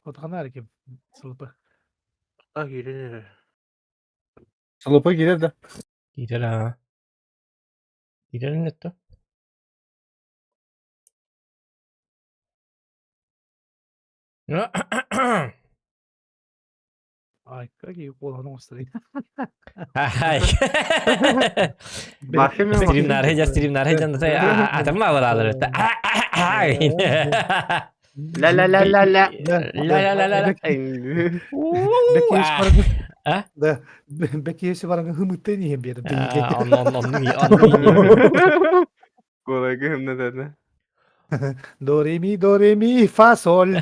Отханаар ким сылыпы. А киирэн эрэр. Сылыпы киирэр да? Киирэр аа. Киирэрин этте. Ай, какие куолаһын оҥосторуй. Ай. Стримнары жа стримнары жан атама баралар. Ла ла ла ла ла. Ла ла ла ла. А? Да, бэкиэси баран хымыттан иһэн биэрдим. Онон онон Куолайга хымнатана. До ре ми, до ре ми, фа соль.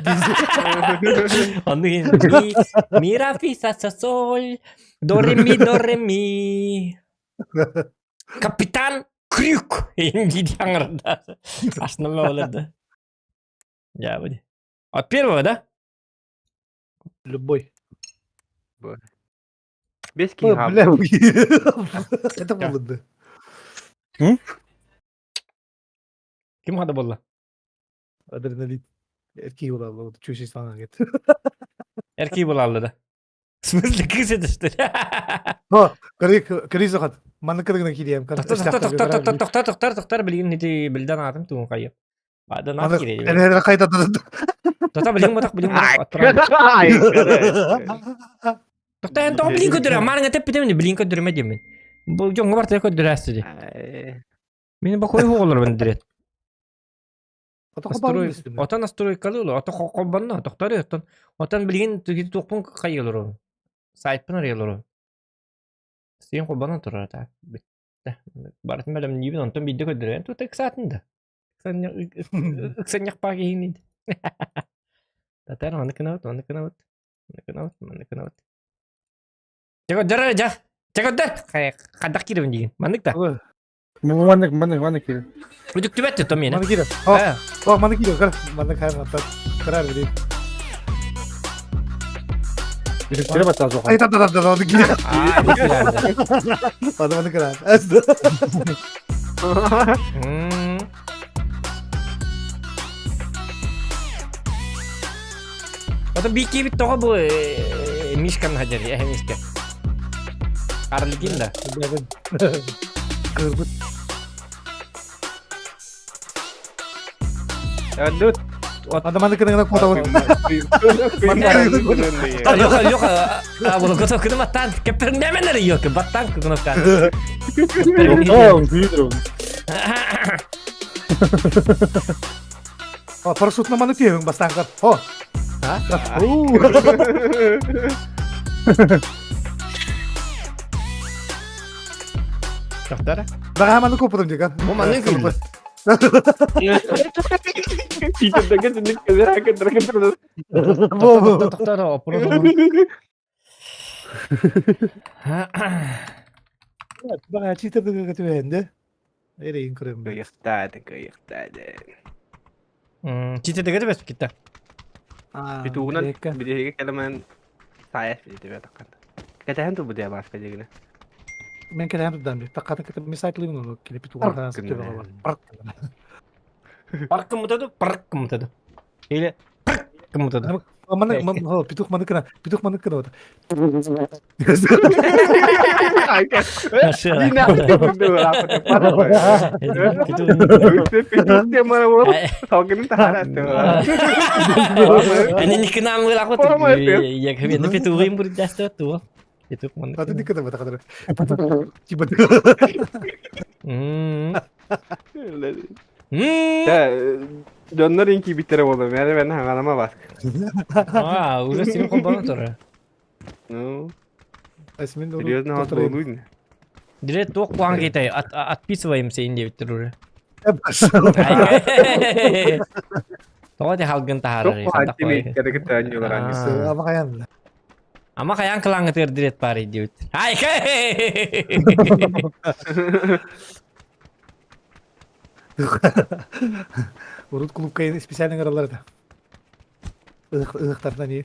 Онну ми ми ра фи са са соль. До ре ми, до ре ми. Капитан Крюк. Инди аңырда. Основной оларды. Я буди. От первого, да? Любой. Без киһи Бля, это было Ким хада болла? Адреналин. Эркий була чуйши санаң кет. Эркий була да. В смысле, кыз это что ли? О, кори сохат. Манны кыргына кирием. Тохтор, тохтор, тохтор, тохтор, тохтор, тохтор, билигин ити билден атым тугун кайып. Бадан ат кире. Эле кайда Тота билигин ботак билигин ботак. Тохтор эн тоҕо билигин көдөрө, марыңа теппитем билигин көдөрөмө диэмин. Бу дьоҥҥо барта көдөрөөстү ди. Мин бакой оҕолор бендирет. Отон настройкалы олор, ото холбонно, тохтор оттон. Отон билигин туохпун хайылор. Сайтпын арыйалор. Сен холбонон турар та. Бүттэ. Барытын бэлэмниибин, онтон биирдэ көрдөрөн тута ыксаатын да. Ыксанньахпаа киһиҥ Татар, маны кынабыт, маны кынабыт. Маны кынабыт, маны кынабыт. Чэ көрдөр дьэ. Чэ көрдөр. Хайдах киирэбин диигин. Маннык да. Маннык, маннык, маннык киирэр. Үтүктүбэт то миэнэ. Маны киирэр. О, о, маны киирэр. Көр, маннык хайа маттар. Кырар били. Үтүктүрэ баттаа суох. Ай, та та та та киирэр. Маны маны кырар. Эс. Ото бикибит тоҕо бу Мишкан хадьар, эһэ Мишка. Арлигин да. Кырбыт. Өллүт. Анда маны кырыңына кутабын. Леха, Леха, а буну кото кыным аттан. Кеппернеменер yok, баттан кнопка. О, видео. Парашютна маны түйөң бастан кар. О. Тохтара. Бага маны копутум диган. Бу маны кылды. Тохтара, Бага читердеге көтүбэнде. Эрейин көрөм. Кыйыктаады, кыйыктаады. Читердеге да бэспит китта. Битугунан бириһиге кэлэмэн саайас билитибэ таккан. Кэтэһэн турбу диэ бааска дигинэ. Мен кэлэһэн турдан би. Таккатын кытып ми сайтлыймын ону кили питугунан Парк Парк кыммытады, парк кыммытады. Или парк кыммытады. Маны петух маны кына, петух маны кына вот. Типа Дьоннор инкибиттэрэ буолар, мээрэ бэн хаҥалама баск. А, уже син холбоно турар. Ну, серьезно хос буолуун. Дирет туох куһаҕан киһитэй отписываемся ин диэбиттэр уже. Тоҕо ти халгын таһаарар. Ама хайаан кылааҥҥытыгар дирет баар диэбит. Ай Урут клубка специально ыҥыраллар этэ. Ыһыктарынан и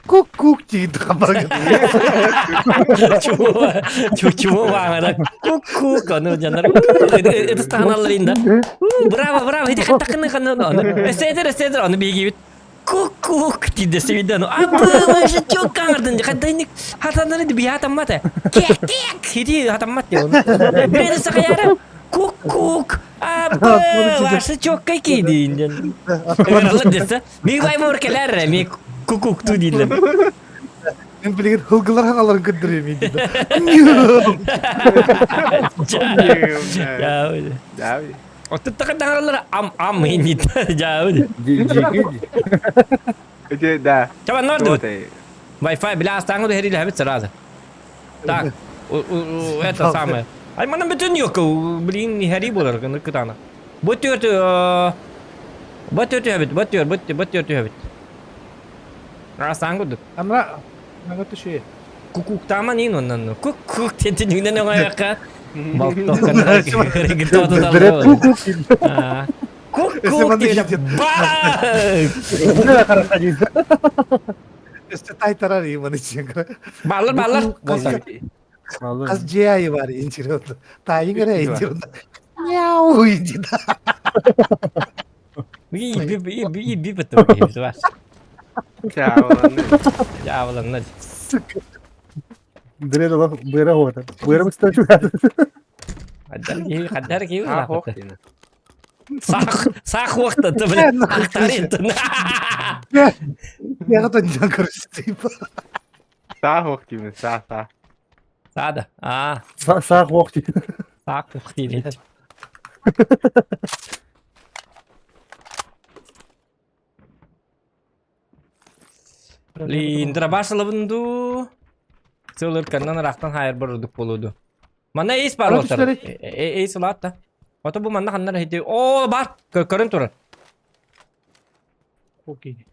Кук-кук диир хабарга. Чего? Чего ваңада? Кук-кук. Аны жанар. Это станалар инда. Браво, браво. Иди хаттакны ханы. Эседер, эседер. Аны бигибит. Кук-кук диде себиден. Абы, же чок каңырдын. Хаттайник хатанары би хатаммат. Кек, кек. Иди хатаммат деп. Бирени сакаяра. Кук-кук. Абы, ваша чокка кийдин. Ыгыралар десе. Миг баймор келер, ми кукукту дииллэр. Мен билигин хылгылар хаҥаларын көрдөрүөм диде. Оттуттака ам ам инит. Жаа. Ити да. Чаба норду. Wi-Fi бля астаңы да хериле сразу. Так, это самое. Ай мана бүтүн yok. Блин, хери болар гыны кытана. Бу төрт бу төрт өбүт, бу төрт, бу бу төрт өбүт. Астаңы кудук. Амра мага түшө. Кукуктама нин оннан. Кук-кук тентин үнен оңаяққа. Кук-кук. Кук-кук Өстө тайтарар иманы чиңгра. Баллар, баллар. Хас жиайы бар инчир. Тайын эре инчир. Мяу инчир. Би би бит. Чааваланна. Сука. Дре быра хота. Быра быстар Хаддар хаддар ки. Сах сах вакыт блин. Ахтарит. Я готов не короче. Саах вакыт саа саа. Саада. А. Саах вакыт. Саах вакыт. Блин, драбашылыбынду. Сылыр каннан рахтан хайыр бұрдық болуду. Манна эйс бар отыр. Эйс улатта. Ото бу манна ханнар хити. О, бар. Көрін турар. Окей.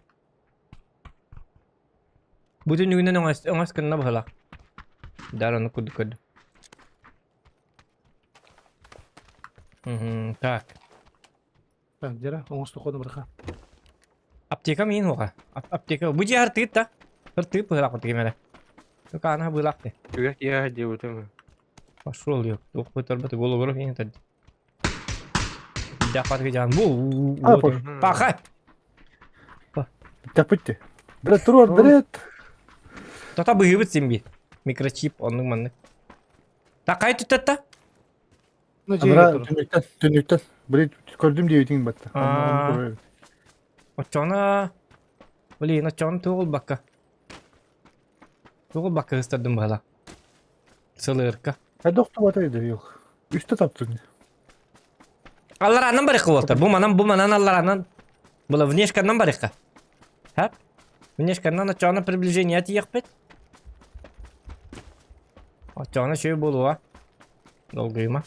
Бүтүн үгүнен оңас оңас кынна бахала. Дар оны куду куду. Мгм, так. Так, жара, оңосту коду бырха. Аптека мин хоға. Аптека. Бу жер тыт та. Бір тыт быһылак вот кемере. Только ана быһылак ты. Үгә кия диутым. Пошел ёп. Тух бытыр быты голову не тад. Да пат жан. Бу. Паха. Тапытты. Брат, тур, брат. Тата быһыбыт симби. Микрочип оннук маннык. Такай түттетта. Ана түнүктен, түнүктен. Блин, көрдүм диэбитиң батта. Очона. Блин, очона тугул бакка. Тугул бакка ыстырдым бала. Сылырка. А доктор батайды yok. Үстө таптың. Алларанан барыкка болтар. Бу манан, бу манан алларанан. Була внешканнан барыкка. Хап? Внешканнан очона приближение тиекпет. Очона шөй болуа. Долгуйма.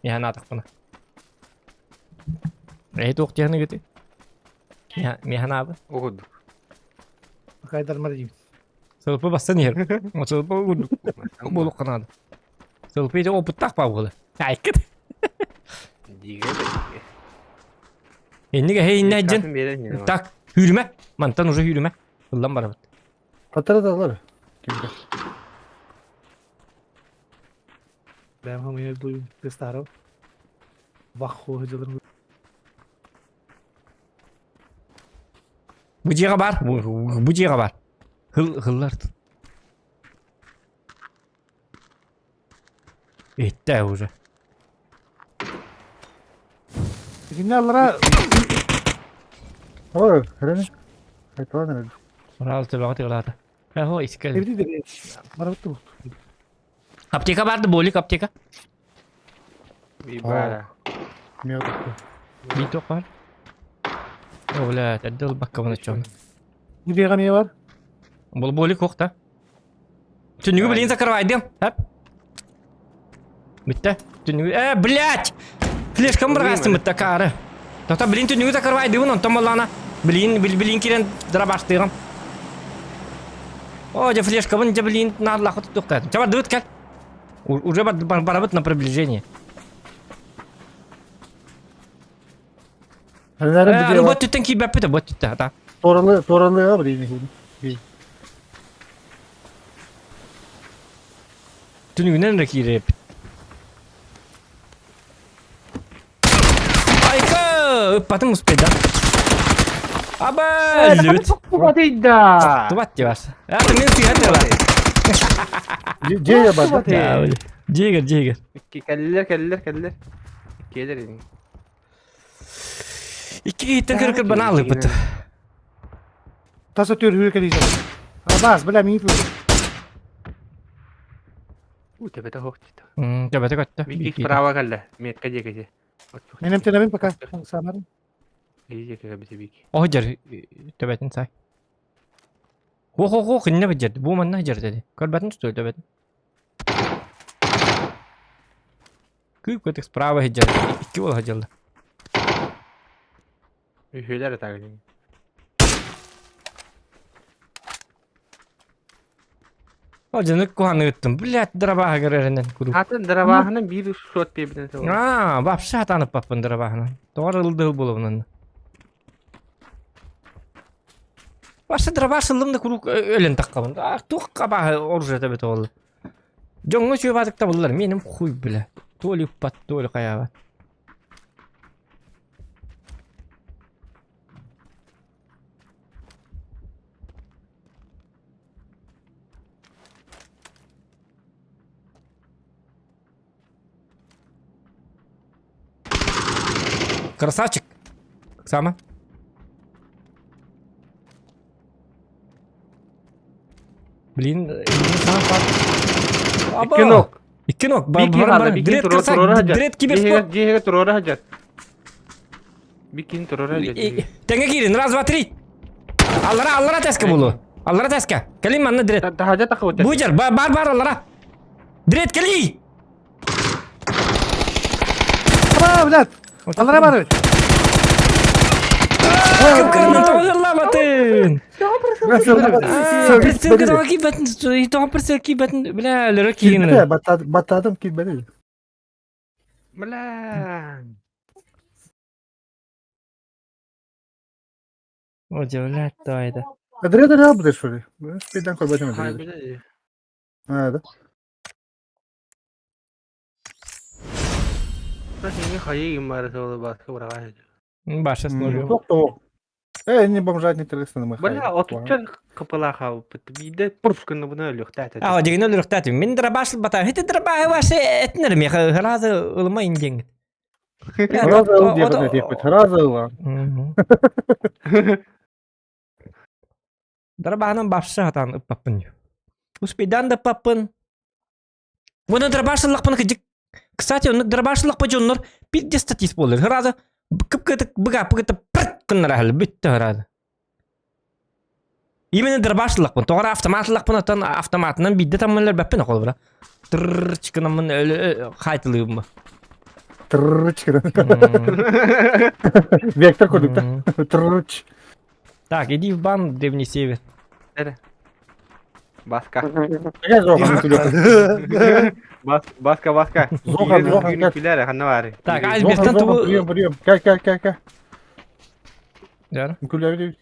Михан атықпына. Эй туох тиһаны гити. Михан абы. Угуд. Кайдармар дейм. Сылпы бастан ер. Сылпы угуд. Болук канады. Сылпы ите опыттах ба була. Айкыт. Диге. Энниге хей иннәҗен. Так, хүрмә. Мантан уже хүрмә. Ыллан барабыт. Катара да алар. Бәм хам я тестаров. Вахху хыжылыр. Бу жига бар. Бу жига бар. Хыл хыллар. Этте уже. Кине аллара Ой, хрен. Айтылан Орал төбәгә тыгылата. Хо искел. Эбити Барабыт Аптека барды, болик аптека. Би бара. Мия Биток бар. О, бля, тәддел бакка буны чон. Где не бар? Бул болик хокта. Түнүгү блин закрывайдым. Хап. Битте. Түнүгү. Э, блядь! Флешкам бар гастым битте кары. Тота блин түнүгү закрывайдым, онтон боллана. Блин, блин кирен дырабаштыгым. О, же флешка бун, же блин надла хот туктат. Чабар дыт кел. Уже барабыт на приближение. Хрен Ну вот түттен кийбәп бит, вот түттә, та. Туоралы туоралыаҕа билигин. Түнүгүнэн эрэ киирэбит. Айка! Ыппатым успейда. Аба! Өллүбүт. Тубатыйда! Тубат дебас. Это мен сыйат дела. Дьиэ бар. Дьиэгер, дьиэгер. Кэллилэр, кэллилэр, кэллилэр. Иккиэлэр ини. Икки киһиттэн кыр кыр банаалыппыт. Таса төрү кэлиисэ. Абаас, бля, мин тур. У, төбөтө хоох дии. Төбөтө көттө. Бики справа кэллэ. Метка диэки. Мен эмтенебин пока. Самарын. Диэки бити бики. О, жер төбөтүн сай. Хо-хо-хо, кинне бит Бу манна жер dedi. Көрбөтүн түстү төбөтүн. Күүп көтүк справа хиджер. Икки бол хадьалла. Үһүлэр атагын. Ол дьону куһаны ыттым. Блядь, дырабааһыгар эрэнэн куруук. Атын дырабааһынан биир суот биэбитин сыл. Аа, вообще атаныппаппын дырабааһынан. Тоҕо ылдыыл буолабын Вообще дырабаас ыллым да куруук өлөн таххабын. А туох хабааһы оружие эбит ол. Дьоҥҥо үчүгэй табыллар. Меним хуй бля. То ли уппат, то ли хайаабат. Красавчик. Сама. Блин, Икки ног. Икки ног. Дред красавчик. Дред киберспорт. Дьиэгэ туруора сылдьар. Бикин туруора сылдьар. Тэҥэ киирин. Раз, два, три. Аллара, аллара тэска булу. Аллара тэска. Кэлин манна дред. Таһадьа тахыбыт. Буйдер, бар, бар, аллара. Дред, кэли! Аба, блядь. Аллара бар бит. Кып-кырынан тоҕоллаабатын. Прицелка тоҕо киирбэтин, тоҕо прицел киирбэтин, бля, өлөрө киирин. Баттадым киирбэти. Бля. О, блядь, то это. Дред албыт что ли? Спиддан көрбөтүм. А, да. Баша сложил. Тоқ Э, не бомжатник трекстен мы. Бля, отуччан кыпылаха биде пурфканы буна өлөхтәт. А, дигин өлөхтәт. Мин драбаш бата. Хите драбаш ваше этнер ми хразы ылма индең. Хразы ыл деп деп хразы ыл. Драбанын башшы хатан ыппаппын. Успейдан да паппын. Бұны драбашылықпын кыжык. Кстати, оны драбашылық жоннор пидде статист болыр. Хразы кып-кытык быга пыгыты пырт кыннар әлі бүтті хразы. Именно драбашылықпын. Тоғра автоматлықпын аттан автоматынан бидде таммынлар бәппін оқыл бұра. Тырр чыкынамын өлі қайтылығым. Тырр чыкын. Вектор көрдік та. Тырр. Так, иди в бан, Древний Север. Баска. Баска, Баска, баска. Зохан, Зохан, Күләр, ханна бар. Так, Айсбергтан тубу... Прием, прием. Кә, кә, кә, кә. Жар. Күләр.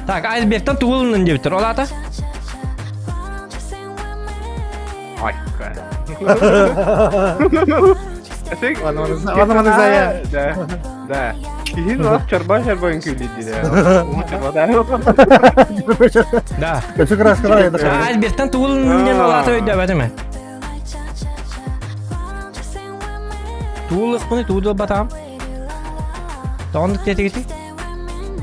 Так, Айсбергтан туылынын деп тұр. Олата? Ай, Аны зая. Да, да. Киһин олох чорба чорба үҥкүүлүүр Да. Өсө краскалар еді. Айсбергтан туылынын олата өйдөбөтүм. Туылықпыны туылды батам. Тоғындық тетігіті.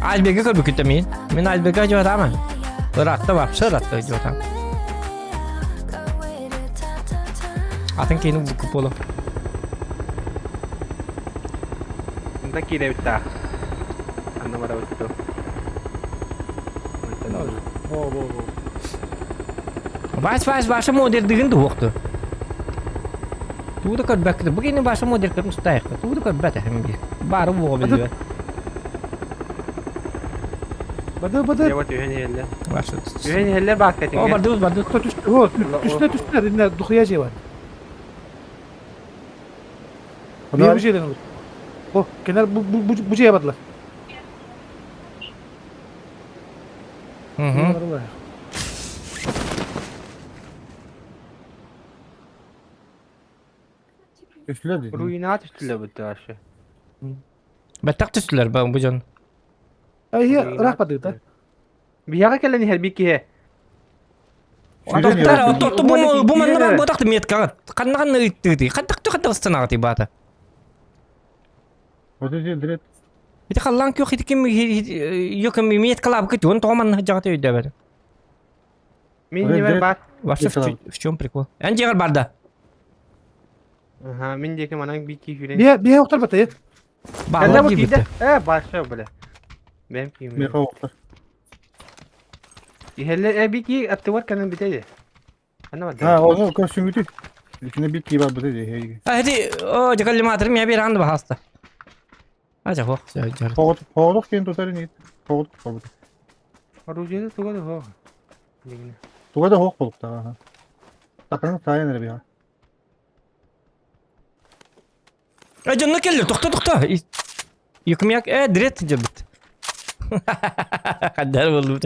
Айсбергке көрбі күтті мен. Мен айсбергке жуатамын. Ыратты вообще ыратты жуатам. Атын кейіні бүкіп болу. Онда киирэ битта. Анна бара битто. Во, во, во. Вась, вась, ваша модель дигин дуоқты. Тууда көрбәкті. Бұл кейіні ваша модель көрім ұстайықты. Тууда көрбәт әхім бир. Бары буға білді. Бады, бады. Я вот үһэн иһэллэр. Ваша. Үһэн иһэллэр бааска О, барды, барды. Кто түстү? О, түстү, түстү. Инне духуя же бар. Bir bir şeyden olur. О, kenar bu bu bu bu şeye badılar. Угу. Түстүлэр дии. Руина түстүлэр бутта вообще. Баттах түстүлэр бу дьон. Айы ыраах бардыта. Биһиэхэ кэлэн иһэр бик киһи. Тоқтар, отто бу бу манна бар ботахты меткаҕыт. Ханна ханна ыыттыытый? Хантак ханна ыстанаҕытый баата? Вот эти дрет. Ити халлаан күөх ити ким йокым меткалаабыкыт уон тоҕо манна дьаҕата өйдөөбөтүм. Мин дьиэбэр баар. Вообще в чем прикол? Эн дьиэҕэр бар да? Аха, мин диэки манан биир киһи сүүрэн. Биэ биэ охтор батайы. Баалар диэбиттэр. Э, баша, бля. Бэм киим. Меха охтор. Иһэллэр э биир киһи аттыбар кэлэн бүтэ Ана бар. А, ону көрсүҥүтүй. Итини биир киһи барбыта дии. А, эти, о, дьакаллимаатыр мия биир анды баһаста. А, жа, хох, жа, жа. Хоҕотох киэн тутар ини. Хоҕотох болбут. Оружиеда туга да хоох. Туга да хоох болуктаах. Таканы таайан эрэ биһа. Э, дьонно келлер, тохто, тохто. Юкмяк, э, дрет дьабыт. Хаддар боллубут.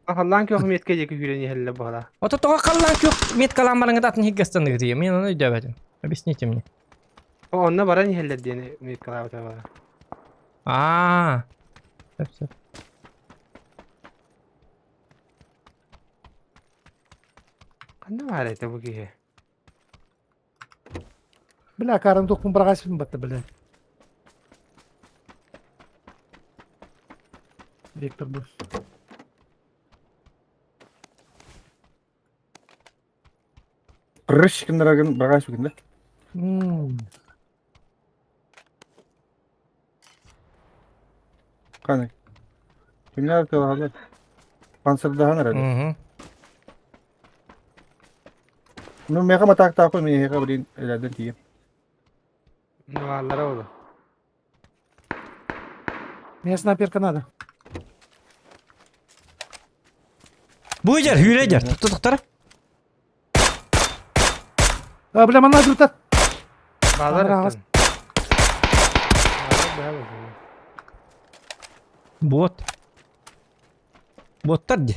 Халлаан күөх метка диэки сүүрэн иһэллэр баҕала. Ото тоҕо халлаан күөх меткалаан бараҥыт атын хиггастан Мен ону өйдөөбөтүм. Объясните мне. О, онно баран иһэллэр диэн меткалаабыта баҕала. Аа. Сөп, сөп. Ханна баар этэ бу киһи? Бля, карым тохпун бараҕаспын батта, бля. Виктор бу. Рыш гыннарагын бараҕас бүгүн да. Қаны. Кимнер тылалар? Панцирдаһан эрэ. Мгм. Ну, меха матаактаах миэхэ блин элэрден тиийэ. Бааллара ол. Мне снайперка надо. Бу дьэр, hүүрэ дьэр. Тохто тохтора. А, бля, манна жүртат. Баалар Аңыра эттен. Баалар баалар. Бот. Боттар дии.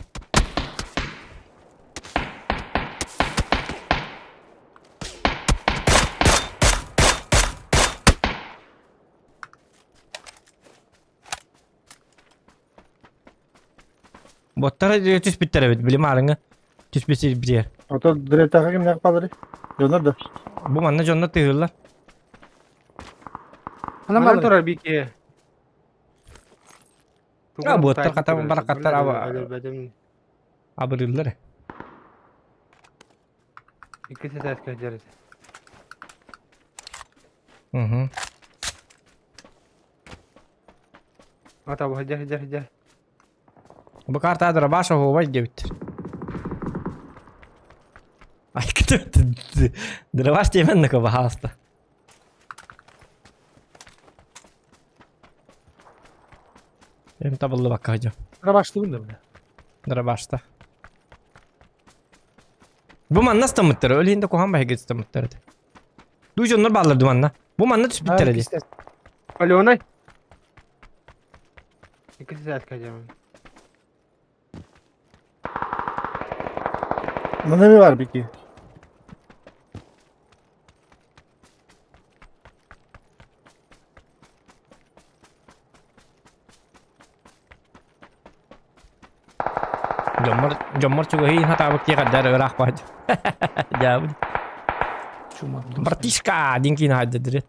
Боттар түспүттэр эбит, били маарыҥҥа түспүт сирбитигэр. Ото дыреттаха кимнээх баалары? Дьоннор да. Бу манна дьоннор тыһыыллар. Анам Манан баалар. турар биики. А, буоттар хата баракаттар абырыыллар. Икки сэтээс кэлдьэр Угу. Ата бу дьэ дьэ дьэ. Бу карта дробаш оһуобай диэбит. Ай, дробаш диэмэн нака баһааста. Эм табыллыбакка сылдьар. Дробаштыбын да, бля. Дробашта. Бу манна ыстаммыттар, ол иһин да куһаҕан баһыгы ыстаммыттар этэ. Дуу дьоннор бааллар ду манна. Бу манна түспүттэр дии. Аленой. Икки сэтээс кэлдьэр. Манна эмиэ баар бики. Дьоммор, дьоммор чугаһыы хатаабыт киһи хаддар ыраах баадь. Дьаабын. Чума. Братишка, диэн киин хаайдадыры.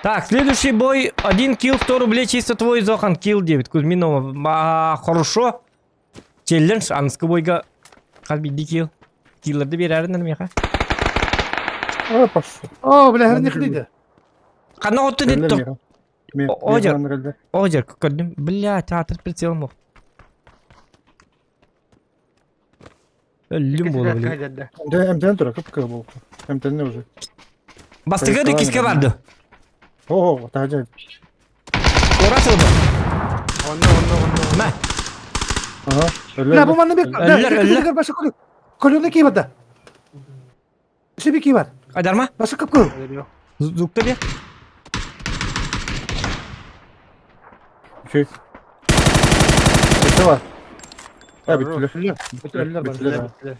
Так, следующий бой. Один килл, 100 рублей, чисто твой Зохан. Килл 9. Кузьминова. А, хорошо. Челлендж аныскы бойга хас биирдии килл. Киллерди биэрээрин миэхэ. Ой, пошел. О, бля, херни хлиде. Ханна отту Кэллэ дит миэхэ. Миэхэ О, манна кэллэ. Ожер көрдүм. Бля, театр прицелом ох. Өллүм Икки буолу сэтээс били. кэлдьэр Эмтэн тура кып-кыра буолла. Эмтэннэ уже. Бастыгы Хайысхалаан иккискэ эрэ. барды. О, таһдьа. Туора сылбы. Онно онно онно. Мэ. Ага. Өллө. Бля, бу манна бек. Бля, Өллөр, өллөр. башы колю. Колюны ки бада. Шиби ки бар. Айдарма. Башы кып кыл. Звукта бе? Үчүгэй. Өссө бар. Э, бүттүлэр. Өллөр. Өллөр бар. Бүттүлэр. Бүттүлэр.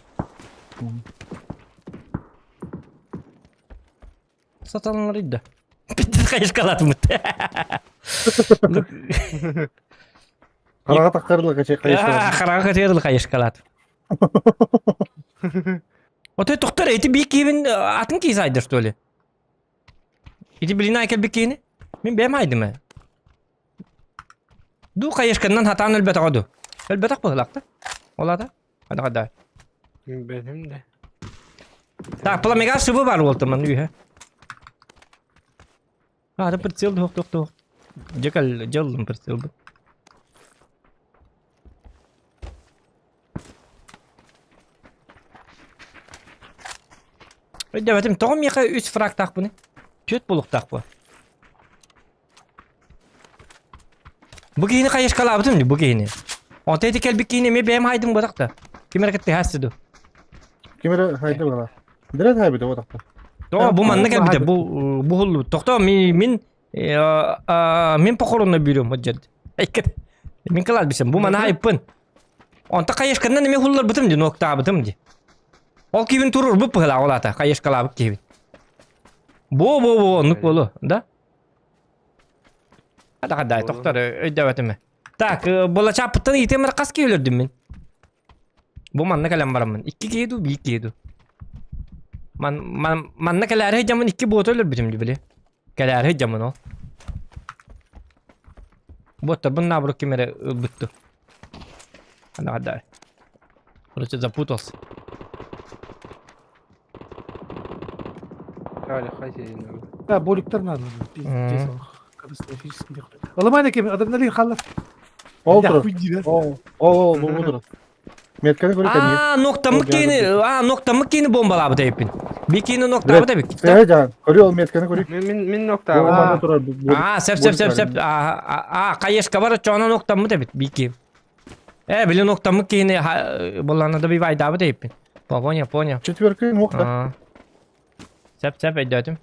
Сатаналар да. Бүттү хайышкалатымыт. Хараҕа таххарылы качай хайышкалат. Хараҕа качайрылы хайышкалат. Отой тохтор эти бии киһибин атын киһи сайдар что ли? Ити билин айкелбит киһини? Мин бэйэм айдым ээ. Ду хайышканнан хатаан өлбөтөҕө ду. Өлбөтөх быһылаах да. Ол ата? Хада хада. Бэтим да. Так, пламега сыбы бар уолтаман үһэ. А, прицел туох туох туох. Дьэ дьаллым прицел бу. Өйдөөбөтүм, тоҕо миэхэ үс фрагтаахпыный? Түөрт буолуохтаах буо. Бу киһини хайышкалаабытым дии, бу киһини. Онто ити кэлбит киһини эмиэ бэйэм хайдым буотах да. Ким эрэ кытта иһээсси дуу. Ким эрэ хайда буолар. Дирет хайбыта буотахта. Тоҕо бу манна кэлбитэ, бу бу хуллубут. Тохтоо, мин мин мин похоронно бүүрүм ходжерд. Айкет. Мин кылаат бисем, бу мана айыппын. Онто хайышканнан эмиэ хулларбытым дии, нуоктаабытым дии. Ол киһибин туруорбут быһылаах ол аата, хайышкалаабыт киһибин. Бу-бу-бу, оннук буолуо, да? Хата-хата, тохтор, өйдөөбөтүм. Так, былачааппыттан иитиэм эрэ хас киһи өлөрдүм мин? Бу манна кэлэн бараммын. Икки киһи дуу, биир киһи дуу? Ман, ман, манна кэлээри сылдьаммын икки буота өлөрбүтүм дии били. Кэлээри сылдьаммын ол. Буоттарбын наоборот ким эрэ ылбытту. Хана-хата. Короче, запутался. Да, боликтар надо. Пиздец, катастрофически. Ылымай кем, адреналин халлар. Ол турар. Ол, ол, бу турар. Метканы көрө кәне. А, ноктамык кини, а, ноктамык кини бомбалаабыт эбиппин. Би кини ноктаабыт эбит. Э, жан, көрү ол метканы көрү. Мин мин мин ноктаабыт. турар. А, сеп сеп сеп сеп. А, а, кайышка бар чоно ноктаммыт эбит би ки. Э, били ноктамык кини боллана да бивайдаабыт эбиппин. Понял, понял. Четверка нокта. Сөп, сөп өйдөөтүм.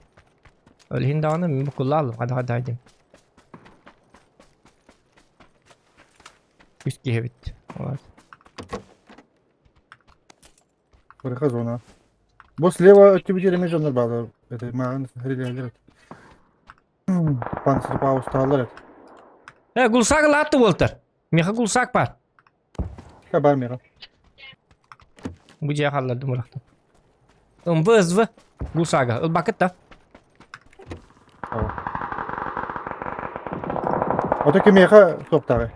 Ол иһин даҕаны мин буккуллаалым, хада-хада дим. Үс киһи эбит. Вот. Бырыха зона. Бу слева өттүбүт эме дьоннор баалар. Это маған хрилялер. Панцир паустаалар. Э, гулсак лаатты буолтар. Миха гулсак бар. Бар мира. Бу дьиэ хааллардым урахтан. МВСВ Гусага. Ылбакыт да. Ото кимиэхэ суохтааҕый?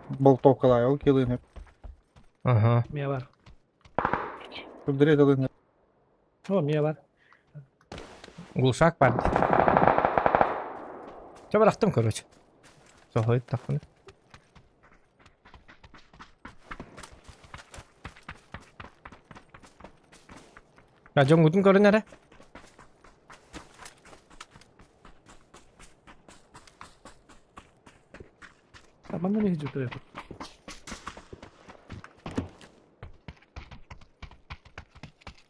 Болтовкалаай ол килыын Ага. Мия бар. Курдуре тылын О, мия бар. Глушак бар. Чэ бырахтым, короче. Соһуйт таххына. А дьоҥҥутун көрүн эрэ. Манна не жүтүрэ.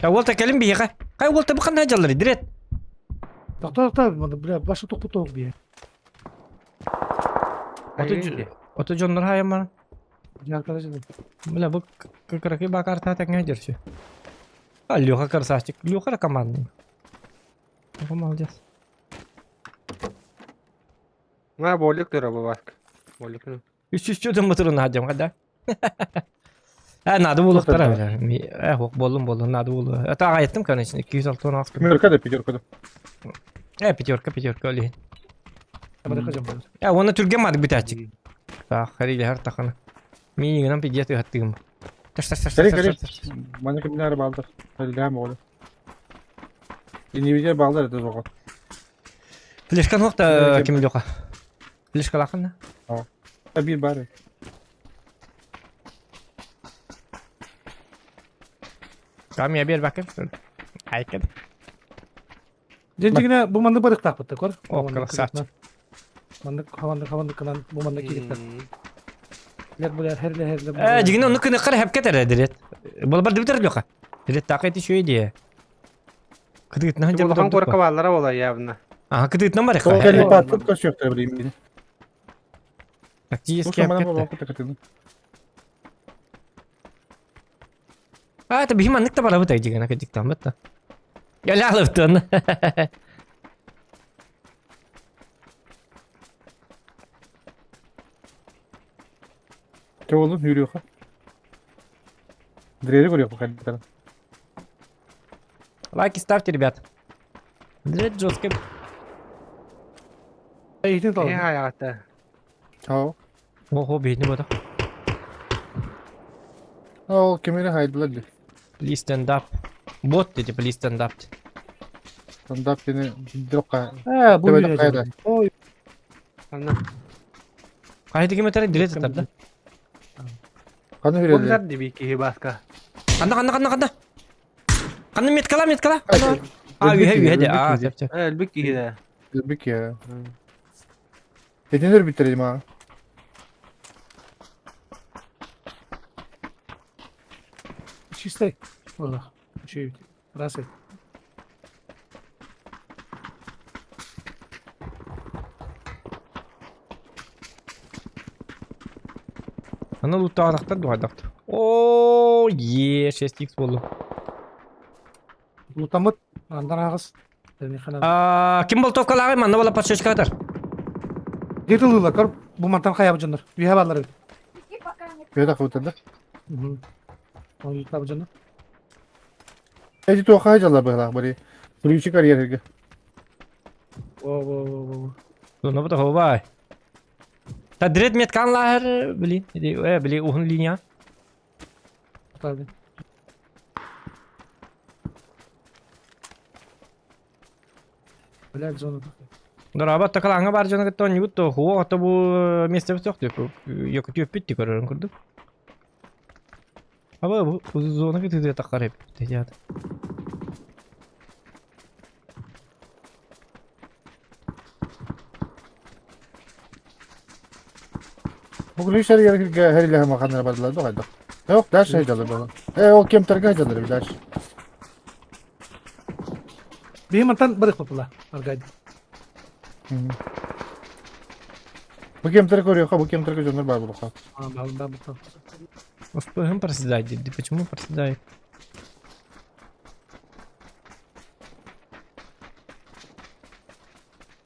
Я уолта кэлин биһиэхэ. Хай уолта бу ханна дьаллары дирет. Тохтоо тохтоо, бля, башы тохтоо бие. Ото дьоннор хайаммар. Жаркада жыл. Бля, бу кыракый бакарта тэҥҥэ дьөрсү. А, Леха красавчик. Леха командный. Леха молодец. Ма болик тура бу баск. Болик ну. Үс үс чөтөн батырын хадьам хада. Э, надо булуктара. Э, ох, боллум боллум, надо булу. Это ағайттым, конечно, 206 Пятерка да, пятерка да. Э, пятерка, пятерка, олейін. Э, Э, оны түрген мадык битәчик. Так, хариле хар тахана. Минигынан пидет ыхаттыгым. Таш, таш, таш, Кери, таш, кери. таш, таш. Мана кимнәр балдар. Хариле оҕолор. Инибитер балдар это жоҕо. Флешкан хуақта ким Леха? Флешка лақын Бир бар. Кам я бер бакын. Айкын. Дьиҥинэ бу маннык барыктаахпыт көр. О, красавчик. Маннык хаваннык хаваннык кынан бу маннык кириктер. Лер булар херле херле. Э, дьиҥинэ оннук кыныккар хэпке тэрэ дирет. Булбар дибитер Леха. Дирет такай ти шуй дие. Кытыытынан Улахан дьарыктанар куоракка бааллара буолар явно. Ага, кытыытынан бар Ол кэлипаттык көсүөхтэрэ билигин. Тактический Бу самана апкетта. буолуохпут кытыны. А, это биһи маннык да барабыт айдигана кыдьыктаммыт да. Ялялыптын. Те oğlum yürüyor. Direğe görüyor bu kadar. Лайки ставьте, ребят. Дред жестко. Эйитин Э толур. айаҕата. Чао. Ого, бедный бода. Ол кемере хайдылар ди. Please stand up. Бот деди, please stand up. Stand up дени дирокка. Э, бу Төбөдө үйрө кайда? Ой, Анна. Кайда ким өтөр дред атар да. Каны хүрелер. Бу диби киһи баска. Канда, канда, канда, канда. Канда меткала, меткала. А, үйе, үйе де. А, сеп, сеп. Өлбүт киһи да. Өлбүк я. Этинер биттер ма. чистай. Ола. Чүй. Расы. Аны луттағанақтар дуғайдақтыр. О, е, 6x болды. Лутамыт андан агыс. Механа. А, ким болтовкалағы манна бола подшечка атар. Дети лыла, кор бу мантан хаябы жоннор. Үйе баллар. Беда кыбытыр да. Оны лутабы жоннор. Эти туха жалар быһылаах бары. Күлүүчү карьерге. Во, во, во, во. Ну, bu da бай. Та дред меткан лахер, блин, били, ухун линия. Табы. Блядь, зона. Дораба такалаңа бар жона кытта ньют то хуо ата бу месте бит жок деп. Йок түйөп битти көрөрүн көрдүк. Аба бу зона кытты такар эп. Тежат. Бу күлүүчү карьерге хәриле һәм ханнар бардылар да кайда. Yok дальше жалар бала. Э ол кемтерге жалар дальше. Бии мантан барык попула. Аргайд. Бу кемтер көрüyor, бу кемтерге жоннор бар булука. А, бал, бал, бал. ФПГ проседает, деди, почему проседает?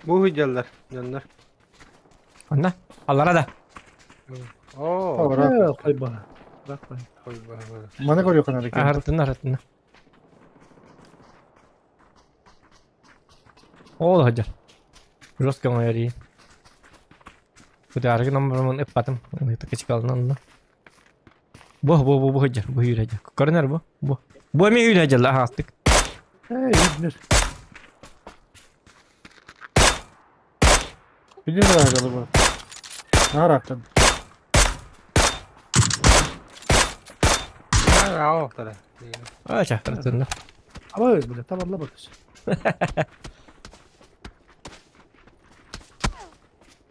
Бу хүдьяллар, дьоннор. Анна, аллара да. Оо. Ора. Э, койба. Рахмат. Мана көрüyor канады кемтер. Артын, артын. Ол хаджар. Жестко моя Куда аргы номермын ыппатым. Такачкалынан. Бу бу бу бу хаджар, бу юрәҗә. Корнер бу. Бу. Бу ми юрәҗә ла хастык. Эй, юрнер. Билин жалар бу. Нарактан. Аа, тара. Ача, артын. Аба өз биле, табарла бакыс.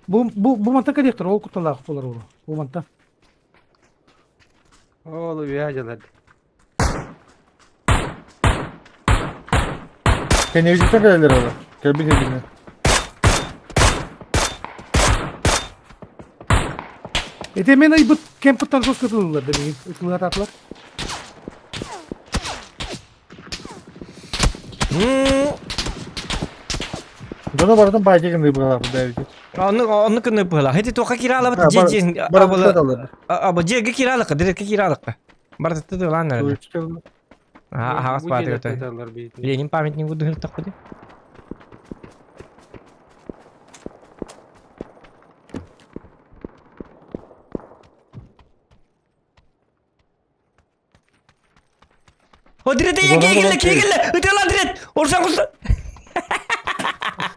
Бу бу бу манта директор ол куталаах болар ол. Бу манта. Ол үйә жалар. Кенежикте келелер ола. Келбит эдине. Эте мен айбыт кемпуттан жестко тылылар демеген. Ытылар атлар. Жоно бардым бай деген быгалар бу дәбит. Оны оны күнү була. Хети тока кирала бит же же. Барабы Аба жерге киралык, дирекке киралык. Бардыкты да лан нәрде. А, хагас барды өтө. Ленин памятник буду такуди. О, дирет еге келе, келе, өтө лан дирет. Орсан курса.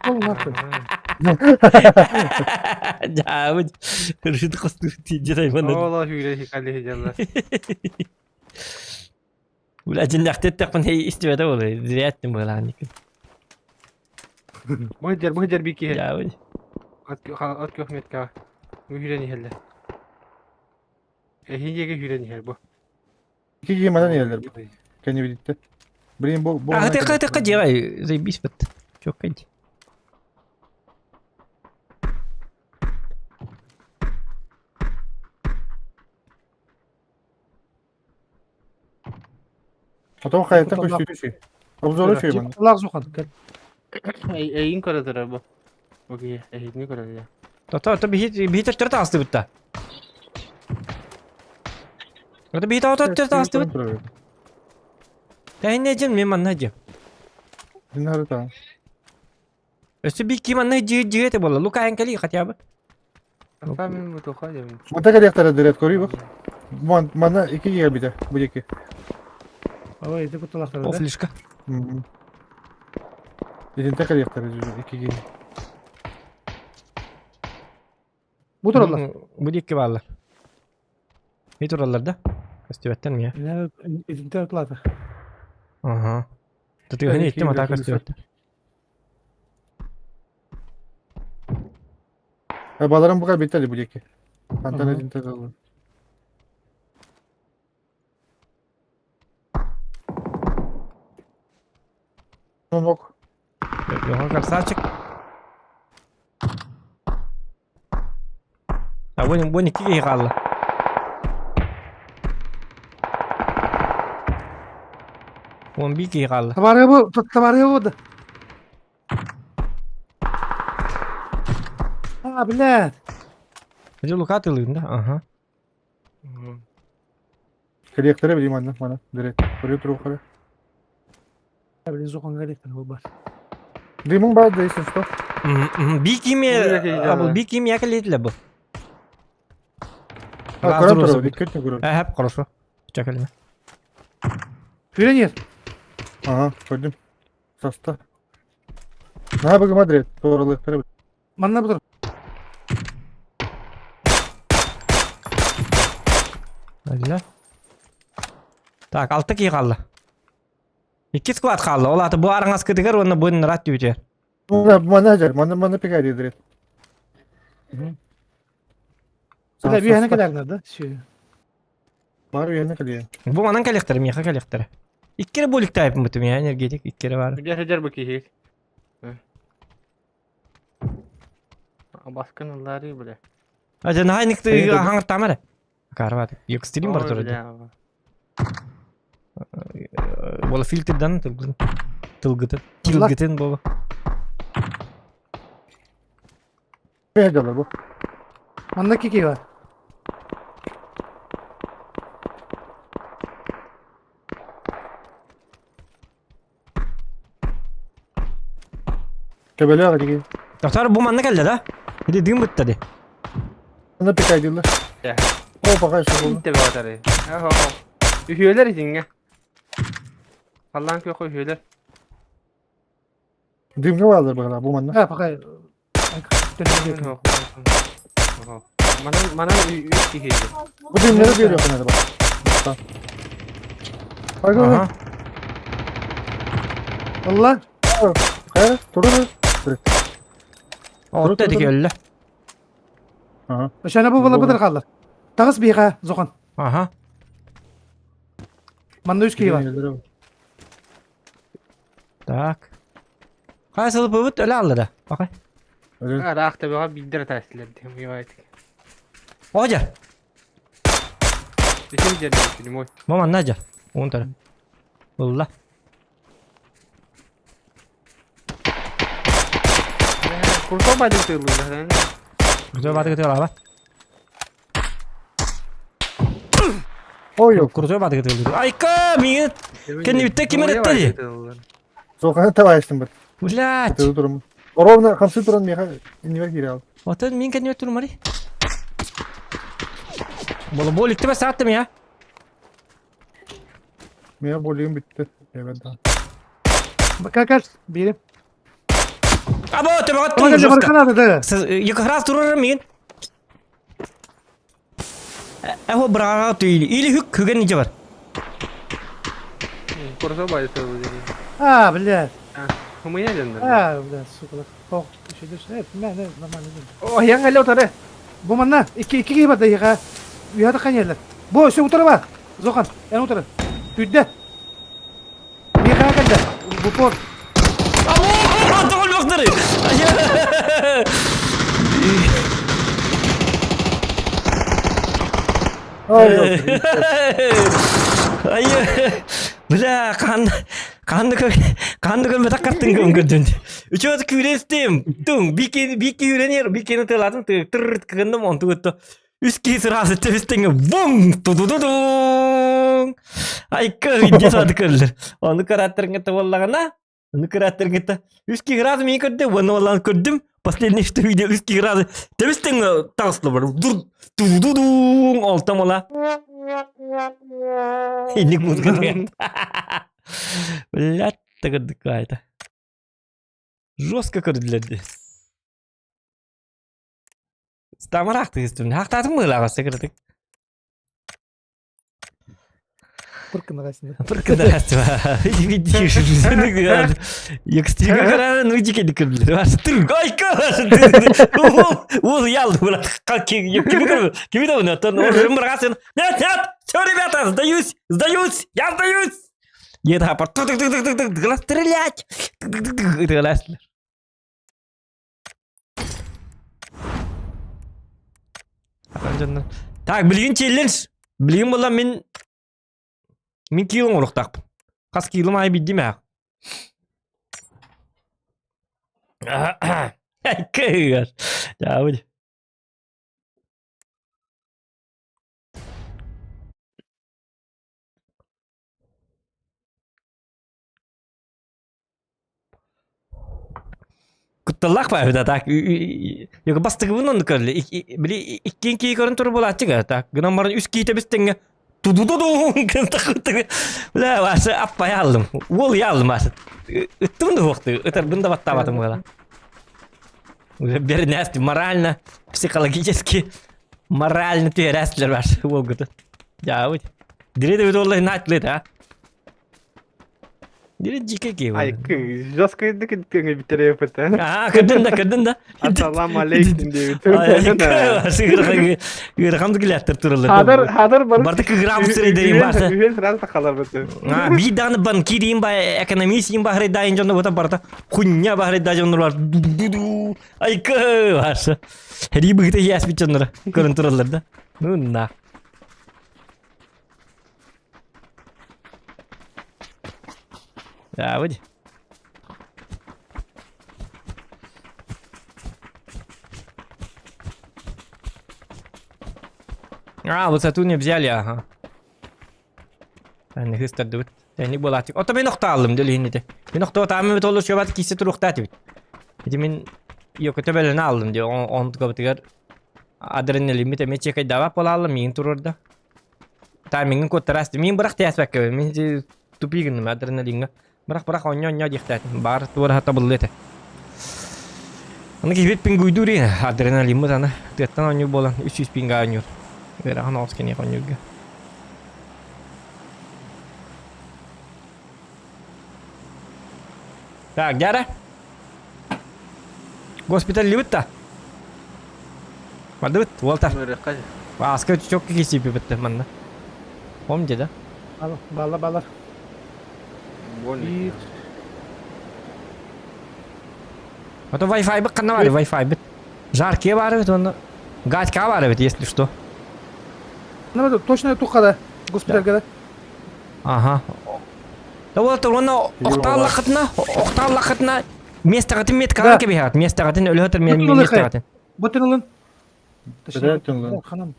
Ол нахуй. Жабы. Рыд косту тижей мана. Ол хүле хикали жалар. Бля, жиннакты тақпын хей истебеде болы. Зряттым была ник. Бу жер, бу жер бики. Жабы. От от көхметка. Бу хүле нихелле. Эхин жеге хүле нихел бу. Ики геймадан елер бу. Кене бидитте. Блин, бу бу А, ты ты делай, заебись вот. Чё, кать? Потом хайаттан көстүүтү үчүй. Обзору үчүй манна. Лах зухан. Эйин көрөтөрө бу. Окей, эйини көрөтөрө. То то биһи биһи төрт астыбыт да. Это биһи то төрт астыбыт. Тэһинне дьин мен манна дьи. Динарыта. Өссө би ким манна дьи дьи это было. Лука кали хотя бы. Сами бу тоха дем. Мата кэлиэхтэрэ дырет көрүй бу. Манна ики киирбитэ бу диэки. Ой, это куталахтар да? Офлишка. Итинтэ кэлиэхтэрэ ики киһи. Бу тураллар. Бу диэки бааллар. Би тураллар да? Көстүбэттэн мия. Итинтэ отлата. Ага. Тутуһун иттим атаа көстүбэттэн. Баларым бука биттэ бу диэки. Хантан итинтэ дылы. Нок. Леха красавчик. А вон вон икки киһи хаалла. Вон биир киһи хаалла. Табаарыга бу, табаарыга бу. А, блядь. Дьэ Лука тылыын да? Ага. Кэлиэхтэрэ билим манна мана дырет. Көрө туруохтара. Блин, зухан галектен бу бар. Дымың бар да если что. Би кими бу би кими якалейтиле бу. А, көрө турабын, икки көрө. Эһэп, хорошо. Чакалина. Күрен ер. Ага, көрдүм. Саста. Наһаа быгыма дырет, туоралыахтара. Манна бу Алла. Так, алта киһи хаалла. Икки склад хаалла. Ол аты бу араҥаскытыгар уонна бу нырат түбүтүгэр. Мана мана мана пикари дырет. Бля, биһэне кэлэрнэр да? Сүү. Бар үйәне кэлиэ. Бу манан кэлиэхтэрэ, миэхэ кэлиэхтэрэ. Икки эрэ буолуктаайбын бутум я энергетик икки эрэ баар. Дьэ сылдьар бу киһи. Баскын ылларыы бля. А дьэ наһаа иник хаҥыртаама эрэ. Карват. Экстрим бар турар. Буола фильтрдан тылгын. Тылгытын. Тилгытын буола. Бэйдэлэр бу. Манна кики бар. Төбөлөөх итиги. Доктор бу манна кэллэ да? Иди дым бытта ди. Манна пикайдылар. О, пока что был. Инте баатары. Үһүөлэр итингэ. Халлаан күөх үһүөлэр. Дымга баалар быгала бу манна. А, пока. Манан манан үс киһи. Бу дымнары бериэх надо ба. Ага. Алла. Хайа, туру. Отто дики өллө. Ага. Ошана бу була быдыр қалды. Тағыс бейға зоқан. Ага. Манна үс киһи бар. Так. Хайа сылып бут өлө алла да. Бакай. Араах төбөҕө биирдэр этээсилэр диэн уйбаайтык. Ожа. Итин дьэрдэ мой. Бу манна жа. Уун тара. Улла. Курсо бадын тыыллыылар. Курсо бадыгы тыылаба. Ой, Курсо бадыгы тыыллыыр. Айка, миин кэннибиттэн ким эрэтте дии? Зоқаны табайсың бір. Блядь. Тұрмын. Ровно хамсы туран меха иннибер кире ал. Отон мин кэннибет турмари. Бола боликти ба сааттым я. Меха болигим битти. Evet да. Какаш, берем. Або, төбөҕө Тамага тур жестко. барханады да. Екі раз турар миин. Эхо браға түйілі. Или хүк күген ниче бар. Курсо бадын тыыллыыр. А, блядь. Хумуя дендер. А, блядь, сука. Ох, еще деш. Э, мә, мә, нормально. О, яң әле утары. Бу манна икки икки киһи бар да иха. Уяда канелер. Бу өсө утары бар. Зохан, эн утары. Түдде. Миха. В упор. Алло, тоҕолбохтары! Ай, Ай, бля, қан қанды қанды көрмөтөх картын көрдүн. Үчүөт күүрестим. Туң, бики бики үйренер, бикени тылатын тыр кындым онту өттө. Үс киһи сразу тэбистиҥэ бум ту-ду-ду-дуҥ. Айка видео саады көрүллэр. Ону карааттарыҥа буоллаҕына, ону карааттарыҥа үс киһи сразу миин көрдө, уонна уоллаан көрдүм. Последний что видео үс киһи сразу тэбистиҥэ таҕыста бар. Дур ту-ду-дуҥ олтом ола. Инник музыка. Блядь, тагырдыкка Жестко көрдүлэр дии. Тамараах тыгыстым. Хахтаатым мыылааҕа секретик. Пыркынагасына. Пыркынагасына. Екстига ну дикий дикий. Айка. Ол ял Кими да Нет, нет, все, ребята, сдаюсь, сдаюсь, я сдаюсь. Еда, стрелять. Так, билигин челлендж. Билигин буолла мин мин киилим оҥоруохтаахпын. Хас киилим аайы билдим ээ. Кыыгар. Дьаабыт. Кутталлаах баар да так Йога бастыгыбын онну көрлө. Били иккиэн кии көрөн турар буолааччыга так. Гынан баран үс киитэ бистеңге тудудудун Бля, басы аппай алдым. Уол ялдым басы. Ыттым да хуохты. Ытарбын да баттаабатым буола. Уже бернәсти морально, психологически, морально түһэрээстилэр бар уолгуту. Дьаабыт. Дире да бит наат а. Дире дьикэ киһи Ай, жестко көңүл бүтэрэ Аа, көрдүн да, көрдүн да. Ассалам алейкум диэбит. Ыарахан килээттер тураллар. Хадar хадar бар. Барда кыгыраабыт сирэйдэрин барса. Үһүн сразу тахалар быты. А, биир даҕаны банкириин ба экономист ба харайдаайын дьоно бута барта хуйня ба харайдаа дьоннор бар. Ду-ду. Айка барса. Хери быгыта яспит дьоннора көрөн тураллар да. Ну на. Да, вот. А, высоту не взяли, ага. Тэнни хыстардыбыт. Тэнни буолааччы. Ото мин охтааллым дөл иһин ити. Мин охтоо таамы толлу шөбат кисе туруохтаат эбит. Ити мин йокото бэлэни аллым ди онтугабытыгар адреналиммит эмиэ чекайдаабат буолааллым миигин туруорда. Таймингын куоттараас мин бырах тиэспэккэ мин тупи гынным адреналиҥҥа. Бырах бырах онньо онньо диэхтээтим. Баар туораха табыллы этэ. Аны киһибит пингуйдуур адреналиммыт аны тыаттан оонньуур буолан 300 пинга оонньуур. Ыарахан оҕус киниэхэ оонньуурга. Так, дьара. Госпиталлыбыт да. Бардыбыт, уолтар. Ааска чөккө кисиппит манна. Помните, да? Балла балар. Больно. А то Wi-Fi бит ханна бар, Wi-Fi бит. Жаркие бар бит, онно. Гатька бар бит, если что. Ну, точно тухада. Госпитальга да. Ага. Да вот онно охтааллахытына, охтааллахытына местоҕытын меткаҕа Да. кэбиһэҕит, местоҕытын өлөтөр Бүтүн местоҕытын. Бүтүн ылын. Бэтэрээт ылын. Ханам.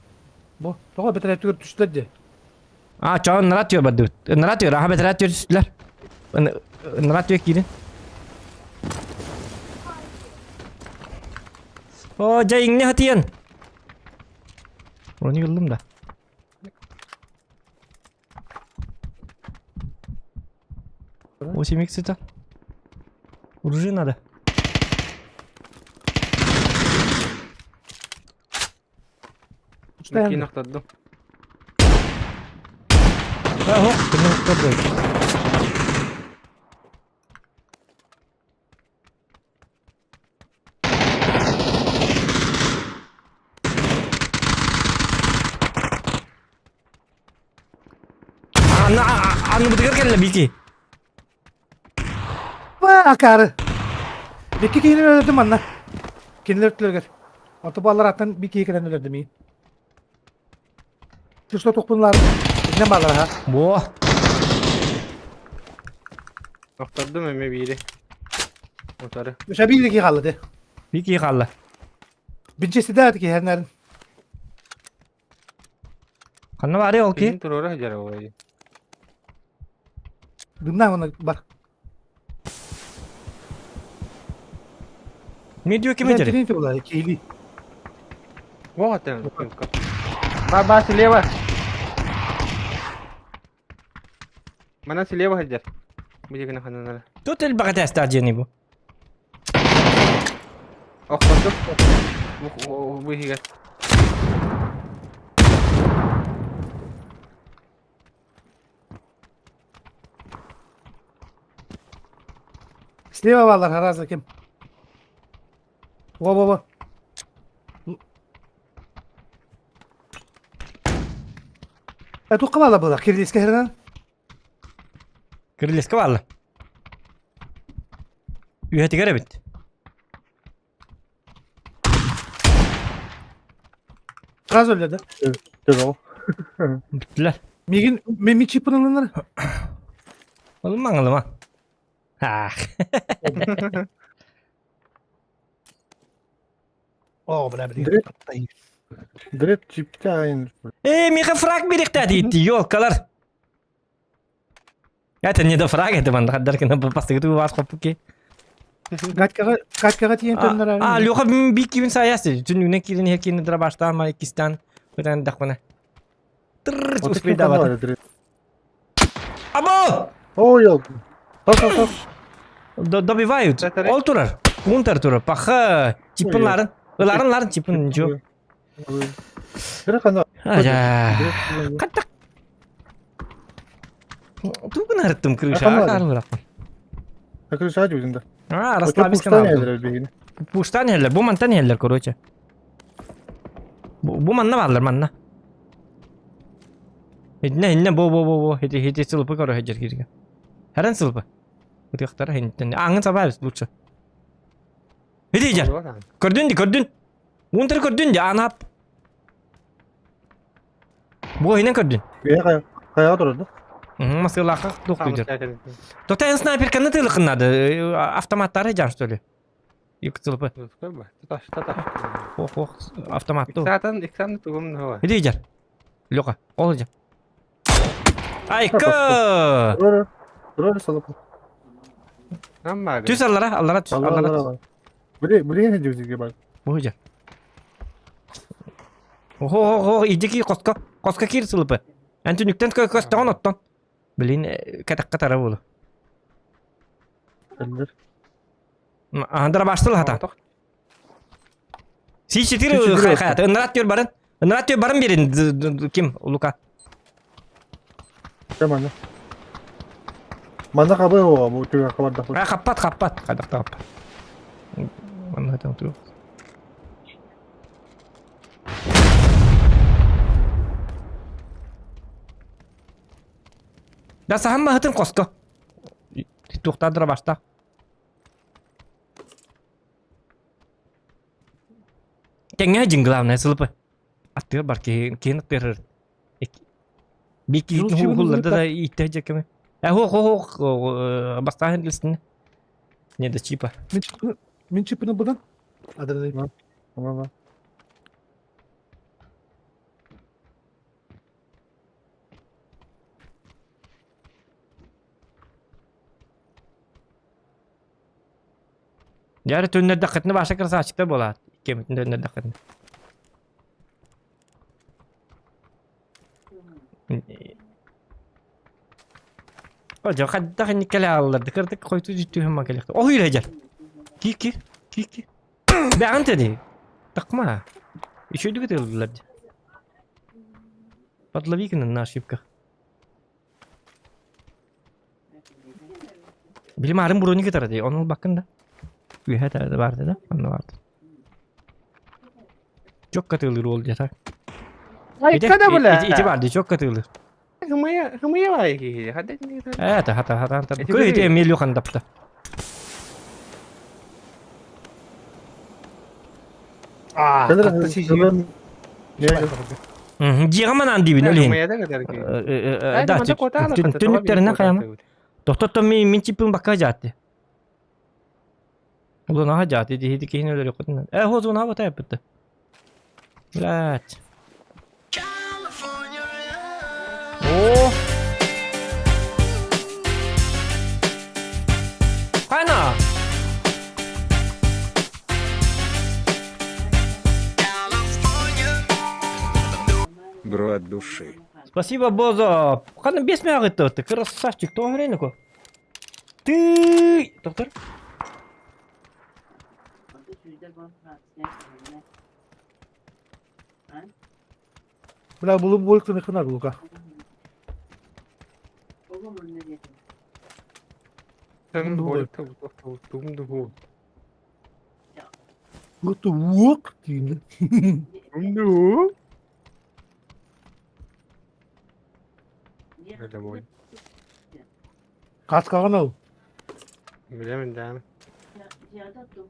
Бу, тоҕо бэтэрээт түгэр түстүлэр дии. А, чоон нарат түөр бардыбыт. Нарат түөр, аха бэтэрээт түөр түстүлэр. Нарат түөр киирин. О, дьайыҥны хатыйан. Рони ыллым да. 8 это. Оружие надо. Киин охтордум. Ого, ты не Аны аны бытыгар кэллэ бики. Акаары. Икки киһини өлөрдүм манна. Кинилэр өттүлэригэр. Ото бу аллараттан bir киһи кэлэн өлөрдүм миин. Что тухпунлар? Итинэн бааллар аха. Во. Охтордум эмэ биири. Утары. Үсэ биир киһи хаалла де. Bir киһи хаалла. Бинчестиде аты киһи Ханна баарый ол киһи? Киһин туруора сылдьар ол. Дымнаах уонна бар. Не диyor ким этери? Кини була киили. Вот он. Ба, слева. Мана слева сылдьар. Билигин хананара. Тут элбэх этээстээх дьиэний бу. Охтордук. Бу бу иһигэр. Слева баалар хараза ким? Во во во. Туққа баала була кирилиэскэ херынан. Кирилиэскэ баалла. Үһэтигэр эбит. Сразу өллө да. Төбөҕө. Бүттүлэр. Мигин мен чипын ылынар. Ылымаҥ ылыма. Ах. О, бля, блин. Дреп. Дреп чипте айын. Э, миэхэ фраг бириэхтээх диэтти, ёлкалар. Это не до фраг, это манна хаддар кына бастыгы вас хоппуки. Гаткаға Гаткаға тиен төннөр. А, Леха бик кибин саясы. Түнүнен кирин хекин дра баштаан ма иккистан бытан дахмана. Тррр, успейдават. Або! Ой, ёлки. Тос, тос, тос. Добивают. Ол турар. Унтер турар. Паха. Чипын ларын. Ларын ларын чипын ничего. Дреп хана. Ажа. Каттак. Тугун арыттым крыша. Арым Крыша дьүдүн да. А, расслабиться надо. Пуштан хеллер, бу мантан хеллер, короче. Бу манна бааллар, манна. Хитинэ, хиннэ, бу, бу, бу, бу, хити, хити сылпы көрө хеджер кирге. Хэрэн сылпы. Ытыктара хинтен. Аңын сабайбыз лучше. Хити жер. Көрдүн ди, көрдүн. Унтер көрдүн ди, анап. Бу хинен көрдүн. Хайа турар да? Масылаха тух жер. Тота эн снайперканы тылыкынады. Автоматтары жан что ли? Юк сылпы. Ох, ох, автомат. Иксатан, иксан тугум нова. Иди жер. Леха, ол жер. Айка! Турар. Турар салып. Түс аллара, аллара түс, аллара. Биле, биле не дьүдүн бар. Бу жер. Охо, охо, иди ки коска, коска кир сылпы. Антүнүктен көстөгөн оттон. Блин, катакка тара болу. Андара баштыл хата. Си-четыре хайхат. Ынрат төр барын. Ынрат төр барын берин. Ким? Лука. Манна. Манна хабы о, бу түгә хабарда. А, хаппат, хаппат. Кадакта хаппат. Манна там тур. Да сахан махытын коско. Туктадыра башта. Тэҥҥэ дьиҥ главное сылпы. Аттыгар бар киһи аттыгар. Би киһитин хуһулларда да ииттэ дьэкэме. Э хо хо хо бастаан билсин. Не да чипа. Мин чипыны будан. Адреналин. Дьэ түннэрдэххитинэ баша красавчиктар буолаат. Иккиэммитин төннөрдөххүтүнэ. О, хайдах инник кэлэ ааллар кырдык хойtu түһэн ма кэлэхтэ. О, ирэдьэр. Ки ки ки ки. Бэҕэн тэди. Такма. Еще дүгет ылдылар. Подлови на ошибках. Билим арын брони кытары Оны бакын да. Үһэ да барды да. Онно барды. Çok katılır ол дета. Айка бля. Ити барды çok katılır. Хымыя, хымыя бай киһи. Хадда Это хата хата хата. Көр ити Эмилио хандапта. Аа, хатта сиһи. Дьиэҕэ манаан диибин өлүһүн. Да, түннүктэринэн хайама. Тохтоттон мин чиппин бакка дьаатты. Лунаҕа дьааты диһиди киһини өлөрүөххүтүнэн. Э, хо зонаҕа батайаппытта. Блядь. О! Хайна! Бро от души. Спасибо, Бозо. Ханна бес мягы ты, красавчик, то время Ты, доктор? Бля, булум буолук хына Лука. Уок диин. Каскаҕын ыл. Билэмин даҕаны.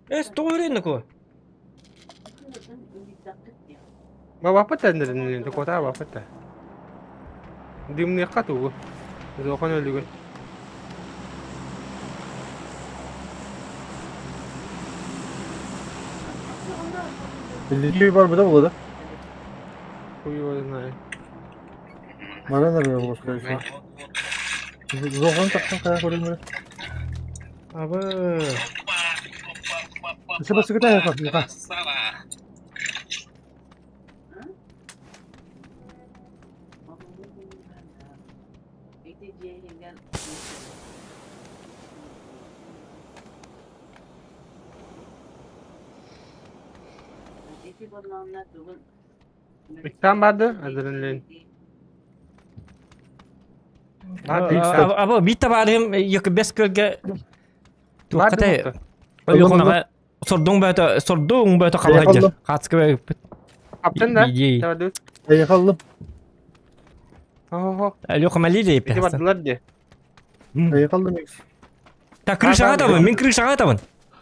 Эс, тоҕо өрүөннүк Бабаппыт тэннэрин токотаа баппыт да. Дымныахха тугу. Зохон өлүгүн. Билии барбыта буолла да? Хуй его знает. Баран эрэр буолуо, скорее всего. Зоҕун тахсан хайа көрүҥ Абы. Сыбасыгыта Лука. Иккан барды, адреналин. Абы биир табаарыһым Якубес көлгө туоххатай Өлүөхүмэҕэ сордуҥ бөөтө сордуҥ бөөтө халыһа Хаацка бэйэппит. Аптын да? Эйхаллым. Өлүөхүмэлии дейппи. Бардылар дии. Эйхаллым. Так крышаға табын, мен крышаға табын.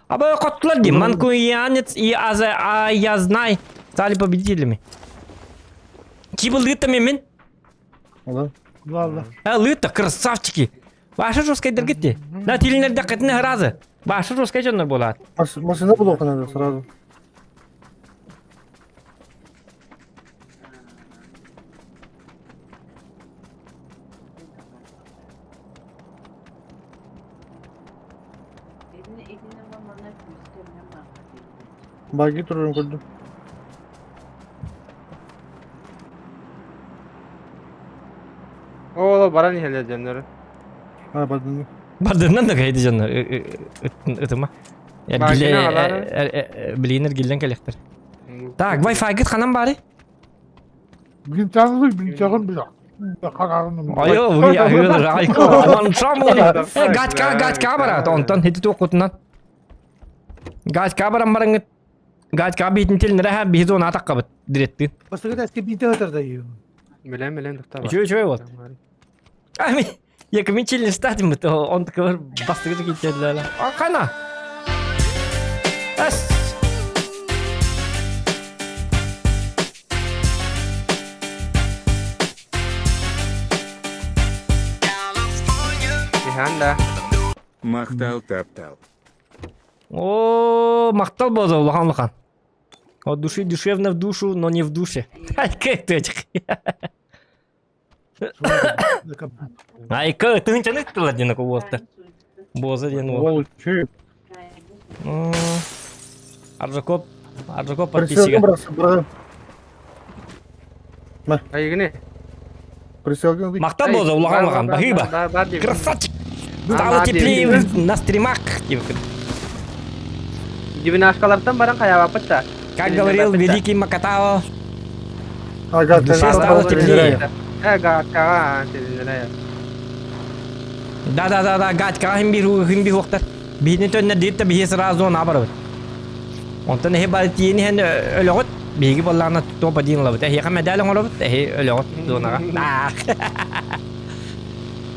Абы коттулар дии. Манкуянец и Аза а я знай стали победителями. Кибл лыта мен. Ола. Ладно. А лыта красавчики. Башы жесткайдыр кетти. На тилинерде кытны разы. Башы жесткай жоннор болат. Машина булуох надо сразу. Баги турарын көрдүм. Ооло баран иһэлэр дьоннору. А, бардын. Бардынан да кайды жоннор. Ытыма. Билинер гиллен келехтер. Так, Wi-Fi гит ханан бары? Блинчагын блинчагын бля. Хагарын. Айо, вы айылыр, айко, аман шамлы. Э, гатка, гатка барат, онтон хити туқутунан. Гатка баран барыңыт. Гатка битин телин рәһә бизон атаққа бит диретти. Бастыгыта эске бинте өтөр Билем, билем, доктор. Үчү үчү вот. Ами, екі мен челлендж стадим бит, он такой бастыгы кетеді. А қана? Әс. Иһан да. Махтал таптал. О, мақтал боза улахан улахан. От души душевно в душу, но не в душе. Айка ты. Айка, ты не тыла ден кого-то. Боза ден Ол чүй. Аржакоп, Аржакоп Прицелга подписчига. браться, брат. Айгыны. Прицелга. Мақтал боза улахан улахан. Бахиба. Красавчик. Стало теплее на стримах. Дивинашкалартан баран хаябаппыт да. Как говорил великий Макатао, Ага, Душе стало теплее. Э, гатка, телинere. Да-да-да-да, гатка хим бир уктар. Бихини төннө диит бихи сразу наоборот. Онтон эхи бар тиини хен өлөгөт биһиги боллаана топ один лабыт. Эхи медаль оҥоробут, эхи өлөгөт зонага.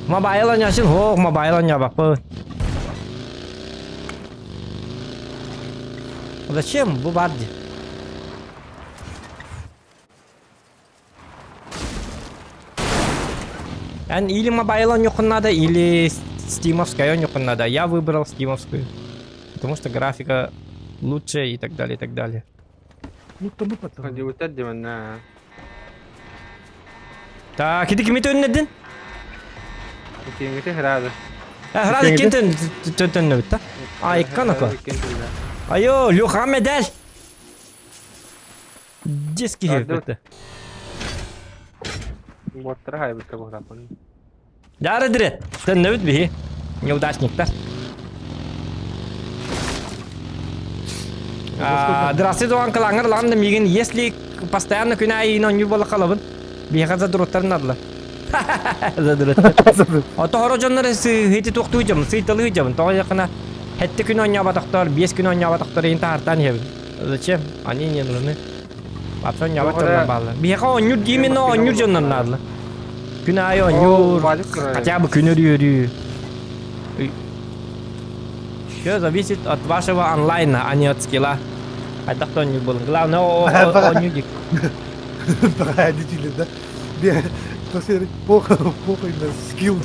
Мобайл оñосын хоох, мобайл оñобаппы. Зачем бу бар ди? Эн или mobile оонньуоххун надо, или стимовская оонньуоххун надо. Я выбрал стимовскую. Потому что графика лучше и так далее, и так далее. Ну, тому потом. Дебютер демэннэ. Так, ити кими төннөрдүн? Итиҥҥити сразу. Сразу ким төннөбүт да? Айкан око. Айо, Леха медаль! Детский киһи Боттара хайбыкка буһараппын. Дары дыры, төннөбүт биһи. Неудачниктар. Здравствуй, Дуан Кылаңыр, лам да мигин, если постоянно күн айын оонньуу буола халабын, биһиэхэ задроттар надылар. Задроттар. Ото хоро дьоннор сыһыты туохтуу дьабын, сыйталыы дьабын. Тоҕо якына хетте күн оонньообатохтор, 5 күн оонньообатохтор иин таһартаан иһэбин. Зачем? Они не нужны. Вообще оонньообот дьоннор бааллар. Биһиэхэ оонньуур именно оонньуур дьоннор наадалар. Күн аайы оонньуур, хотя бы күн өрүү-өрүү. Все зависит от вашего онлайна, а не от скилла. Хайдах да оонньуур буолун. Главное, оонньуу дик. Баҕайы да. Похуй, похуй на скилл.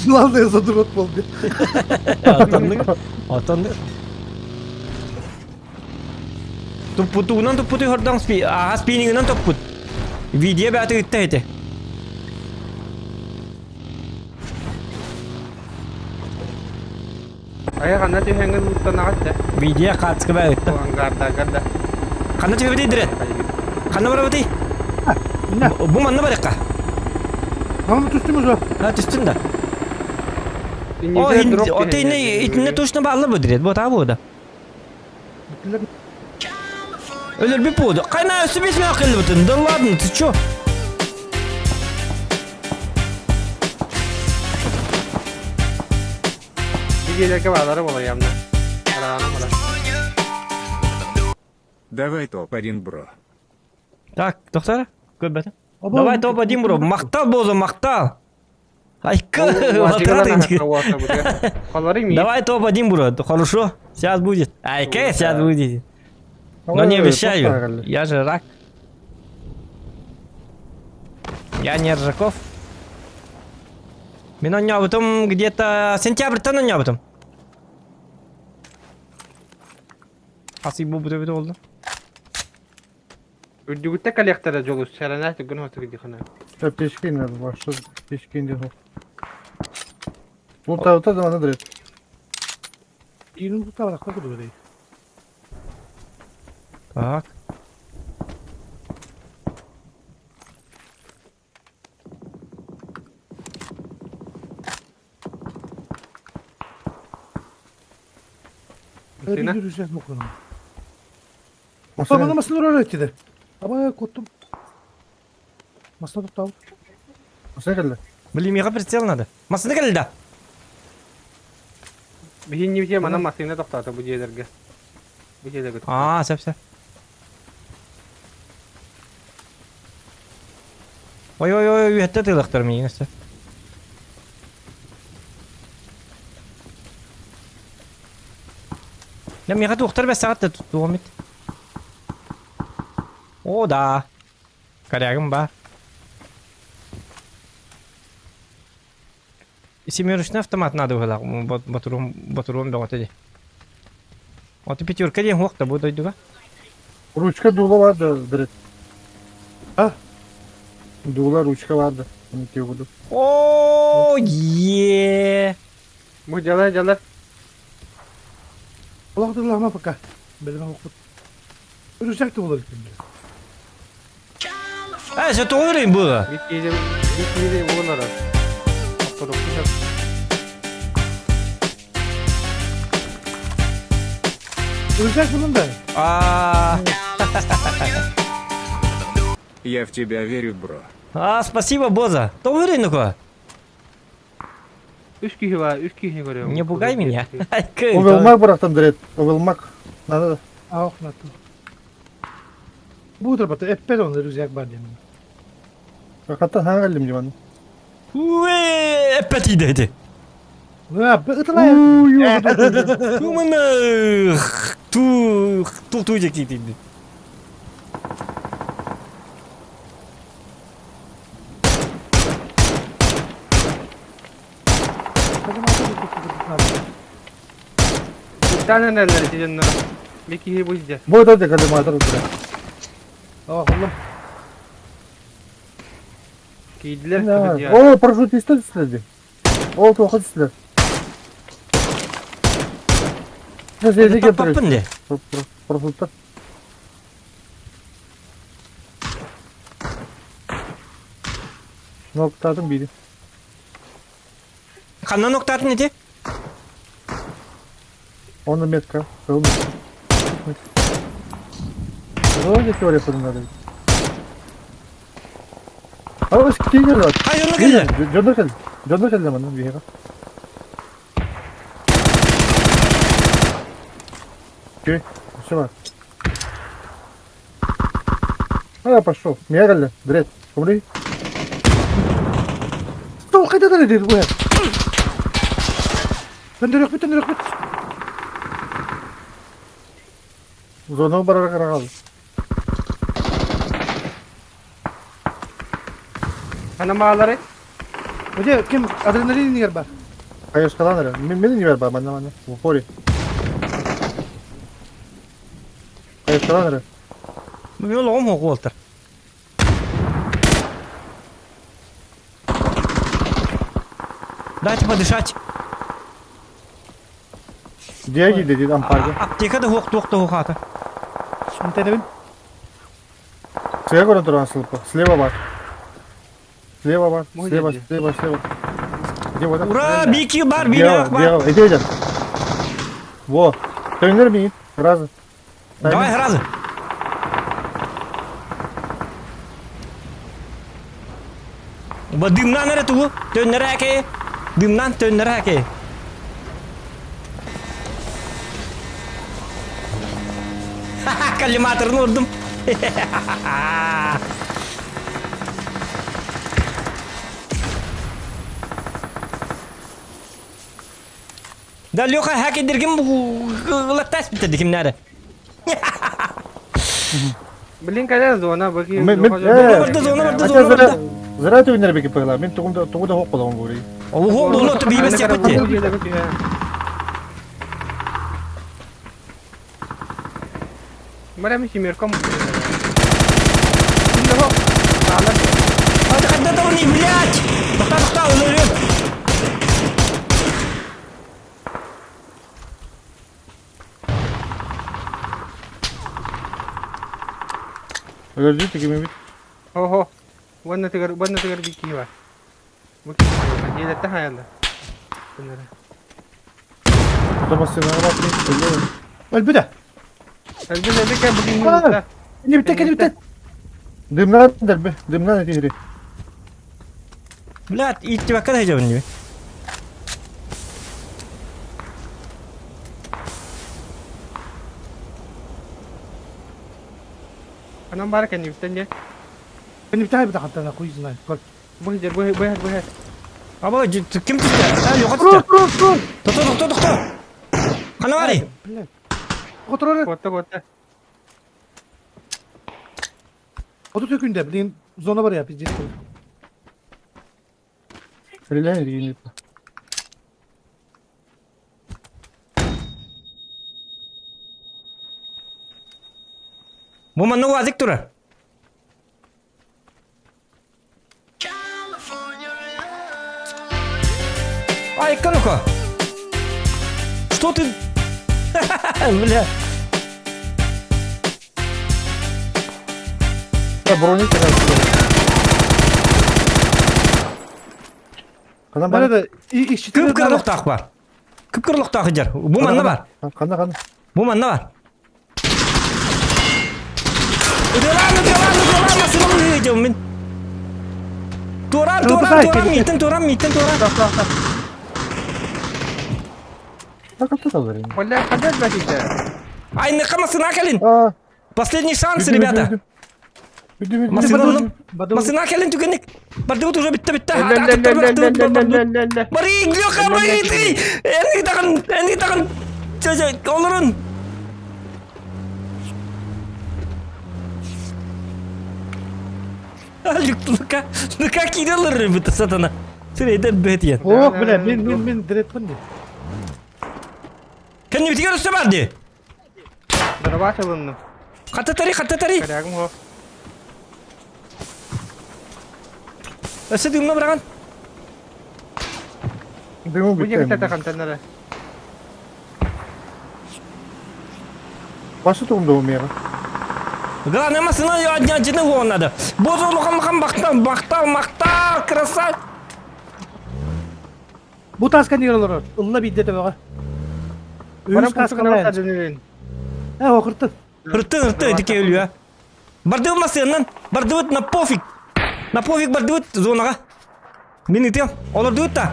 Главное, задрот был. Отоннук. Отоннук. Туппутугунан туппуту хордоҥ спи ааһа спиннингынан топпут. Видео бэйэтэ ыытта ити. Айа ханна түһэҥҥин муттанаҕыт да? Видео хаацка бээ ыытта. Ангардагар да. Ханна түһэбитий дирет? Ханна барабытый? Бу манна барыахха. Мама түстүм уже. Ha түстүн да. О, итинне итинне точно баалар бу дирет. Бу таа бу да. Өлөрбүт буолду. Кайна өссө бес мөөх келбитин. Да ладно, ты чё? Дигелерге баалары болайамна. Араана бара. Давай топ-1, бро. Так, доктор, көрбөтүм. Давай топ-1, бро. Мактал болду, мактал. Айка, Давай топ-1, бро. Хорошо, сейчас будет. Айка, сейчас будет. Но не обещаю. Я же рак. Я не Ржаков. Мен оонньообутум где-то сентябрьтан оонньообутум. Хас ый буолбут эбит буолла. Үрдүгүттэ коллектора дьолус сэрэнэ түгэн хотугдихана. Пешкин башы пешкин ден. Бу тавта да мана дырет. Киинин тутабарахта кудугу Так. Сына? Yürüyeceğiz bu konu. Bana masını öğretti Ama kottum. Masına tuttu Masına келді. Блин, мига прицел надо. Масына келді да. Биһинни битиэ манан массыына тохтоото бу дьиэлэргэ. Бу дьиэлэргэ Аа, сөп сөп. Ой ой ой, үһэтте тыылахтар миигин өссө. Я миэхэ туохтар бэссэҕит да туом ит. О да. Корягым бар. Семерочный автомат надо быһыылаах ботуруом ботуруом бөҕөтө дии. Ото пятерка диэн суох да бу дойдуга. Ручка дуула бар да дырет. А? Дуула ручка бар да. Оны О, е. Бу дьала дьала Олох дыллаама пока. Бэлэмэ окут. Үрүсэк да болар екен. Э, сен тоҕо берейин бу? Бит киһи бит киһи буолара. Охторукту Үрүсэк булун да. А, Я в тебя верю, бро. а, спасибо, Боза. Тоҕо берейин ну-ка. Үс киһи бар, үс киһини көрөм. Не пугай меня. Овелмак барахтан дырет. Овелмак. Надо. Аох нату. Бу трапата эппет он үрүсэк бар диэн. Хаттан хаҥа келдим диман. Уэ, эппет иде А, ытылай. Тумана ту ту ту ди. Хойутаан эрэллэр ити дьоннор. Би киһи бу сидьэ. Бу да коллиматор бля. О, холлум. Киирдилэр кыһыл О, парашютистар түстүлэр дии. Ол туохха түстүлэр? Таппаппын дии. Парашюттар. Ноктаатым биири. Ханна ноктаатын ити? Онно метка. Кыл метка. Вроде теория фырыннары. А, киинер бар. Хай онно кэллэ. Дьоннор кэллэ. Дьоннор кэллэ манна биһиэхэ. Окей, все бар. А, пошел. Меня кэллэ. Дред. Умри. Стол қайда деді бұл? Төндірек бит, төндірек бит. Зона барар карагал. Хана маалары? Где ким адреналин нигер бар? Хайышкалан эрэ. Мен не бар манна манна. В упоре. Хайышкалан эрэ. Мен олоҕум хоҕу буолтар. Дайте подышать. Диаги дедин ампарга. Аптека да хуох туох да хуохаата. Интенебин. Сыга көрөн туран сылпа. Слева бар. Слева бар. Мой Слева, дядя. слева, слева. Где вот? Ура, бики бар, Диага, бинyak бар. Диага, иди, иди. Во. Тренер ми. Сразу. Давай сразу. Ба дымнан эрэ тугу? Төннөрө әкэ. Дымнан төннөрө әкэ. Ха-ха, коллиматорын урдум. Да, Леха, хакердергин ылаттаас биттерди кимнәре. Блин, кэлэр зона бу Мен мен Зона барды, зона барды, зона барды. Зара төннөр беки пыгла. Мен тугумда тугуда хок колагым бури. Ого, болот бийбес япытты. Барам семерком. Hadi хадда не, блядь! Тоқта, тоқта, өлөрүм. Өлөрдү тигиме бит. Хо-хо. Уонна тыгар, уонна тыгар бикки бар. Бу Диэлэтте хайалла. Атамасына бар. Өлбүдэ. Әлбе әлбе кә бүгін Не битте, не битте. Дымнан дербе. Дымнан этири. Блядь, иттибакка да хежебин диби. Анан бар кән юктан же. Не битте бит хаттана хуй знает. Бу жер бу бу бу. Аба, ким түстэ? А, жоға Тур, түстэ. тур, тур. Тоқта, тоқта, тоқта. Қана барый? Блядь. Отырар. Котта котта. Otu tökünde bilin zona var ya biz Стреляй или Бу манна уазик турар. Ай, ну-ка. Что ты? Бля. Да, брони Кана бар? Nerede? İşçi Кып-кыр бар. Кып-кыр лоқтақ жер. Бу манна бар. Кана кана. Бу манна бар. Өтелан, өтелан, өтелан, масыны өйдем мен. Туран, туран, туран, миттен туран, миттен туран. Так это да. Бля, хадат бәтите. Ай, ныққа кәлін. А, Последний шанс, ребята. Машина Масына кәлін түгенік. Барды вот уже бітті, бітті. Бары, Леха, бары, ты. Әні тағын, әні тағын. Олырын. Лука, Лука кирилер рыбы сатана. Сірейдер бет ен. Ох, бля, мен мен мен директ қын. Кэннибитигэр өссө бар дии. Дорабач ылынным. Хаттатари, хаттатари. Корягым хо. Өссө дымна быраҕан. Дымы Бу бүттэ. дьиэхтэ хантаннара. Башы тугум да умега. Главное, машина одни вон надо. Бозу улахан махан бахтал, бахтал, махтал, красавчик. Бу тааска ньир олорор. Ылла биирдэ төбөҕө. Баран Үһүс кааскалаан. пушкалаан. Э, окуртун. Ыртын, ыртын, ити өлүө. Бардыбыт массыыннан, бардыбыт на пофиг. На пофиг бардыбыт зонаҕа. Мин ытыам, олордубут да.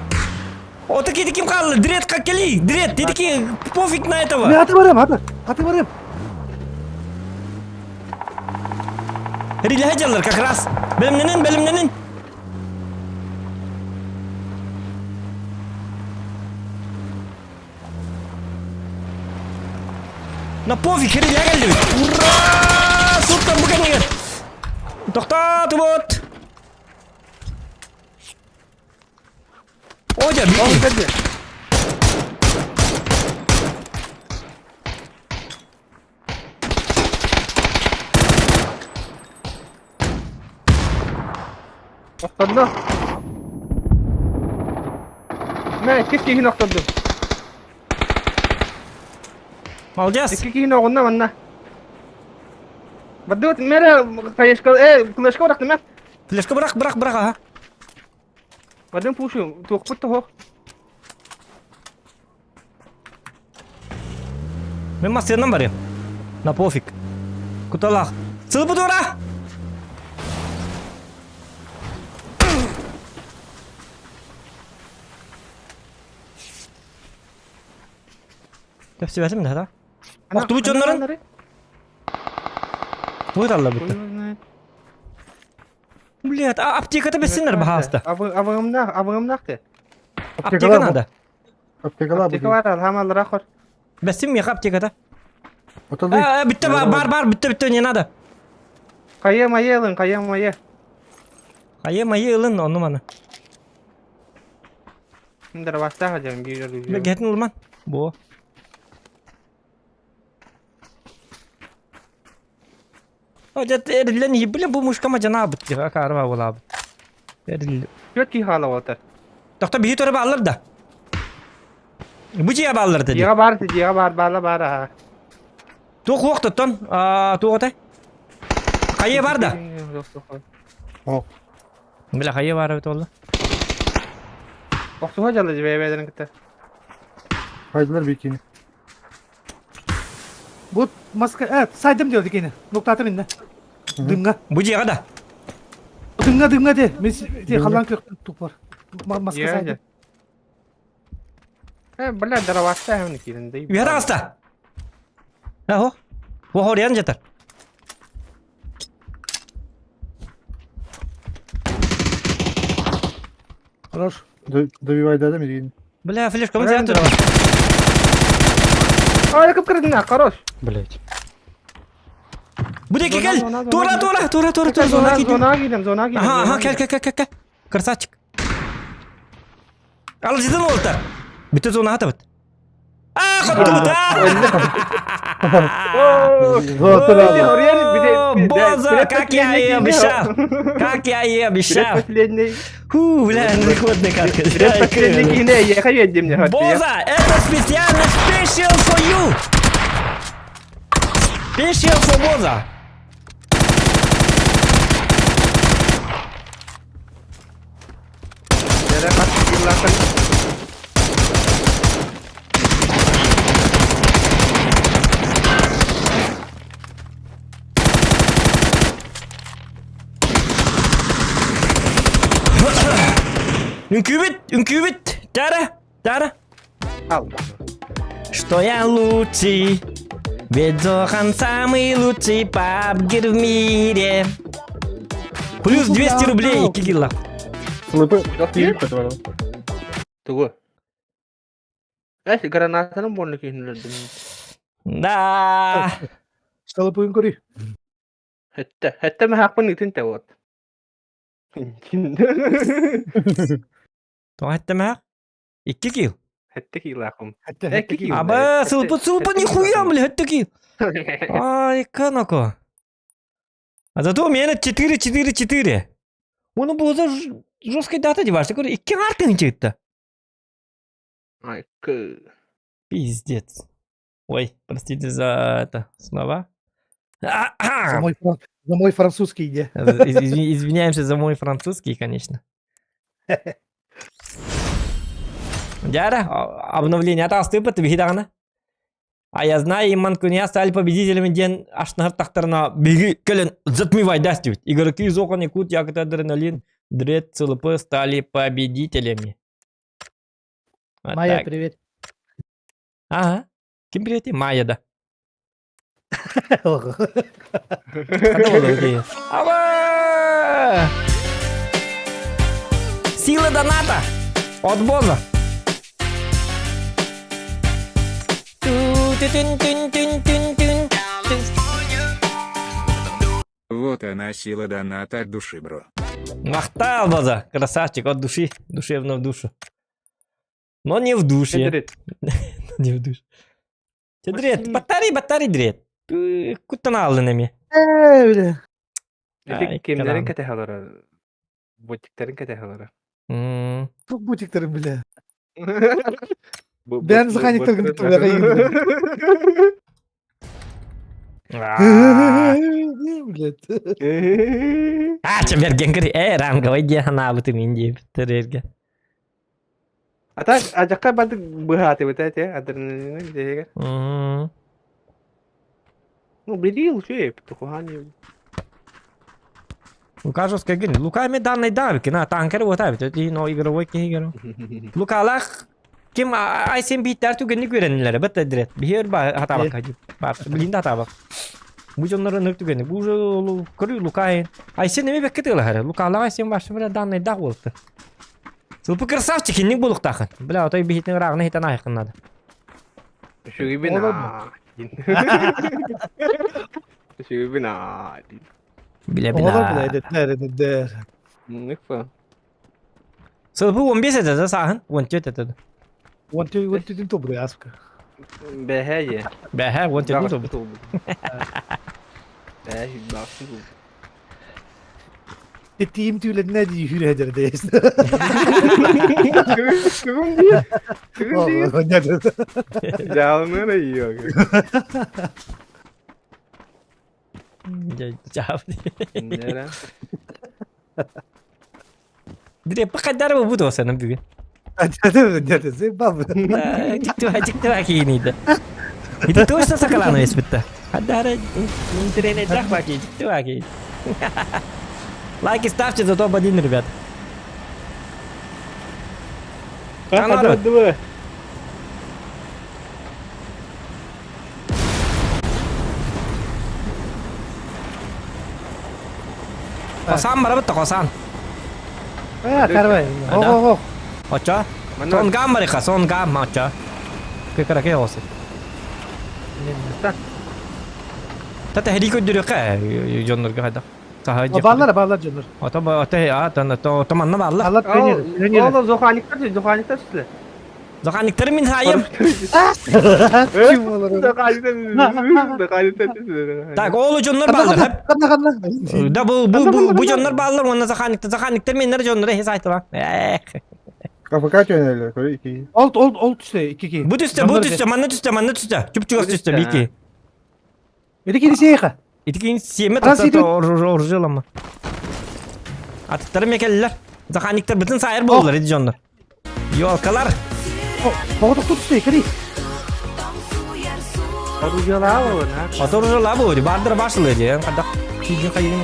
Ото кити ким хаалла? Дред как кели? Дред, ти таки пофиг на этого. Мен аты барам, аты. Аты барам. Рилэһэ дьаллар как раз. Бэлэмнэнин, бэлэмнэнин. На пофиг, херилэ кэллибит. Ура! Суттан бу кэннигэр. Тохтоотубут. О, дьэ, бити. Охтордо. Мэ, иккис киһини охтордум. Молодец. Икки киһини оҕунна манна. Бардыбыт мэрэ хаешка, э, флешка бырахтым э. Флешка бырах, бырах, бырах, аха. Бардым пушу, туохпут тоһо. Мин массыынам барыам. На пофиг. Куталаах. Сылбыт ура! Тэпсибэтим да, да? Охтубут дьоннорун? Тугу таллабыт? Блядь, а аптеката бессиннер баһааста. Абыгымнаах, абыгымнаах те. Аптека надо. Аптекалар Аптека бар, алхамаллара хор. Бэссин миэхэ аптеката. Отолуй. А, бүттэ бар бар бүттэ бүттэ не надо. Хайа майа ылын, хайа майа. Хайа майа ылын ону маны. Дарабастаах дьон биир Бэгэтин ылман. Бо. О, дьэ эриллэн иһибилэ бу мушкама дьанаабыт дьэ акаарба буолаабыт. Эрилли. Түөрт киһи хаала отар. Тохто биһи төрө бааллар да. Бу дьиэ бааллар да. Дьиэҕэ баар, дьиэҕэ баар, баала баар аха. Туох уох тоттон, аа туох этэй? Хайа бар да? О. Бля, хайа бар эбит олла. Охсуһа дьалла дьиэ бэйэлэрин кытта. Хайдылар бикини. Бу маска, э, сайдым диyor дикини. Ноктатым инне. Дымга. Бу дьиэҕэ да. Дымга, дымга де. Мен де халан көктüm тук бар. Маска сайдым. Э, бля, дарабаста хэмни киирэн дэй. Үһэ таҕыста. Аһо. Бу хоруйан жатар. Хорош. Добивай да мигин. Бля, флешка мы зря Ай, кып-кырдына, хорош. Блять. Бу диэки кэл! Зона, зона, Тура, зона. тура, тура, тура, тура, зона Зона, киирдим. зона киирдим, зона киирдим. Аха, аха, кэл, кэл, кэл, кэл, кэл. Красавчик. Алжыдын уолтар. Бүтэ зона хатабыт. Аа, хоттубут, аа! Боза, как я и обещал! Как я и обещал! Предпоследний. Фу, бля, ходный катка. Предпоследний кине, я хочу мне. Боза, это специально special for you! Special for Боза! Үҥкүүбүт, үҥкүүбүт, Тара, Тара. Что я лучший, ведь Зохан самый лучший пабгер в мире. Плюс 200 рублей, Кигилла. Слыпы. Тугу? Эс, гранатаны больно киһинлердим. Да. Столопуйун көрүй. Хэтте, хэтте махакпын итин те вот. Тоҕо эттэмээх? Икки кил. Хэтте киилаахым. Хэтте Э, хэтте киил. киил. Аба, сылпыт сылпыт нихуя, бля, хэтте киил. Ай, канако. А зато у меня 4-4-4. Оны болса жесткой дата девашты көрі. Икки артын чыгытты. Ай, кы. Пиздец. Ой, простите за это слова. За мой, за мой французский иде. Извиняемся за мой французский, конечно. Дяра, обновление атастыпыт биһи А я знаю, и Манкуния стали победителями диэн ашнар тахтарына биги кэлэн затмевай даст Игроки из Охан, Якут, Якут, Адреналин, Дред, ЦЛП стали победителями. Вот Майя, так. привет. Ага. Ким привет? Майя, да. Ава! Сила доната! От Боза! Вот она сила доната от души, бро. Махтал, Боза! Красавчик, от души, душевно в душу. Но не в душе. Не в душе. Дрет, батарей, батарей, дрет. Куттан алын эми. Ити кимнерин кэтэһэлэрэ? Бутиктерин кэтэһэлэрэ. Тук бутиктерин бля. Бән зыханиктер бля. Блядь. А, чемерген кири. Э, ранговый дия ханаабытым инди терерге. А так, ажакка бардык быһааты быта те, адреналин диэгэ. Ну, билил үчүгэй, тухуһаан Лука жестко гин. Лука эми данный давики, на танкер вот авит. Это но игровой киһи Лукалах ким айсен биттер түгенни көренилер бит дирет. Бихер ба хатабак хади. Бар, билин да хатабак. Бу жоннор өнөр түгенни. Бу уже көрү Лука Айсен эми бекке тыла Лукалах айсен башы бля данный да болду. Сылпы красавчик инник булуктахын. Бля, отой бихитин рагына хитен айкын надо. Үчүгүйбүн аа. Үчүгүйбүн аа. Биле Оҕолор бile эдеттер эдеттер. Ныкпа. Сылпы 15 это да саһын? 14 это. 14 тобу аска. Бэһэ Бэһэ 14 тобу. Бэһэ баҕас Тиим түүлэннэ дии хүрэ дейс. Кыгым дии. Кыгым дии. Жаалымын ыйыок. Жаап. Дре пакадар бу бу сенин бүгүн. Жиктү кийиниди. Ити точно сакаланы эспитте. Хаддара интернет жак баки, жиктү баки. Лайки ставьте за топ-1, ребят. Канары. Косан барабыт косан. А, карбай. Ого, ого. Очо. Сон гам барыха, сон гам, очо. Кыкараке осы. Тата хери көдүрөкө жоннорго хайда. Баллар, баллар жоннор. Ото ото а тон то то манна баллар. Аллар пионер, пионер. Ол зоханиктар, зоханиктар сүле. Зоханиктар мин сайым. Так, ол жоннор баллар. Да бу бу бу бу жоннор баллар, онна зоханиктар, зоханиктар меннер жоннор хес айтыла. Эх. КФК төнелер, көрө ики. Ол ол ол түстө, ики ки. Бу түстө, бу түстө, манна түстө, манна түстө. Чүп-чүгас түстө, бики. Эти кири сейха. Итикин семе тата оржылама. Атыктары мекеллер. Заханиктер бүтүн сайыр болдулар, эди жоннор. Ёлкалар. Поготок түстө, кири. Оторжылаа бу, бардыр башылы ди. Кадак кийин кайын.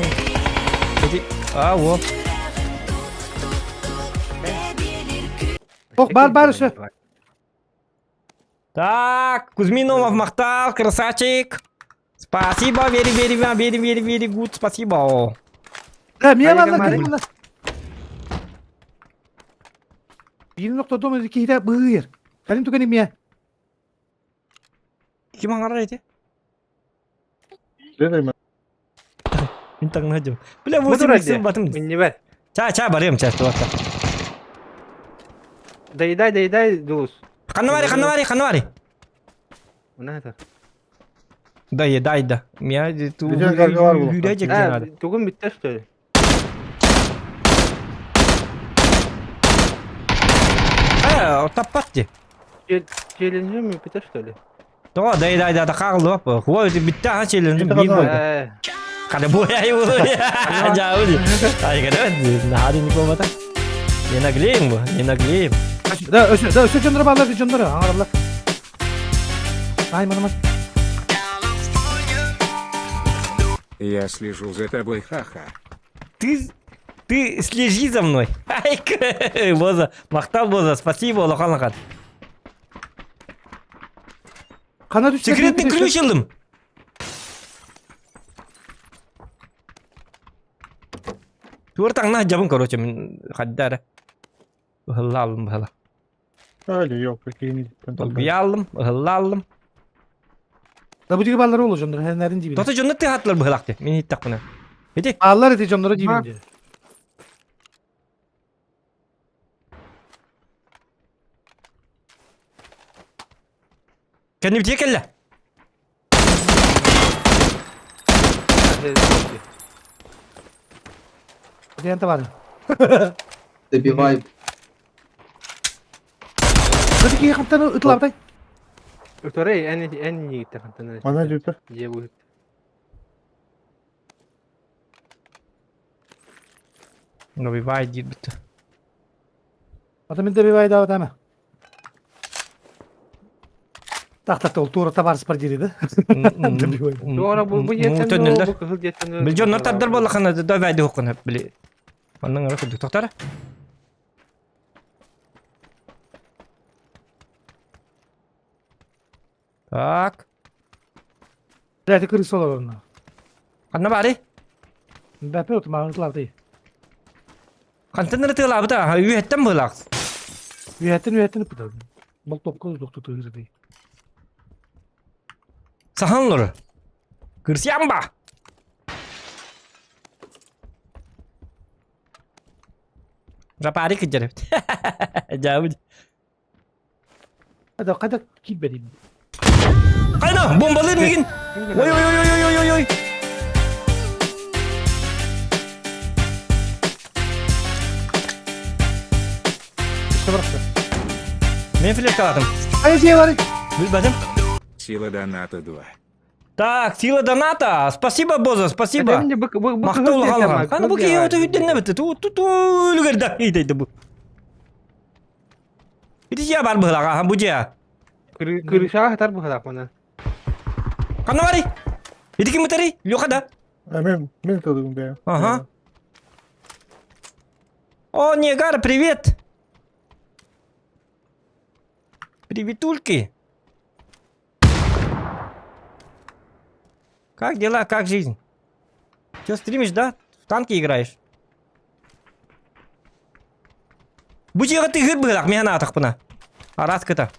Эти а во. Ох, бар бар өсө. Так, Кузьминов махтал, красавчик. Спасибо, very, very, very, very, very good, спасибо. Да, мен баллар, кири баллар. Бир нокто дома кихите быыр. Калим түгени мия. Ким аңарар эти? Дедим. Мин таңна жым. Бля, 8 батым. Минни бер. Ча, ча, барым, ча, туата. Доедай, доедай, Дулус. Ханна бари, ханна бари, ханна бари? Мына это. Да, е, дай, да. Меня ту Бүтэн карга бар булуохтаах. үрэ дьэкти А, надо. тугун бүттэ что ли? Э, таппат ди. Челленджи ми бүтэ что ли? Тоҕо дай дай да хааллы бап. Хуа битте аха челленджим Битте биир ханна буолда. Э, Хада буой буой. Жаабы ди. Ай када наһаа не болбата. Не наглеем бу, не наглеем. Да, өсө, да, өсө дьонноро бааллар, дьонноро, аҥараллар. Ай, мана Я слежу за тобой, ха-ха. Ты ты следи за мной. Ай, Боза, махтал Боза, спасибо, улахан улахан. Хана түстэ Секретный ключ ыллым. Туор таҥна дьабын короче мин хаддара. Ыһылла аллым быһала. Али, ёлка, киһини Долгуйа аллым, ыһылла аллым. Да бу диги бааллар ол дьоннор, хэннэрин диибин. Тото дьонно тыһаатылар быһылаах дии. Мин иһиттэхпинэ. Ити. Бааллар ити дьонноро диибин дии. Кэннибитигэр кэллэ. Диэн табаар. Добивай. Бу киһи хантан ытылабытай? Второй, эн эн нигиттэ хантан. Мана дьүтэ. Дьиэ бу. Добивай диир бүттэ. Ата мин добивай даабатама. Тахта ол туора табаарыспар дири да. Добивай. Туора бу бу дьиэттэн Төннөллөр. бу кыһыл дьиэттэн. Били дьоннор тардар буоллаххына добивай диэххин били. Манныҥ ара курдук тохтара. Так. Бля, крыса олорор. Ханна баарый? Бэпэ утумаҕын Хантан ырытыылаабыта? Үөһэттэн быһыылаах. Үөһэттэн үөһэттэн ыппыта. Болтопко тохтутуһурдый. Сахан олорор. Кырсыйан ба! Рапари кыдьар эбит. Дьаабыт. Хада хада киирбэтим. Хайна, бомбалыыр мигин! Ой ой ой ой ой ой ой! Өссө барахта. Мен флешкалатым. Ай дьиэ бары. Билбэтим. Сила доната 2. Так, сила доната. Спасибо, Боза, спасибо. Махтал улахан. Хана бу киһи өтө хүддэннэ битте. Ту ту ту үлүгэрдэ итэйдэ бу. Ити дьиэ бар быһылаҕа, бу дьиэ. Крышаҕа хатар быһылаах мана. Ханна барый? Ити ким ытарый? Леха да? Мен мен тылым бэйэм. Ага. О, Негар, привет! Приветульки! Как дела, как жизнь? Че, стримишь, да? В танки играешь? Бу дьиэҕэ тыһыыр быһылаах миһэн аатахпына. Араас кыта.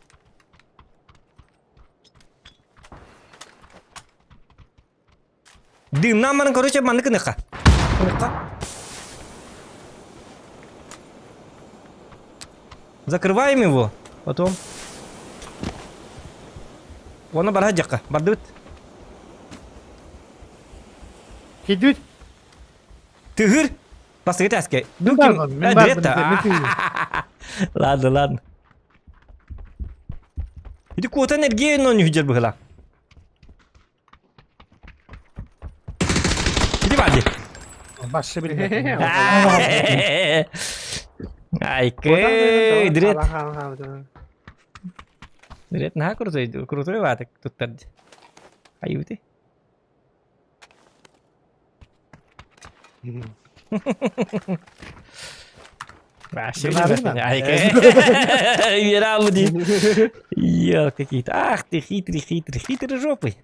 Дымнаан баран короче маннык ыныхха. Ыныхха. Закрываем его. Потом. Оны бара дьахха. Бардыбыт. Кийдибит. Тыһыр. Бастыгы тәске. Мин барбын, мин барбын, Ладно, ладно. Ити куотан эргиэн нон үһүдэр быһылаах. Ити баар дии. Башша билбэт. Айкы, дрет. Дрет наһаа крутой, крутой баатык туттар дии. Айыбыты. Вообще Айкы. Вера дии. Ел какие-то. Ах ты хитрый, хитрый, хитрый жопой.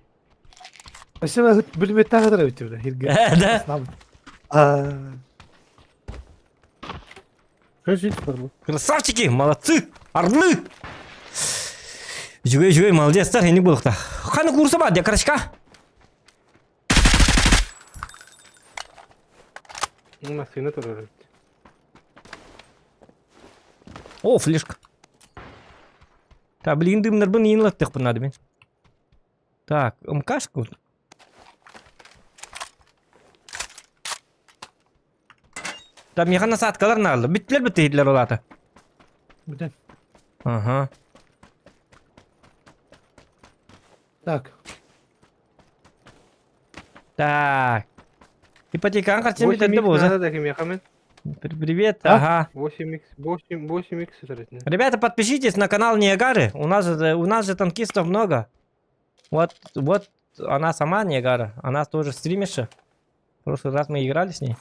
Өссө бүлүмүөттаах ытар эбит бile. Да? Аа. Красавчики, молодцы, орлы! Үчүгэй, үчүгэй, молодецтар, эник буолуохта. Ханы курса бар, дьэ, крачка. Массыына турар. О, флешка. Так, билигин дымнарбын иин ылаттыахпын наада мин. Так, МКшку. Там миэхэ насадкалар нааллар. Бүттүлэр бүттүһүлэр ол аата. Бүтэн. Ага. Так. Так. Ипотекаң харчын бүтэрдэ 8x буолса. надо да кимиэхэ мин. Привет, А? ага. 8x, 8, 8x сытар Ребята, подпишитесь на канал Ниагары. У нас же танкистов много. Вот, вот она сама Ниагара. Она тоже стримерша. В прошлый раз мы играли с ней.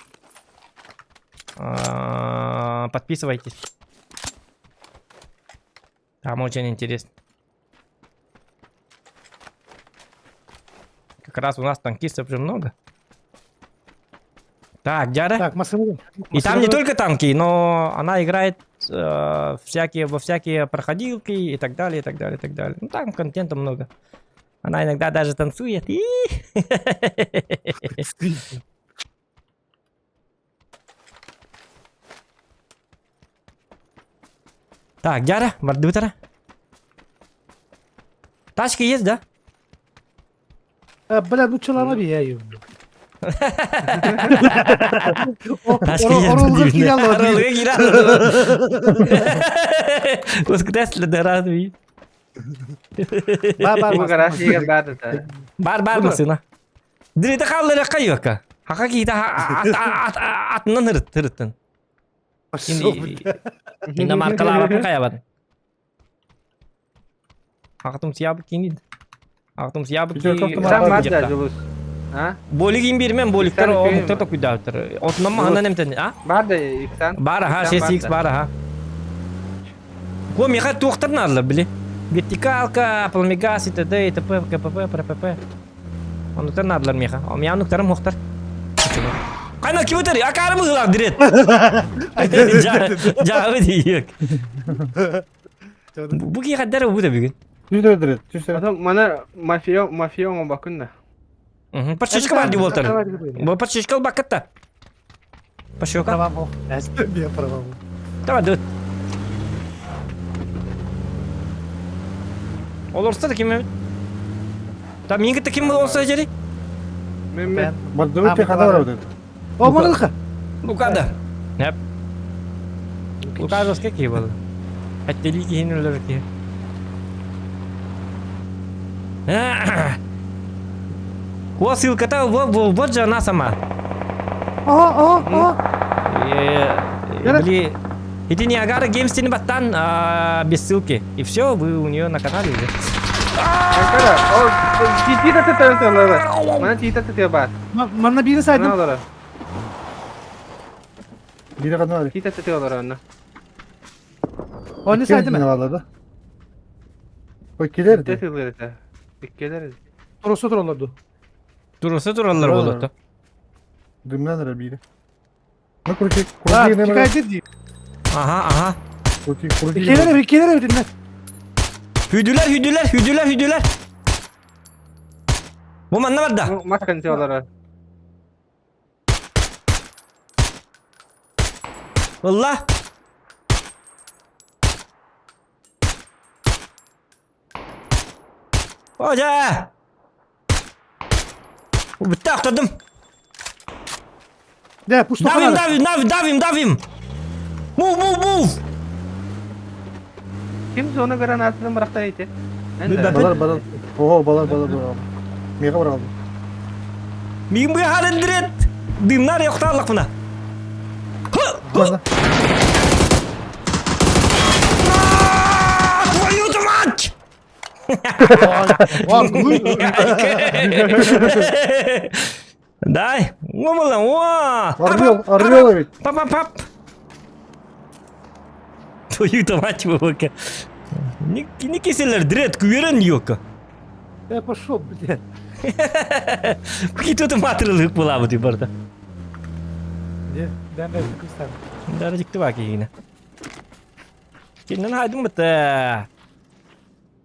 Подписывайтесь. Там очень интересно. Как раз у нас танкистов же много. Так, Дяра. Так, массыына. И там не только танки, но она играет всякие, во всякие проходилки и так далее, и так далее, и так далее. Ну, там контента много. Она иногда даже танцует. Так, Дяра, бардыбытара. Тачка есть, да? А, бля, ну чалама би я. Тачка есть. Оролга кире алды. Оролга кире алды. Ускутесле да разве? Бар бар. Бу гараж иһигэр баар да. Бар бар массыына. Дирите хааллара кайыакка. Хака киһитэ атынан ырыт ырыттын. Иномаркалаабатын хайабатын. Ахтым сиябы кинид. Ахтым сиябы Иксан баар да Дьулус. А? Болик имбирмен боликтер Иксан омуктар да күйдәптер. Отунан маханан эмтен, а? Баар да Иксан. Бар аха, Иксан 6x бар бар аха. Ко меха туохтар наадалар били. Вертикалка, пламегаз и т.д. и т.п. КПП, ПРПП. Оннуктар наадалар меха. Мия оннуктарым мохтар. Кайна ким өтер? Акары быһыылаах дирет. Жаабы диек. Бу кии хаддар бу да бүгүн. Түстер түстер. Потом мана мафия мафия оҥорбоккун да. Подшишка бар дии буолтар. Бу подшишка ылбаккытта. Пошёка. Правам. Мен правам. Давай, давай. Олорса да ким эбит? Там миигин кытта ким олорса дьэри? Мен мен. Бардыбыт те хана барабыт. О, манылха. Лука да. Нэп. Лука жестко киһи буолла. Эттелии киһини өлөр киһи. О, ссылка-то, вот, вот, вот же она сама. О, о, о. Били, иди Ниагара Геймс баттан без ссылки. И все, вы у нее на канале уже. Кара, о, тита тата Мана тита тата баар. Манна биири Мана сайдым. олорор. Биири хана бар. Тита тата олорор онно. Оны сайдым. Алады. Ой келер. Тата тата. Иккилэр. Туруса тураллар. Туруса тураллар болот. Дымнан ра биири. Ну крути, Да, крути, не кикайды ди. Ага, ага. Крути, крути. Келер, келер битинне. Hüdüler, hüdüler, hüdüler, hüdüler. Бу манна бар да. Маскан олорор. Ылла. Ожа! Бүттэ охтордум. Да, пушто Давим, давим, давим, давим, давим. Move, move, move. Ким зона гранатын бырахта ити? Балар, балар. Ого, балар, балар, балар. Мега бар алды. Миигин бу харындырет. Дымнар yoктарлык мына. Мана. Твою ж мать! Ва, гуй. Дай. Омала, о! Орел, орел ведь. Пап, пап, пап. Твою-то мать, Вовка. Не, не киселер, дрет, куерен ёка. Я пошел, блядь. Какие-то матрылык была вот и барда. Де, дай мне кристалл. Даже диктува кигина. Кинен хайдым быта.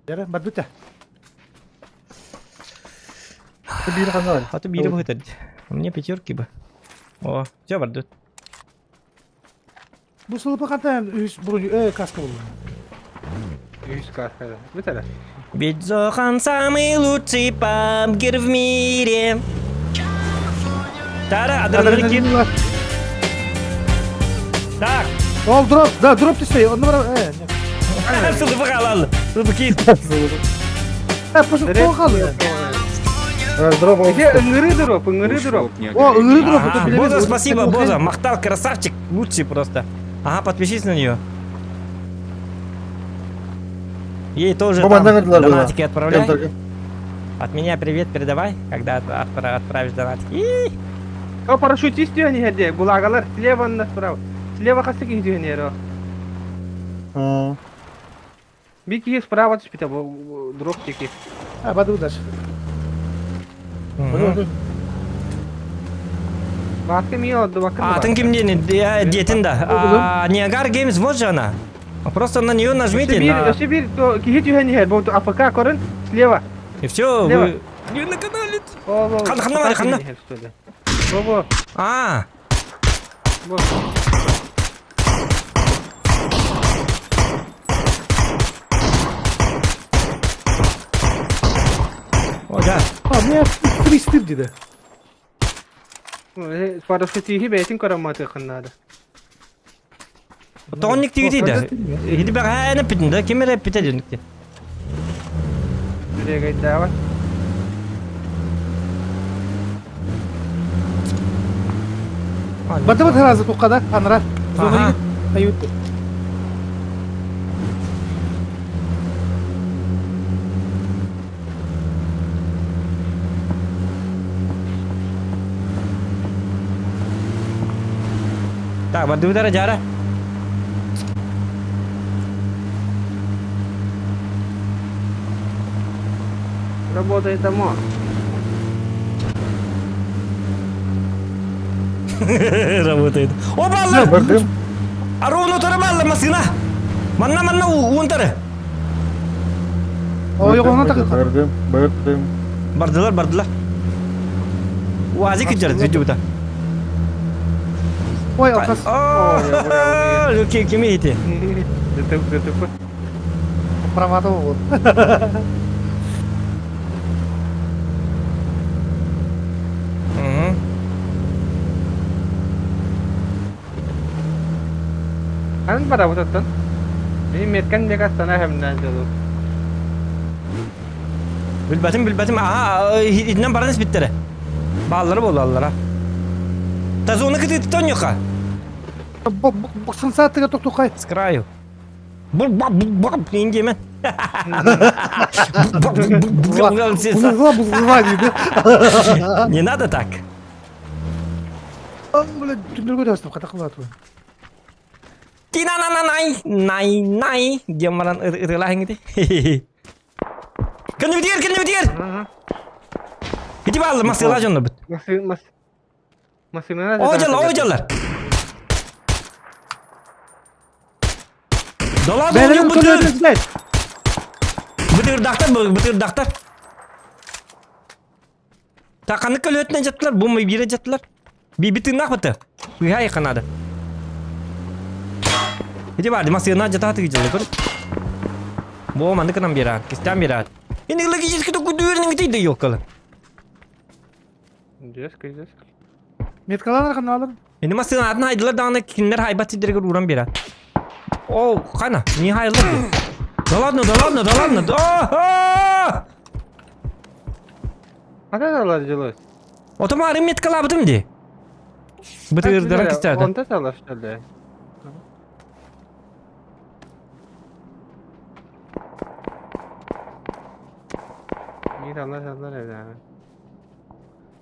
Дәрі, бардута. Биири хана бар. А то бири будет. Мне пятерки бы. О, все бардут. Бу сылыпы қантан үс броню, каска болду. Үһүс кааскада. Бүт эрэ. Ведь Зохан самый лучший пабгер в мире. Тара, адреналин. Так. Ол дроп, да, дроп түстэ. Онно бар, э. Сылыбы халал. Сылыбы киир. Э, пошел, кто халал? Дроп. Где ыҥырыы дроп, ыҥырыы дроп. О, ыҥырыы дроп. Боза, спасибо, Боза. Махтал, красавчик. Лучший просто. Ага, подпишись на нее. Ей тоже там донатики отправляй. От меня привет передавай, когда отправишь донатики. О, парашютист дьон иһэрдэ, гулагалар слева на справа. Слева хасык киһи дьон иһэр. Би киһи справа түспүтэ бу дроп диэки. А, баду дальше. Баатка мия отду бакка. Атын ким диэн диэтин да. Ниагар Геймс вот же она. Просто на нее нажмите. Өссө биир киһи түһэн иһэр, бу АФК көрүн слева. И все, вы на канале. Ханна, ханна, ханна. Бобо. А. Бо. О, да. А, мне 300 диде. Парашютиһи бэйэтин көрөмматыаххын наада. Тоҕонньук тигитий да. Иһити бэҕэһээ эппитин да, ким эрэ эппитэ дьоннук. Билегайдаабат. Батыбыт сразу туххада, анара. Ага. Ают. Так, бардыбытара жара. Работает ОМОН. Работает. О, баллар! Бардым. Аруну утары баллар масына. Манна манна уунтары. Ой, оҕону такы. Бардым, бардым. Бардылар, бардылар. Уазик кыджар, видеота. Ой, алкас. О, кими ити? ДТП, ДТП. Правата болот. Ханан барабыт оттон? Мин меткан диэки астана хэмнээн дьолу. Билбэтим, билбэтим. Аха, итинэн баран испиттэрэ. Бааллара буолаллара. Тазоны кытыыттан ньуха. Сансааттыга тохтухай. С краю. Бу ба бу ба индимен. Бузла бузла дейді. Не надо так. Бля, түндөргө да астым, ката кылат. Тина на на най най най диэн баран ырыалаһыҥ ити. Кэннибитигэр кэннибитигэр! Ити бааллар массыылаа дьоннорбут. Массыына Оо дьаллар, оо дьаллар. Долаа Бэлэн бытыр! бытыр. Бытырдахтар, бытырдахтар. Тақаны көлөтүнэн дьаттылар, бу биирэ дьаттылар. Би тыыннаах быты. Быһа айханады. Ити бар, массыына дьатааты дьалла көр. Бу манны кынан биэрат, кистään биэрат. Ини логически токудуурнин гитейде ёккалы. Деск, деск. Меткалар каналар. Ини массыына атын хайдылар даҕаны кинилэр хайбат сирдэригэр ууран биэрат. О, хана, не хайлар. Да ладно, да ладно, да ладно. Да! Хата талар дьылыс. Отома арым меткалаабытым дии. Бытыырдаран кистээдэ. Онто талар что ли? Не талар талар эбит.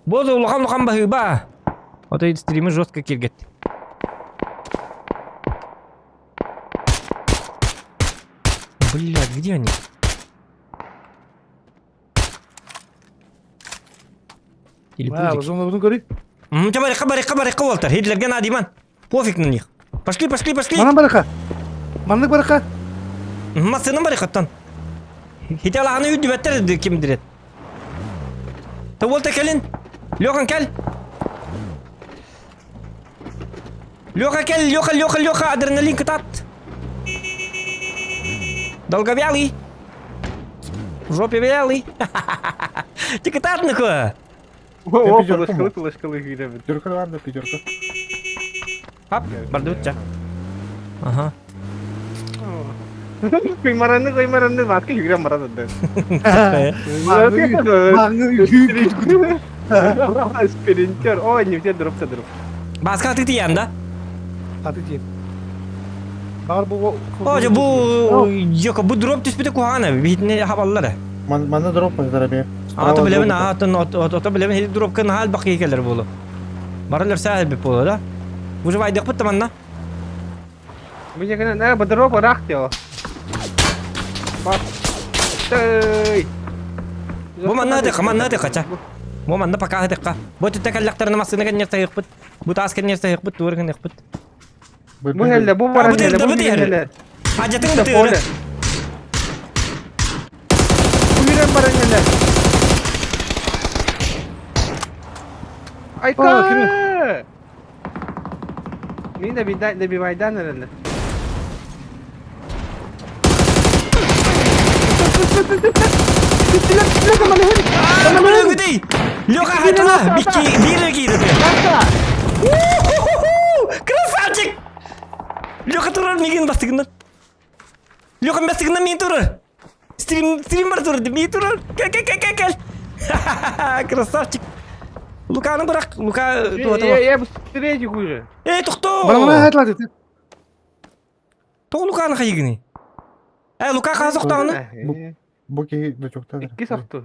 Боза улахан улахан баһыыба. Ото стримы жестко киргет. Блядь, где они? Или А, пузики. зона бұны көрейік. М, барыха, барыха, барыха, Уолтер. Гитлер Геннадий, ман. Пофиг на них. Пошли, пошли, пошли. Манан барыха. Маннык барыха. Массыына барыхаттан. Хиталааны үрдүбэттэр ким дирет. Та Уолтер кэлин. Лехан кэл. Леха кэл, Леха, Леха, Леха, адреналин кытат. Долговялый! В жопе вялый! Тикетатныка! О, пылышкалы пылышкалы киирэбит. Пятерка бар да, пятерка. Хап, бардыбытча. Ага. Кыймаранны кыймаранны маска югрен барат да. Спринтер. Ой, не все дроп дроп. Баска ты тиен, да? А ты тиен. Бар бу О, бу йоко бу дроп түспүтэ куһаҕана биһитини хабаллар. Манна дроп здоровее. Ата билэбин, атын ото билэбин хити дропка наһаа элбэх киһи кэлэр буолу. Барылар саа элбит буолу да. Выживайдыхпыт да манна. Бу дьэкинэн э бу дроп ыраах дио. Бас. Тый. Бу манна ытыхха, манна ытыхха, ча. Бу манна пока ытыхха. Бу түттэ кэллэхтэринэ массыына кэннер тайыхпыт. Бу таас кэннер тайыхпыт, туор гыныхпыт. Бу хелле, бу баран хелле, бу хелле. Ажатын бытыыры. Бу yürен баран хелле. Айка! Мин да добивайдан эрэллэр. Леха хатыла, бикки биир киирди. Красавчик! Леха турар мигин бастыгынан. Леха бастыгынан мин турар. Стрим, стрим бар турар, мин турар. Кел, кел, кел, кел, кел. Красавчик. Луканы бырақ, Лука туата. Я быстрее хуже. Эй, тохто! Барамана хатла деді. Тоҕо Луканы хайыгыный? Э, Лука хас охтоҕуна? Бу киһи дочокта. Икки сохту.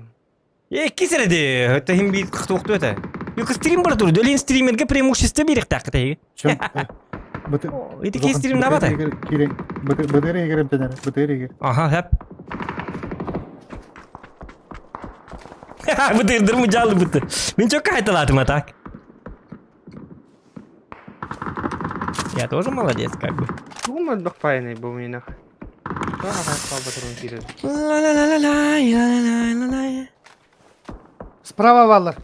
Э, икки сирэди. Это хим биир тохту это. Юка стрим бар тур. Өлен стримерге преимущество бириктаак тайы. Чем? Ити ки стрим набата. БТР егерем тенер. БТР егер. Ага, хэп. БТР мужалы быты. Мен чокка хайталатым а так. Я тоже молодец, как бы. Тугум элбэх файный бу миэнэх. Патрон киирэр. Ла-ла-ла-ла-ла, ла-ла-ла-ла-ла. Справа бааллар.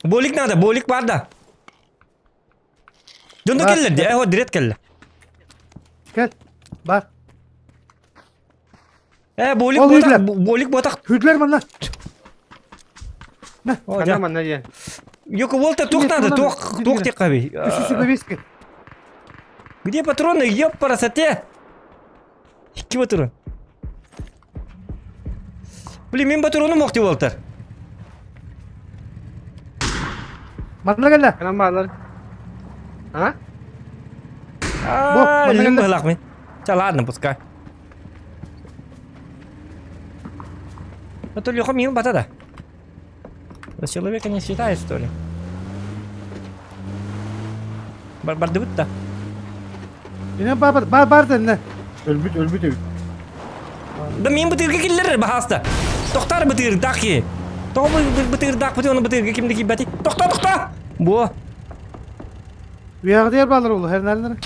Болик надо, болик бар да. Дьоно Бар. кэллэр дии, э, дирет кэллэ. Кел. Бар. Э, болик Ол ботах, үйдүлэр. болик ботах. Хүдлер манна. О, Хана дьэ. манна диэн. Йоко, волта туох Нет, надо, надо, туох, нет, туох нет. тек хаби. Үшінші повестка. Где патроны? Ёп, парасоте. Икки патрон. Блин, мен патроным ох деп Уолтер. Манна кэллэ. Хана баалар. А? А, манна өлүм кэллэ. быһылаах мин. Ча, ладно, пускай. А то Леха мил бата да. За человека не считает, что ли? Бар бардыбыт да. Yine бар бар бар бар да. Өлбүт өлбүт эбит. Да мин бытырга киллер баһаста. Тохтар бытырдаах ки. Тоҕо бытырдаах быты оны бытырга кимди кийбэти. Тохто тохто! Бу. Уяҕдыйар баалар ол херналар.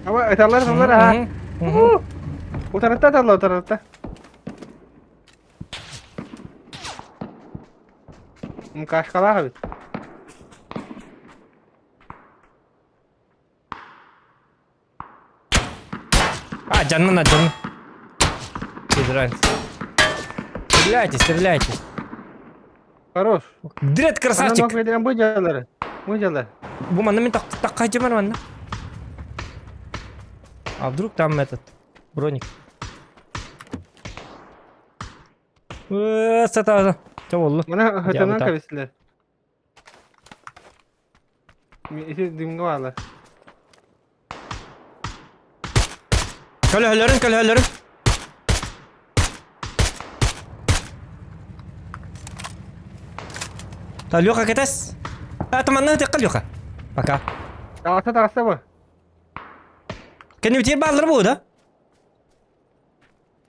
Аба ыталлар ыталлар а. Утарытта ыталлар утарытта. Мкашкалаах эбит. А, дьанна дьанна. Без разницы. Стреляйте, стреляйте. Хорош. Дред красавчик. Анан ок бу дьаллар. Бу дьаллар. Бу манна мин такка жемер манна. А вдруг там этот броник? Сата. Чэ боллу. Мына хотонан так. кэбистилэр. Ити дымга баалар. Көлөһөлөрүн, көлөһөлөрүн. Та Леха кэтес. А, манна текка Леха. Пока. Таҕыста таҕыста бу. Кэннибитигэр бааллар буо да?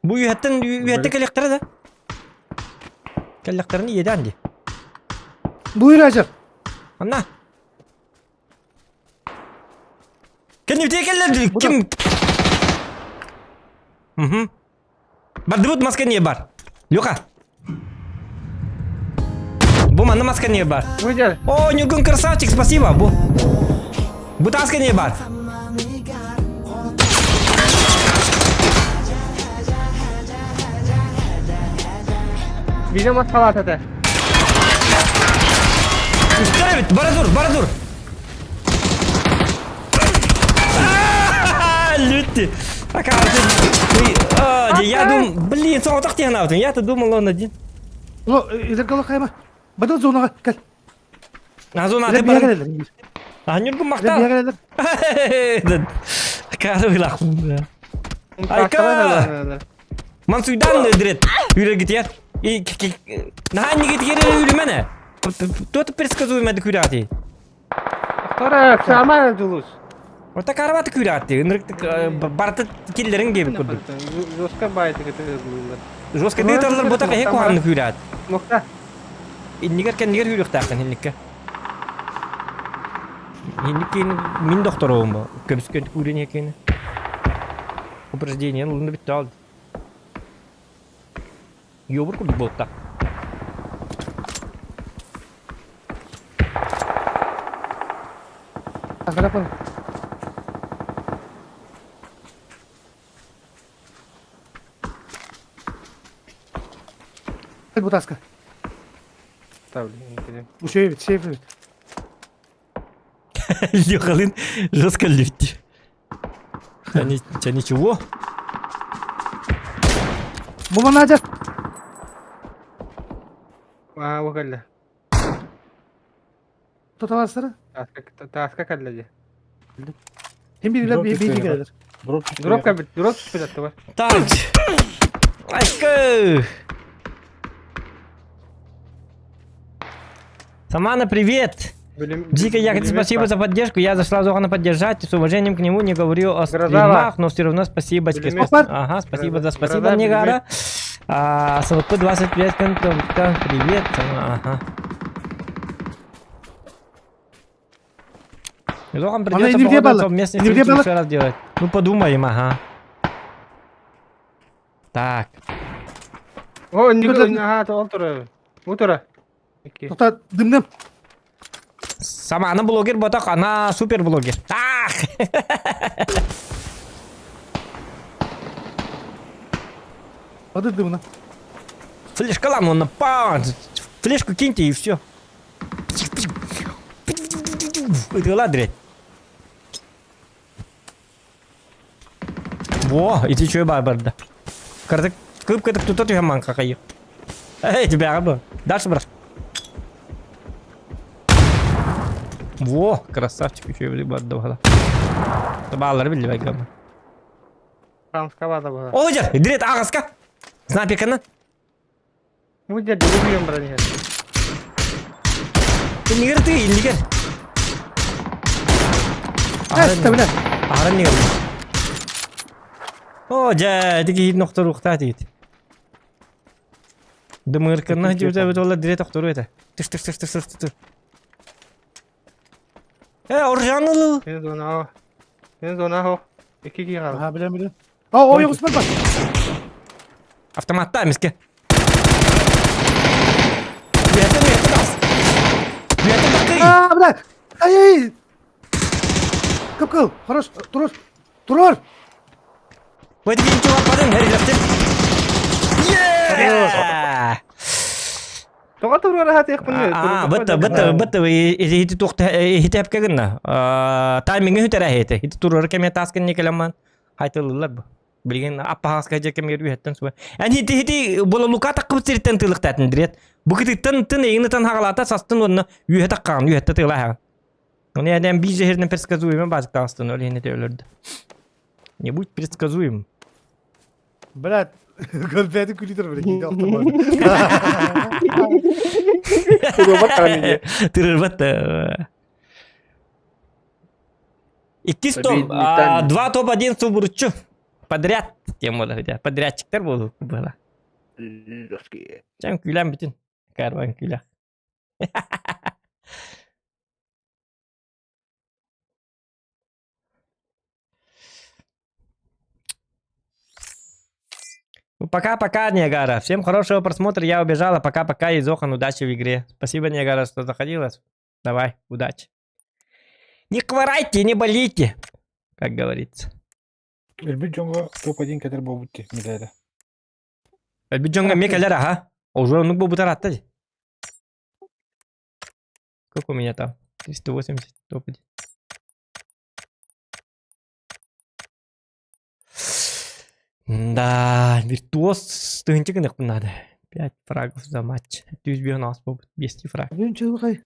Бу үһэттэн үһэттэ кэлиэхтэрэ да? Кэллэхтэрин иэдээн дии. Буйр ажар. Анна. Кэннибитигэр кэллэр ким? Угу. Бардыбыт маска не бар. Леха. Бу манна маска не бар. Выйдя. О, Нюгун красавчик, спасибо. Бу. Бу таска не бар. Бине мас халат это. Үстер эбит, бара тур, бара тур. Лютти. Я думал, блин, соҕотох диэн аабытым. Я-то думал, он один. Ло, илэргэ хайма. Бадыл зонаға кел. А зона аты бар. А Нюргун махтал. Кары вылах. Айка! Мансуйдан дрет. Үрегитер. И наһаа нигитигер үрүмэнэ. Тот предсказуемый күрәти. Вторая, сама дулус. Ота карабаты күрәти. Ынырык барты киллерин кебит курдук. Жестко байты кытырылыр. Жестко дыйталлар бота кэһи куһаҕаны күрәт. Мохта. Иннигер кэннигер үүрүөхтээххин инникке. Инник мин докторуум бу. Көмүскөн күүрэн екени. Упреждение ылынды бүтті алды. Йобур курдук буолта. Ағарапын. Бу таска. Үшеу бит, сейф бит. Лехалын жестко лифти. Тебя ничего? Бу манажа. А, угалла. Тоталарсары. Таска калла. Hem biriler bir bir gelir. Дроп. Дроп кабит, дроп түспүт бар. Так. Айка! Самана, привет! Дико Ягода, спасибо за поддержку. Я зашла Зохана поддержать. С уважением к нему не говорю о стримах, но все равно спасибо. Ага, спасибо за спасибо, Негара. А, СВП 25 привет. Ага. Зохан придется, походу, совместный стрим еще раз делать. Ну, подумаем, ага. Так. О, не ага, ол тура. Бу тура. Тоқта, дымным. Сама она блогер, ботак, она супер блогер. Ах! Воды дымно. Флешка ладно, он напал. Флешку киньте и все. Это ладрять. Во, ити чөй бар барда. Кардык, кып кытык тута түһэн ман какайы. Эй, тебя бы. Дальше, брат. Во, красавчик, еще и барда бала. Табалар билли байгама. Хамска бада бала. О, жер, дирет ағаска. Снайперканы. Бу жерде үйрен баран ехер. Нигер ты, нигер. Эс, бля. Арын нигер. О, жа, тики ноқтор ухта дейт. Дымырканы журда бит ола дирет охтору это. Тыш тыш тыш тыш тыш тыш. Э, оржанылы. Мен зона. Мен зона хо. Эки ки гал. Ага, билем, билем. О, ой, Усман бар. Автоматта миске. Үйәтен, үйәтен ас. Үйәтен бақый. А, бля. Ай, ай. Кып кыл. Хорош, турур. Турур. Өйті кейін чуап бадың, әріләптен. Еее! Тоға турура хат яқпын. А, бытты, бытты, бытты, хити туқты, хити әпке гынна. Тайминги хүтәрә хити. Хити турар кеме таскын некелеман. Хайтылылар бу. Билген аппахаска же кеме үйәттен суа. Ән хити хити бола лука таққып сириттен тылыктатын дирет. Бу кититтен тын егini тан хагалата састын онны үйә таққан, үйәтте тыла ха. Оны әдәм би жehirden предсказуемый базык тастын өле хинете өлөрдү. Не будь предсказуем. Блядь. Көрбәді күлитер, блядь, кейде автомат. Тырырбат. Иккис топ, два топ-1 субурчу. Подряд тема Подрядчиктер болу было. Чам күләм бүтүн. Карван күлә. Пока-пока, Ниагара. Всем хорошего просмотра. Я убежала. Пока-пока, Изохан. Удачи в игре. Спасибо, Ниагара, что заходила. Давай, удачи. Не хворайте, не болейте, как говорится. Өлбүт дьоҥҥо топ-1 кэтэр буолбут дии, мэтээлэ. Өлбүт дьоҥҥо эмиэ кэлэр аха. Уже оннук буолбутар атта дии. Сколько у меня там? 380 топ-1. Да, виртуоз тыһыынча гыныахпын наада. 5 фрагов за матч. 105 аас буолбут, 2 фраг. Күн чыылҕай.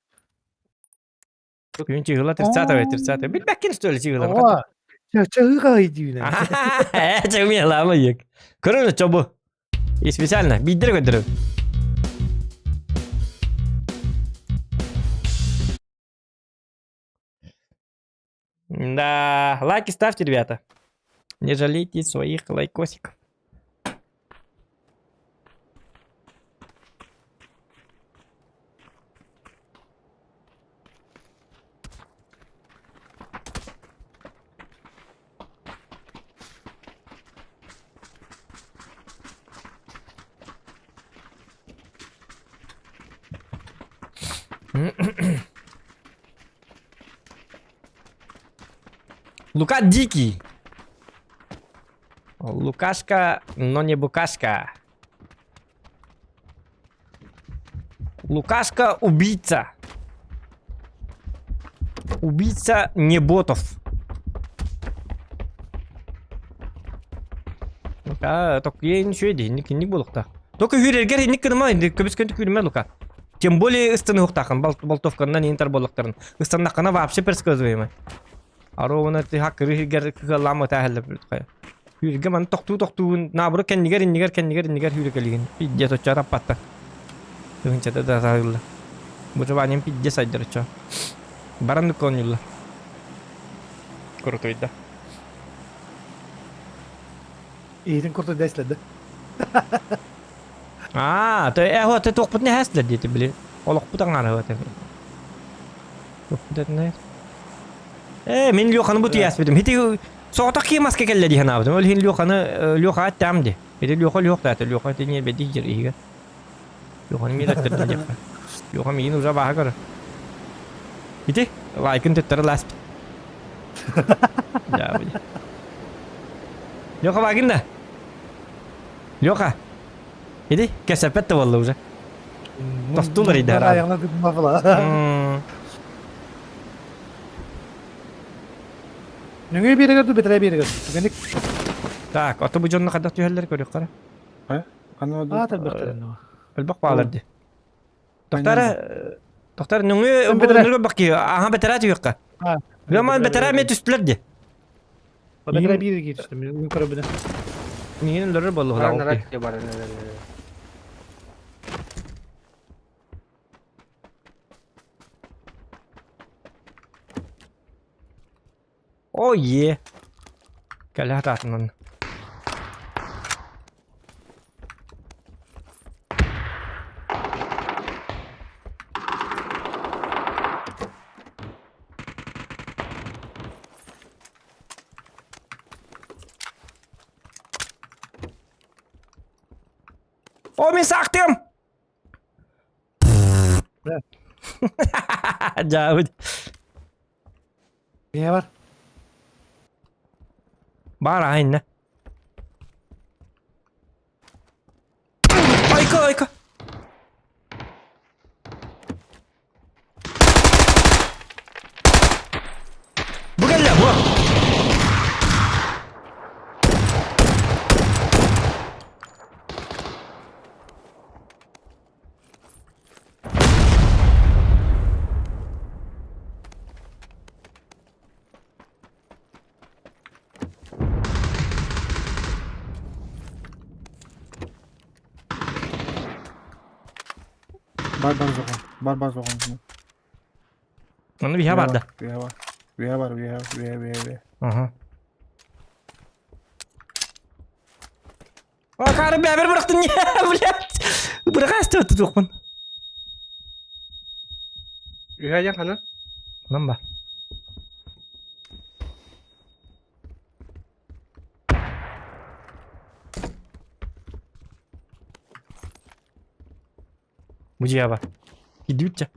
Күн чыгыла 30 30 Билбэккин что ли чыгыла? Ова. Чыылҕай дүүнэ. Э, чыгмия лама ек. Көрүнэ чобу. И специально биддер көдөрөм. Да, лайки ставьте, ребята. Не жалейте своих лайкосиков. Лука дикий. Лукашка, но не букашка. Лукашка убийца. Убийца не ботов. Лука, только я ничего иди, ник буолуохтаах. Только хүрэргэр инник гыныма, көбүс-көнтүк үүрүмэ Лука. Тем более ыстаныахтаахын, болтовканнан интер буоллахтарын. Ыстаннаххына вообще предсказуемый. Арована ты хакыры хигер кыгаллаама тааһалла хайа. Хүргэ маны тохтуу тохтуун наоборот кэннигэр иннигэр кэннигэр иннигэр хүрэ Пиздец оччо таппатта. Тыһынчата да саһылла. Выживанием пиздец айдар оччо. Баран конюлла. Крутойда. Иһитин курдук дэслэдэ. Аа, то э ты туохпут не хэслэр диэти били. Олохпут аҥаары это. Туохпут этинэ. Э, мин Лёханы бу тиэспитим. Хити соҕотох кии маска кэллэ дии санаабытым. Ол иһин Лёханы Лёха аттаам ди. Ити Лёха Лёх даата Лёха ити не бэдик жер иһигэр. Лёханы миин өттөрдүм диэххэ. Лёха миин уже бааһа көрөр. Ити лайкын төттөрү ласпит. Да, Леха багын да. Леха. Иди, кэсэппэт да буолла уже. Тостулар иди араа. Аяғына тытма була. Нөҥүө биэрэгэр ду бэтэрээ биэрэгэр. Түгэнник. Так, ото бу дьонно хайдах түһэллэр көрүөххэ. Аа тэлбэхтэрин. Элбэх баалар ди. Тохтар тохтар нөҥүө бу бакки аха бэтэрээ түһүөххэ. Гаман бэтэрээ ме түстүлэр ди. Бэтэрээ биир киирдим. Мин көрөбүнэ. Миин өлөрөр боллуһулаа. О, е. Кэлэ хатаатынан. О, мин саахтыам! Дьаабыт. Не бар? Бар айна. Айка, айка. Бу кэллэ, бу. Бар бар zoğan. Бар бар zoğan. Оны биһа барда. Биһа бар. Биһа бар, биһа, биһа, биһа, биһа. Ага. Акары бәбір бырақтың не, блядь. Быраға істеп жоқпын. Үһәйен хана. Онан ба. Мудьяба. Идут.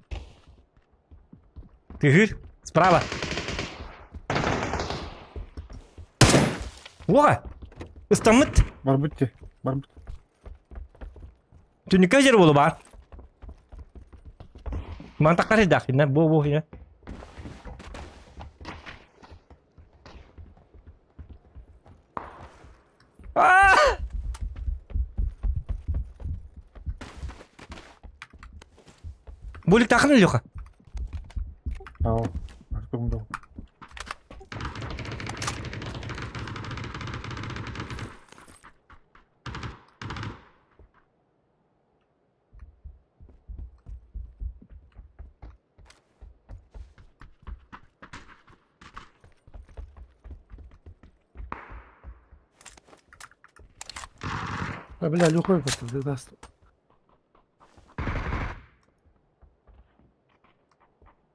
Тыгыр. Справа. Уоҕа! Ыстаммыт. Барбыт ти. Барбыт. Түннүккэ жер болу бар. Мантаққа ждақ, бу бу хина. Булик тахын Илюха. Ау. Артум А, бля, Люхой просто даст.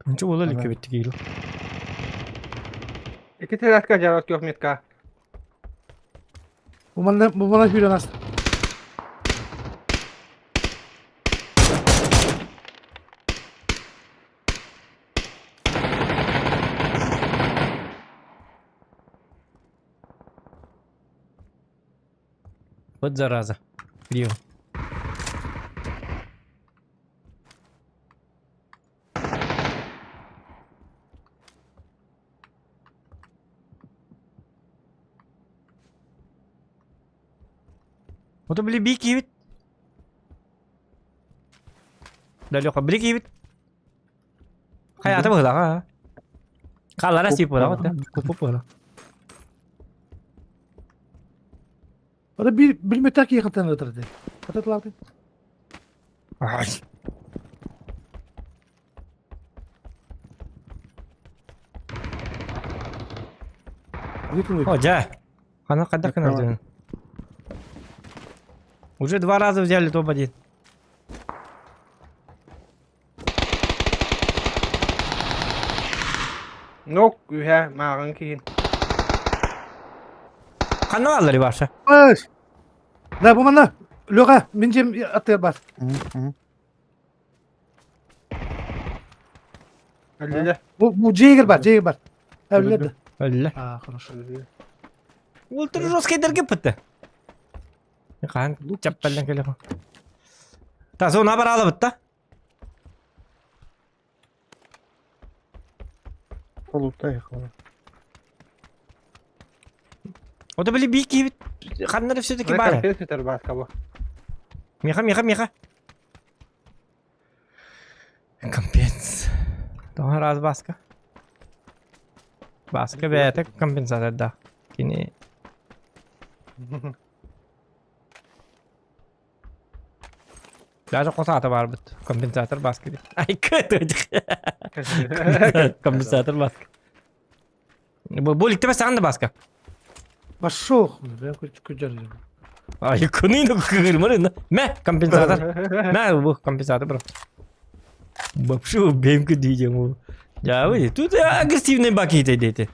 Ничего буола илик эбит киил. Ики терраска жарат yok метка. Бу манна бу манна сүүрэн ас. Вот зараза. Где он? Вот били бии киһибит. Да Леха, били киһибит. Хайата быһылаҕа. Хааллара сип буолаҕа да. Купу буола. Ora bir bilmөтәк якынтан отырды. Ататларды. Ай. О, дя. Она когда канал Уже два раза взяли топ-1. Нок үһэ мааҕын киһин. Ханна бааллар Иваша? Аш. Да, бу манна. Леха, мин дьиэм аттыгар бар. Өллүлэ. Бу бу дьиэгэр бар, дьиэгэр бар. Өллө да. Өллө. А, хорошо. Ультра жесткий дэргэ Хаан чаппаллан кэлэх. Та зона бараалабыт да? Полутай хала. Ото били бии киһибит ханна все-таки баар. Компьютер бааска бу. Миха, Миха, Миха. Компенс. Тоҕо раз Баска. Баска бэйэтэ компенсатордаах. Кини Даже хос аата баарбыт. Компенсатор Баска диэн. Айка Компенсатор Баска. Бу бу иликтэ саҕан да Баска. Пошел, я хочу күдер. Ай, кыныйны кыгырмар Мә, компенсатор. Мә, бу компенсатор бро. Вообще бемки дийдем. Я вы, тут агрессивный баки дети.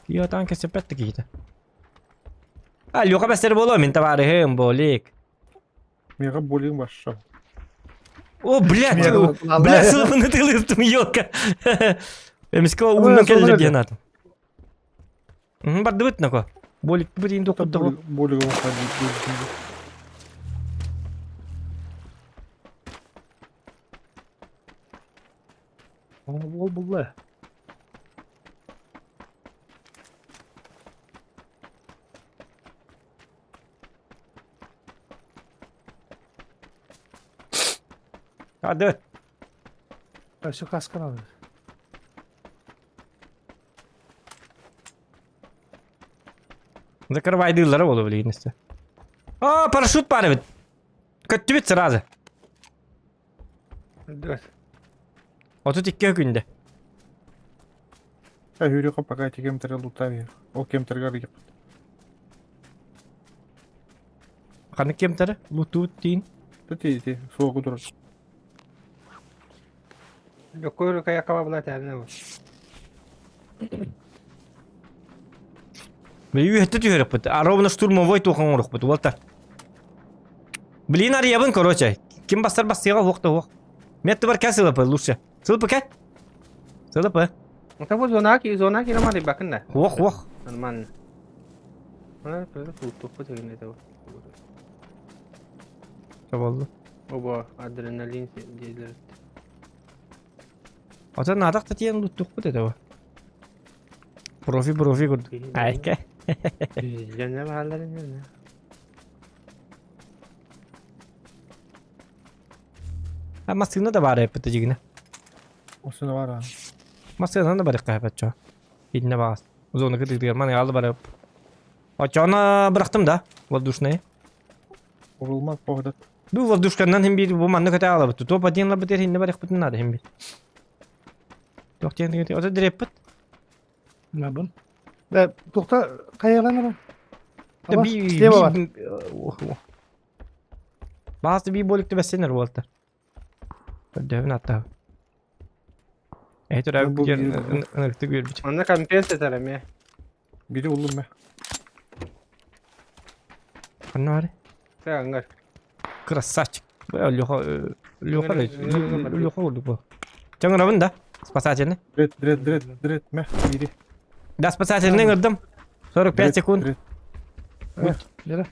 Я танк опять таки А, Леха бәстер боло, мин товарищем болик. Мега буллинг баша. О, блядь, бля, сылыбыны тылыптым, елка. Эмиске умно келди генат. Бардыбыт нако. Болик бирин докудда. Буллинг уходит. Ол булла. Hadi. Все каска надо. Закрывай дыллара болу билигин А, парашют баар эбит. Көттүбүт сразу. 32 күндө. А Юрика пока эти кемтере лутави. Ол кемтерге рыйып. Ханнык кемтері? Лутут дейін. Ти ти суогу турар. Лөкөр каякаба була тәріне бу. Били үһэтте түһэреппит. А ровно штурмовой тухан оҥоруохпут. Уолта. Блин, арыйабын, короче. Ким бастар бастыаҕа уох да уох. Мен тыбар кэл сылапы лучше. Сылапы кэл. Сылапы. Того зона зона кирамады бакын да. Уох уох. Нормально. Она тупо деген это. Болду. Оба адреналин диэлэр. Ота наадах да тиэн луттукпут это. Профи профи курдук. Айка. Жана баалар. А массыына да баар эппит дьигинэ. Осуна бар а. Массыына да барык каһапачча. Инне баас. Зона кытыгар маны алды барып. Очоно бырахтым да. Воздушные. Урулмак походат. Бу воздушканнан хим бир бу манны көтө алабыт. Топ один лабыт хинне барык надо хим бир. Тох тен тен ото дреппит. Мабын. Да, тохта каяланыр. Да би Слева бар. Баасы би боликти бэссенер буолта. Көрдөбүн атта. Эйтер Бу ынырыктык үөрбүт. Манна компенсация эме. Бири уллум ме. Ханна бар? Сагангар. Красавчик. Бля, Леха, Леха, Леха болдук бу. Чаңырабын да, спасательный. Дред, дред, дред, дред, ме. Бири. Да, спасательный ырдым. 45 секунд. Дред. Лера.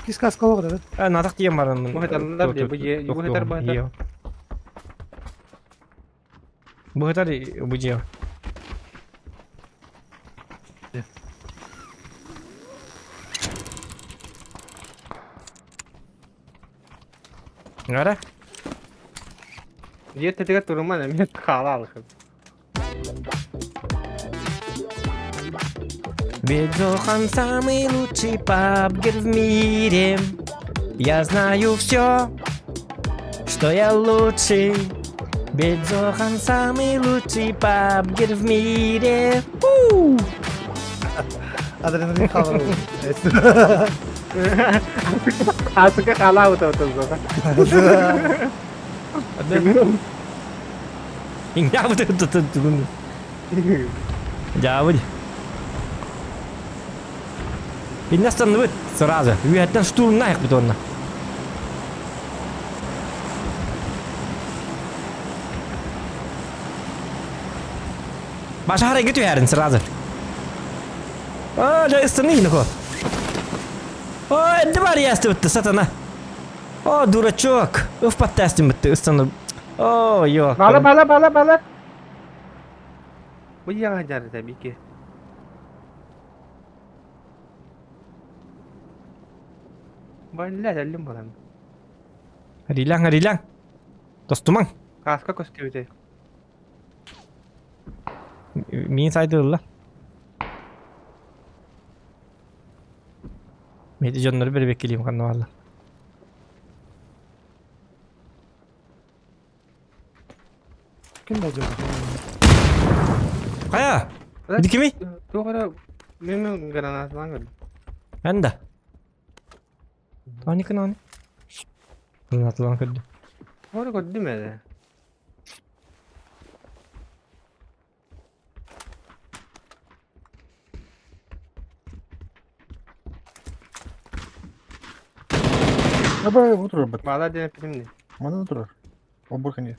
Кис каскалык да. Э, натак тиен барамын. Бу хеталлар де, бу же, бу хетар, бу хетар. Бу хетар, бу же. Ара? Же тетиге туруман эме кала алышып. Ведь Зохан самый лучший пабгер в мире. Я знаю все, что я лучший. Ведь Зохан самый лучший пабгер в мире. У! Адреналин калыр. Асыка кала ут отузга. Я вот это тут Я вот. Иннастан сразу. Үһәттен штурмна бит онна. Баша харай түһәрин сразу. А, да ыстыны ко. О, энди бар ясты битти сатана. О, дурачок. Уф паттастым битти ыстыны. О, йо. Бала бала бала бала. Бу яга жары бики. Бала әллем балам. Рилаң, рилаң. Достумаң. Каска көстүбүтэ. Мин сайдылла. Меди жоннору бер беккелим канна валла. Ким болду? Кая? Бidi kimi? Тугара мен гранаталан көрдүм. Энда. Ани кынаны. Гранаталан көрдү. Ора көрдүм эле. Аба, утур бат. Бала деп билимди. Мана утур. Обор кане.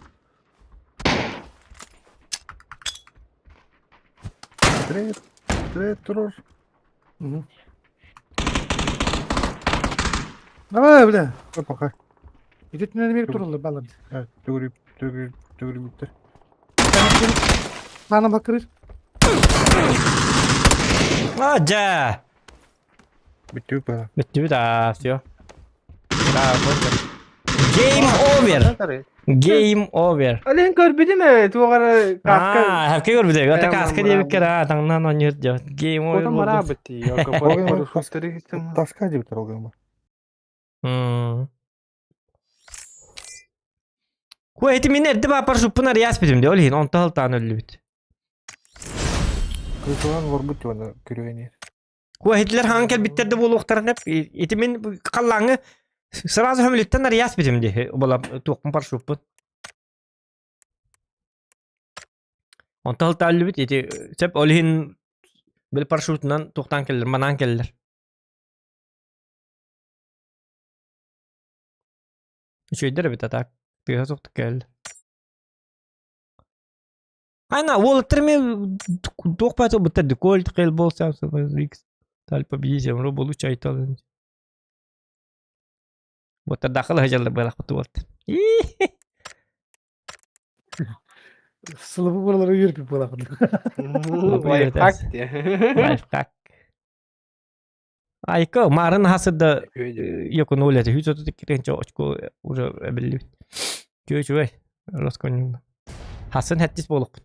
Дред, дред турur. Давай, бля. Пока. Идетинен берип турулду балам. Төгүрүп, төгүрүп, төгүрүп бүттү. Сана бакырыр. А, жа. Бүттү бала. Бүттү да, все. Game over. Game over. Ален көрбүдүм э, тугара каска. А, хәпке көрбүдү. Ата Э, каска дип кера, таңнан ойныр деп. Game over. Отом болду. бара битти. Таска деп турган. Ку эти мен эрде бапар шуппунар яс битим де, олин, онта халтан өллү бит. Кыргызстан ворбут жона көрөгөн. Ку этилер хаң кел биттерде болуктарын деп, эти мен каллаңы сразу хөмлүттен ар яс битим де, бола туқпын пар шуппун. Онта халтан өллү бит, эти сеп олин бил парашютынан туқтан келлер, манан келлер. Үчүгэйдэр эбит а так. Тыаһа суохтук кэллэ. Айна, уолаттар эмиэ туох баата быттар деколь хел болса Таль победитель роболу чайтал. Вот дахал хажалла балахпыт уолт. Сылыбы buralara yürüp балахпыт. Лайфхак диye. Лайфхак. Айка, марын хасыда якун оля хүз оту киренче очко уже билли. Чү чү Росконюн. Хасын хаттис болук.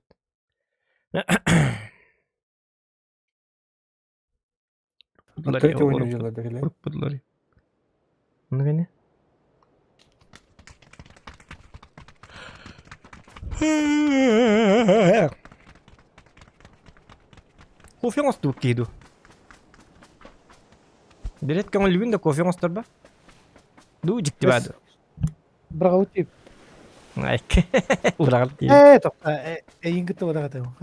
Третий ойнуу дьыллар кэлэ. Урукпудлар. Ону гene. Кофе оҥостубут киһи дуу? Билет көҥүллүүгүн да кофе оҥосторбо? Дуу дьикти баа дуу? Браҕабыт тип. Быраҕабыт тиип. Ээ, тоқта, эйин кытта быраҕатым.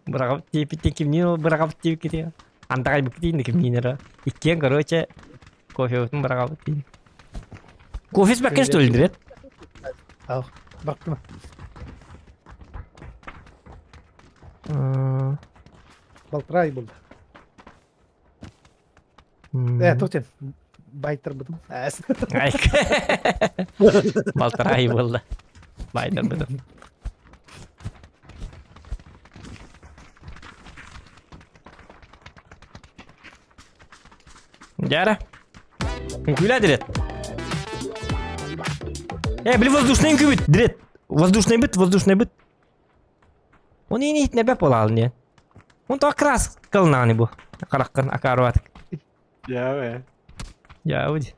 Быраҕабыт тиипиттэн кимниин ол быраҕабыт тиипкити? Андаҕайбыккыт ииннэ кимниин эрэ. Иккиэн, короче, кофебытын быраҕабыт тиин. Кофе испэккэ что ли, дирет? Ах, бактым. Балтырай болды. Э, тотен. Байтарбытым. Балтарай буолла. Байтарбытым. Дьара. Үҥкүүлээ дирет. Э, били воздушный үҥкүүбүт, дирет. Воздушный быт, воздушный быт. Он и не бэп буолаал не. Он то крас кылнааны бу. Хараххын акаарбатык. Дьэ, Я уди.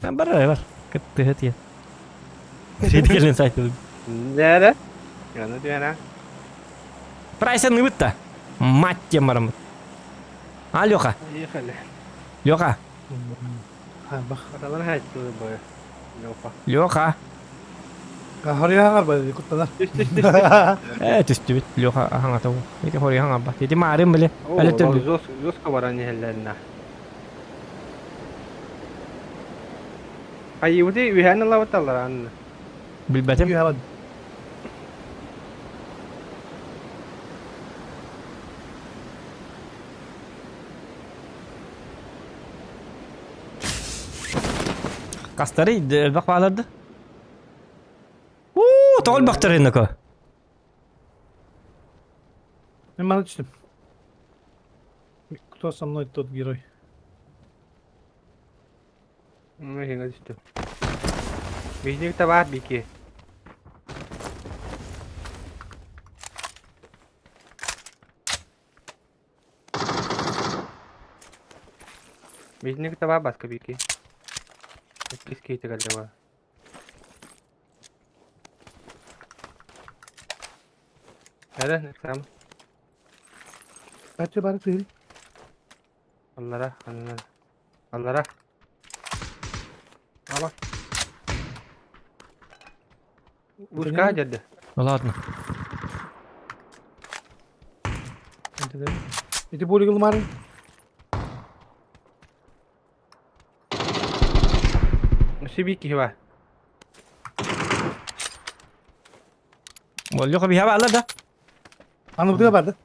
Бар бар. Кыттыһы тиэ. Кэлин сайтылы. Нэрэ? Яны түһэнэ. Прайса ныбытта. Мать тем барамыт. А, Леха? Ехали. Леха. Бах. Аталар хайттылы бой. Леха. Леха. Хорьяңар ба куттанар. Түс түс түс. Э, түстүбүт. Леха ахаңата. Ити хорьяңар ба. Ити маарым биле. Әле төрдү. Жестко баран иһэллэринэ. Хайыбыты үһән ылабыталар анны. Билбэтим. Юһабан. Кастары элбэх бааларды. Уу, тоҕо элбэхтэр иннако. Мен мана түстүм. Кто со мной тот герой? Ну, хинga түстүм. Бизник табаат бики. Бизник табаат баска бики. Иккис кейти кэллэ ба. Эрэ, сам. Бачча бары тыыр. Аллара, аннара. Аллара. Ала. Ушка деді. Ну ладно. Ити болигыл марын. Сибики бар. Леха биһа баалар да. Аны бутуга барды.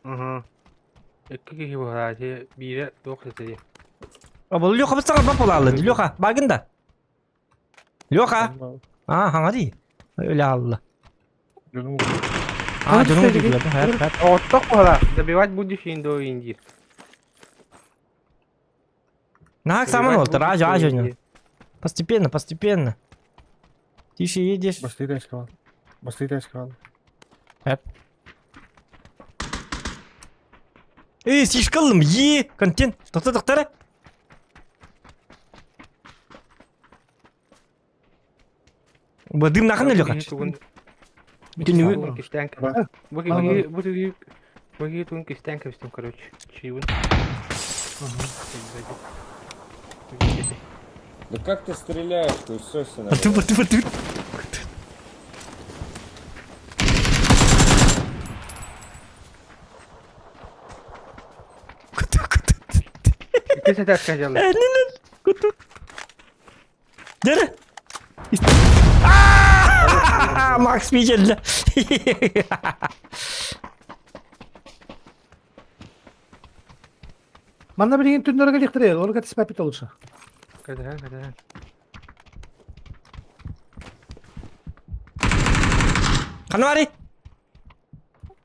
Угу. Икки киһи бар, биирэ туох ситэ. Обол Леха бит саҥарбат буолааллар. Леха, баргын да. Леха. А, хаҥа дии. Өлө хаалла. А, дьонуҥ дииллэр. Хэр, хэр. Оттох буола. Добивать будешь индо индир. Наһаа саман олтар, ажа, ажа. Постепенно, постепенно. Тише едешь. Бастыйда эскавал. Бастыйда эскавал. Эй, сишкалым, е, контент. Тоқта, тоқта. Бу дым нахын Леха. Түнүгү. Бу киһи бу киһи бу киһи тугун кистээн кэбистим, короче. Чиибин. Да как ты стреляешь, хуесосина? Артур, Артур, Артур. Икки сэтээскэ дьалла. Эннинен куту. Дere. Макс Мичелле. Манна билигин түннөргө лихтэрэ, ол кэтиспэппит лучше. Кэтэһэн, кэтэһэн. Ханна барый?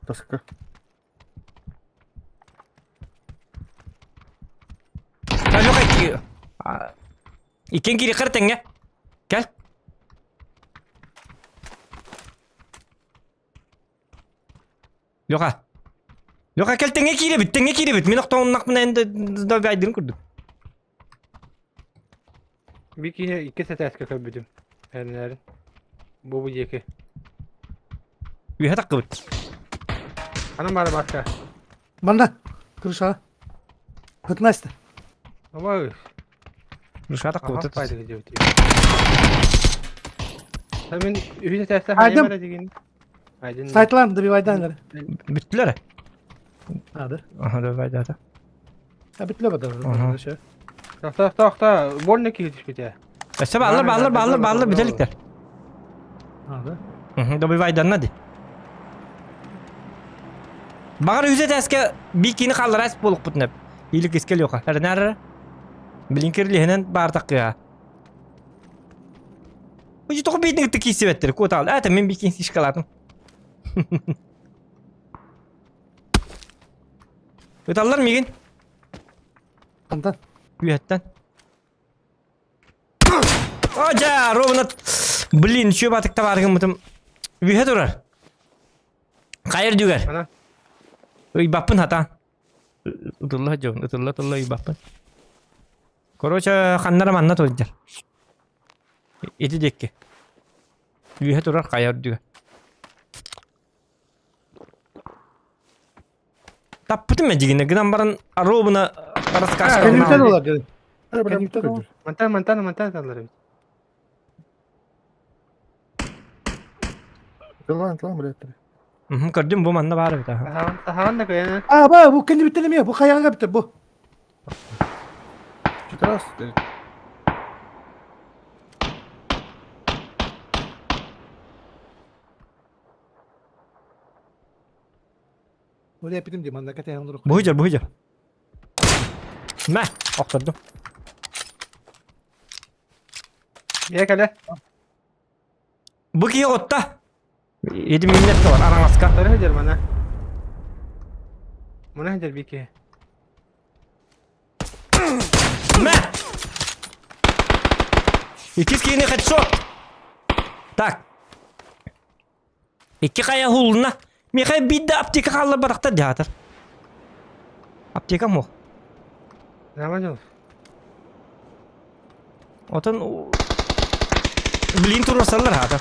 Таска. Иккиэн киириэххэ тэҥҥэ. Кэл. Леха. Леха кэл тэҥҥэ киирэбит, тэҥҥэ киирэбит. Мин охтоҥуннахпына эн да байдырын курдук. Биир киһи иккис этээскэ көрбүтүм. Эрэнэрин. Бу бу диэки. Үөһэ таххыбыт. Ханан баара баарка? Манна крыша. Пятнадцать. Ой. Крыша таххыбыт. Мен үһүс этээстэ Айдым. хайа дигин. Айдын. Сайтлан добивайдан. Бүттүлэр. Надо. Аха, добивайдаата. А бүттүлэр бата. Ага. Тохто, тохто, больно киһи түспүтэ. Өссө бааллар, бааллар, бааллар, бааллар, бүтэликтэр. Надо. Добивайданна ди. Баҕар үһүс этээскэ бикини хаалларас буолукпутун эп. Или кискел yoka. Эрнэр Блинкер лиһинэн баартаккыа. Уйу тоҕо биитин кытта киирсибэттэр куотаал. Это мен бикин сишкалаатым. Ыталлар мигин. Хантан? Үөһэттэн. О, дьэ, ровно. Блин, үчүгэй батык табаар гыммытым. Үөһэ турар. Хайыр дүгэр. Ана. Ыйбаппын хатаан. Ытылла дьон, ытылла ытылла ыйбаппын. Короче, ханнара манна турдар. Ити диэкки. Үөһэ турар хайа үрдүгэ. Таппытым эдьигинэ гынан баран ровно рассказка Кэнниттэн олар деді. Кэнниттэн олар. Мантан, мантан, мантан аталлар эбит. Тыллаан, тыллаан, блядь. Мхм, көрдүм бу манна баар эбит. Таһаҕын, таһаҕын да көйөнө. А, ба, бу кэнниттэн эмиэ, бу хайаҕа битер бу. Чутас. Ол эпитим ди манна кэтэһэн олорук. Буһуйдьар, буһуйдьар. Мэ, охтордум. Бие кэлэ. Бу киһи отта. Еди миннет бар, араҥаска. Тары сылдьар мана. Мана сылдьар бии киһи. Мэ! Иккис киһини хедшот. Так. Икки хайа хулуна. Миэхэ биир да аптека хаалларбатахтар дьаатар. Аптека муох. Нама дьол. Отон блин туруорсаллар хаата.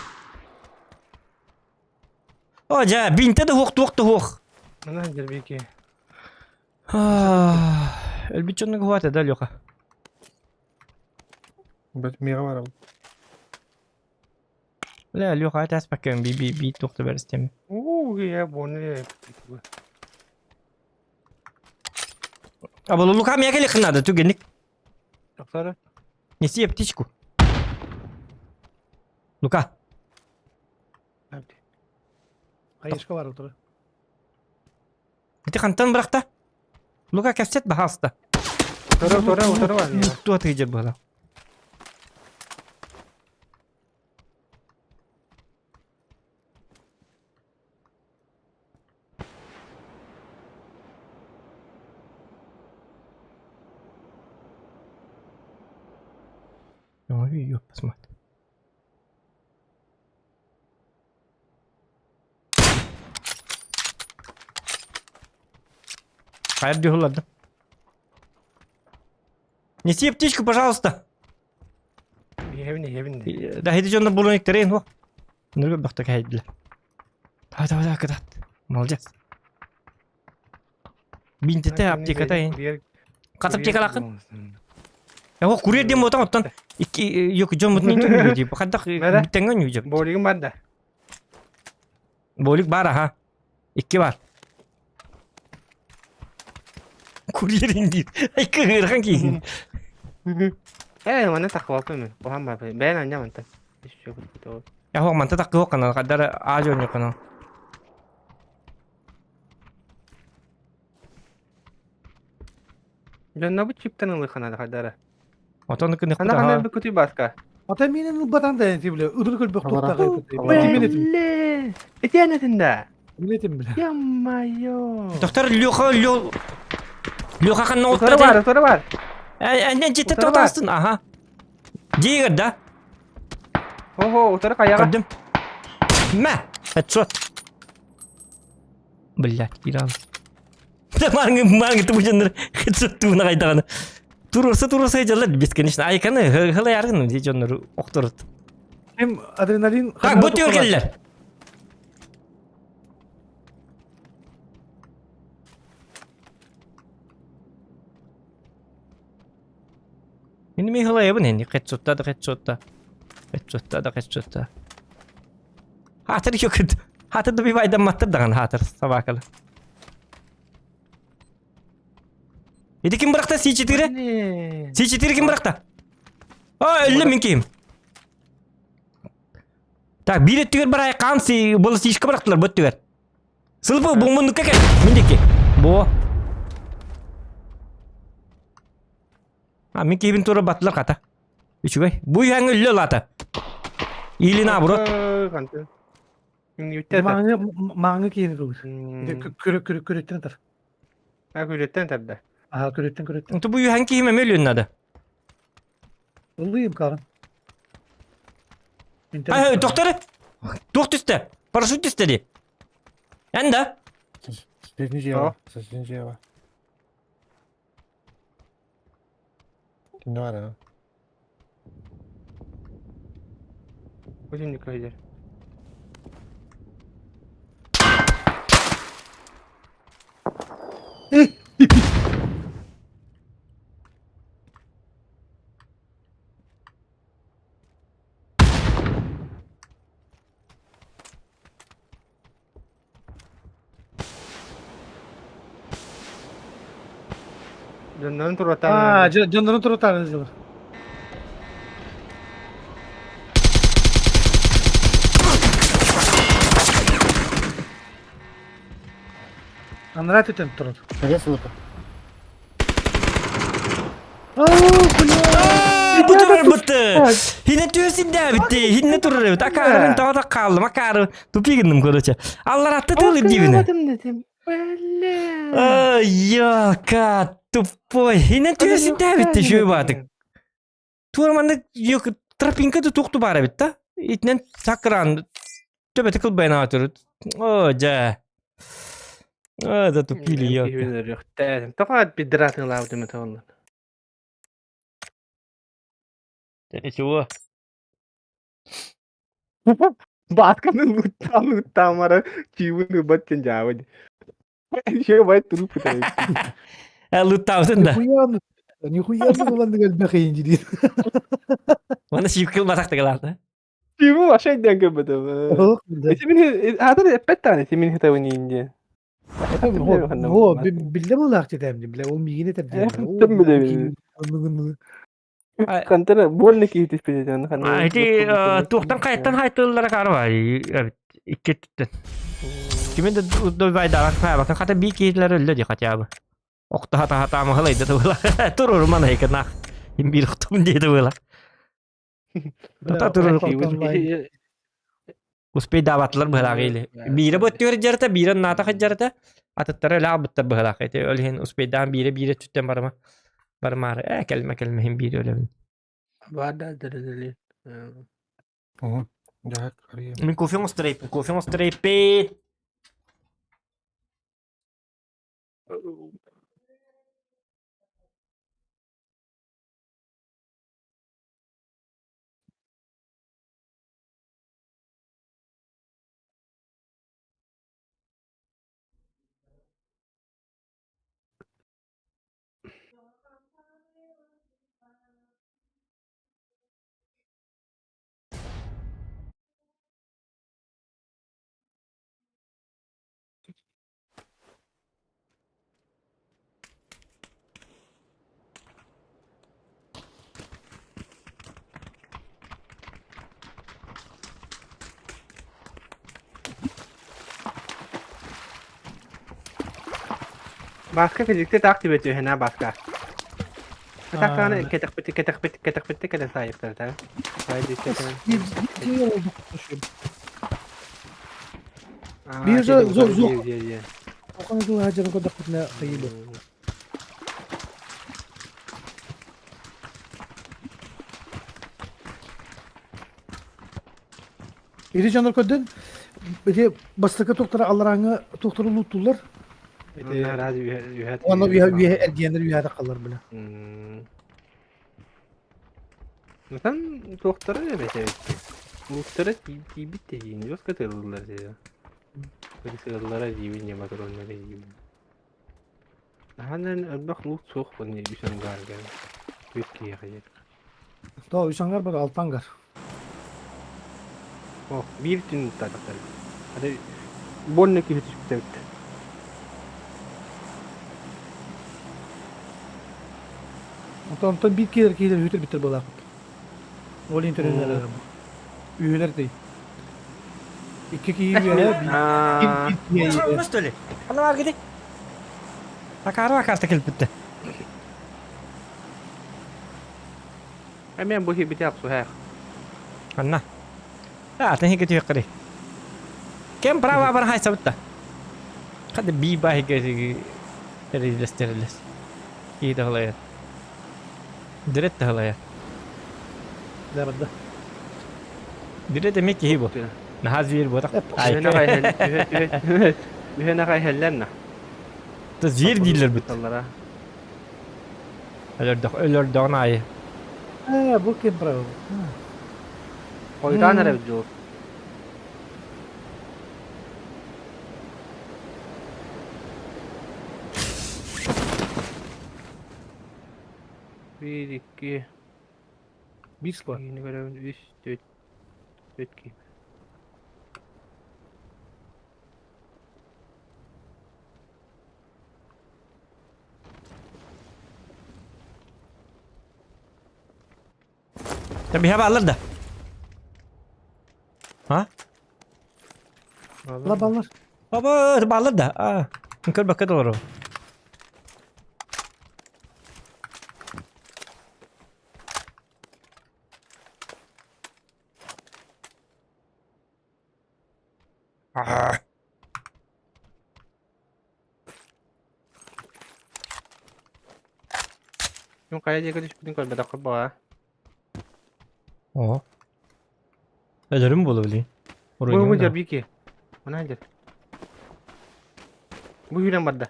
О, дьэ, бинтэ да хуох, туох да хуох. Мана сылдьар бии киһи. Өлбүт дьонно куһаата да, Леха? Бэт миэхэ барабын. Бля, Леха, этээспэккэ би би би туох да бэристем. Уу, я боны. А бұл Лука мега лихын надо, түгенник. Тоқтары. Неси аптечку. Лука. Хаешка бар отыры. Ити хантан бырахта? Лука кэпсэт баһаалыста. Тора, тора, тора бар. Туа тыйдьар буола. Ой, ёп, посмотри. Хайа дьуһулларда. Неси аптечку, пожалуйста. Иһэбин, иһэбин. Да хиди дьоннор булун иктерейин хуа. Ныргы бахта кэһэйдилэр. Давай, давай, давай, кытаат. Молодец. Бинтете аптеката ин. Хас аптекалааххын? Э, курьер диэн буотаҥ оттон икки ёк дьон мутун интэн дии. Хайдах тэҥҥэ ньүдьэ. Болигым бар да. Болик бар аха. Икки бар. Курьерин диир. Ай кыһыырхан киһин. Ээ, манна таххыбаппын мен. Уһан барбын. Бэйэн анньа мантан. Я хоқ манта таххы хоқ канал. Қадар аа жоньо канал. Дьоннобут чиптэн ылы ханада хадара. Отон кыны Хана хана бу кутуй баска. Ата миэнин ылбатан да эти бля, ырыр көлбөх Алара. туттаҕы. Алара. Мин этим, Бля! Ити этин да. мин этим бля. Ё-моё! Доктор Леха Лё Леха ханна Утары бар, оттады. утары бар. Әннен жетті Утары бар. тоқтастын. Аха. Дигер да. Хо-хо, утары каяга. Көрдүм. Мә, headshot. Блять, кирал. Маңы маңы тубужаннар headshot туына кайдаганы. Турурса турурса жалар бесконечно. Айканы хылай аргын ди жоннор окторут. Ким адреналин Так, бу төр келлер. Мин ми хылайыбын энди headshotта да headshotта. Headshotта да headshotта. Хатыр yok. Хатыр да bir baydan mattır dağın хатыр собакалы. Ити ким быракта С4-ре? Не. С4 ким быракта? А, өллө мин ким? Так, бир өттүгөр бар айкам си бул сишке бырактылар бөттүгөр. Сылпы бу мундук экен. Миндики. Бу. А, мин кибин тура баттылар ката. Үчүгэй. Бу яңы өллө лата. Или наоборот. Канты. Үттэ. Маңы маңы киин кылыр. Көрө көрө көрөттен тар. А күрөттен тарда. Аха көрөттен көрөттен. Бу юхан кийиме мөлүн надо. Ыллыйым кагын. Ай, доктор. Туох түстэ. Парашют түстэ ди. Эн да. Соседний Соседний жева. Кимде бар а? Өзүн көйдер. Дьоннорун туруоттаан А, жоннорун турутаан жылыр. Анра түтен турар. Эге сылыпы. Ау, бля. Бу турар бытты. Хине түөсин да битти. Хине турар бит. Акары мен тага калдым. Акары тупигиндим короче. Аллар атты тылып дибине. дедим. Бля. Ай, яка тупой. Хине түөсин да битти шөй батык. Туарманда yok тропинка да тукту бара бит да. Итнен сакран төбөтө кылбайна атыр. О, жа. А, да тупили я. Тоқат бидратын лаудым тоғын. Чего? Батканы луттам луттамара чивын баттен жабыд. Еще бай труп Луттаутын да. Нихуя, нихуя булан деген бәхейин диди. Мана сүйүк кылбасак да. Чивы вообще ден көбөтө. Ох, да. Эти хатыр эппет таны симин хитабын инде. О, билде булак дедем, бля, ол мигин этеп Тым биле. Кантара больно кийтиш биле. Эти туохтан кайттан хайтыллара карба. Икки түттен. Кимин да дойбайдаган фаба. Хата би кейлер өллө ди хотя бы. Окта хата хата махалай да было. Турur мана экен нах. Им бир октум дейди было. Та турur. Успей даватлар быһалаах или. Бире боттүөр жарта, бире ната хаджарта. Атыттары ла бытта быһалаах. Эти өлһен успейдаан бире бире түттен барма. Бармары. Э келме келме хим бире өлөбүн. Бада дырдылы. Жак, ария. Мин кофе острейп, кофе острейп. Бааска физикте таах түбэ түһэнэ Бааска. Так даҕаны кэтэхпит кэтэхпит кэтэхпиттэ кэлэн саайыктар да. Биир зо зо Охан дыл хаджарын көрдөхпүтүнэ хайыы Ити дьоннор көрдүн, ити бастакы туохтара алларааҥҥы туохтары лууттууллар. Ити Уонна үөһэ үөһэ эргиэннэр үөһэ таххаллар бile. Мытан туохтара эбэтэ эбит. Лууттара тиийбит тиийин, жестко тыалылар дии. Сыаллара диибин, не патроннары диибин. Хаһан элбэх луут суох буолан үс ангаарга үс киһиэхэ диэн. То үс ангар бар, алта ангар. О, биир түн луттаатахтар. Аты больно киһи түспүт эбит. Онтон онтон биир киһилэр киһилэр үһүтэр биттэр буолаахпыт. Ол иһин төрүннэр Үһүлэр дий. Икки киһи үөһэ, биир киһи Что ли? Ана бар гиди. Акары акарта келиппитте. Эмен бу хибити апсуһаах. Анна. А, атын хиги түйөккери. Кем право бар хайсабытта. Хады би баһиге терилес терилес. И дағылайыр. Дирет таһылайар. Да барда. Дирет эмиэ киһи бу. Наһаа зверь буотах. Үһэн аҕай иһэллэр на. Та зверь дииллэр бит. Өлөрдөх өлөрдөҕүн аайы. Ээ, бу ким правил? Хойутаан эрэ дьыл. Биир, икки, Биир склад. Киһини көрөбүн үс, түөрт, түөрт киһи. Биһэ бааллар да? А? Ла баллар. Баба, бааллар да? А, көрбөккө да олорор. А. Күн хайа диэки түспүтүн көрбөтөххө баҕа. О. Өлөрүм буолу билигин. Бу бу дьэр бики. Мына дьэр. Бу үүрэн барда.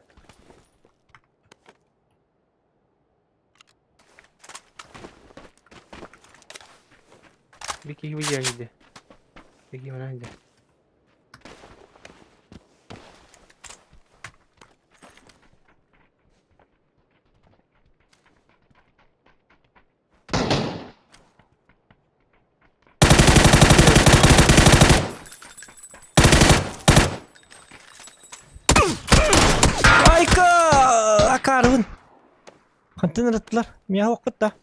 Бики бу дьэр киирдэ. Бики мына дьэр. Айка! Акаарыбын. Хантан ырыттылар? Миэхэ охпут да.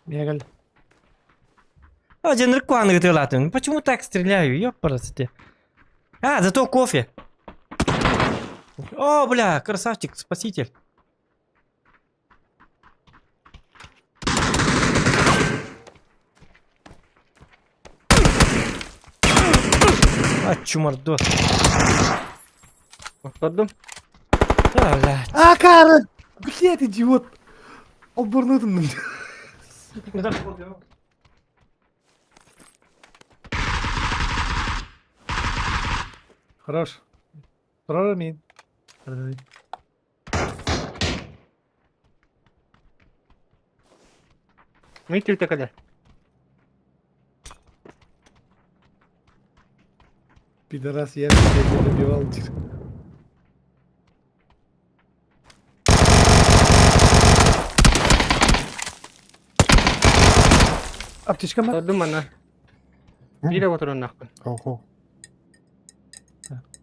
Миэхэ кэллэ. А, дьэнрик куаны ытыалаатым. Почему так стреляю? Ёпарасоте. А, зато кофе. О, бля, красавчик, спаситель. А, чумардос. Охтордум. А, блядь. А, Кара! Блядь, идиот! Олборнутун. Хорош. Турар мин. Мин түлтэ кэлэр. Пидорас, я тебя не добивал. Аптечка ма? Тордум манна. Биир отуруоннаахпын. Хо-хо.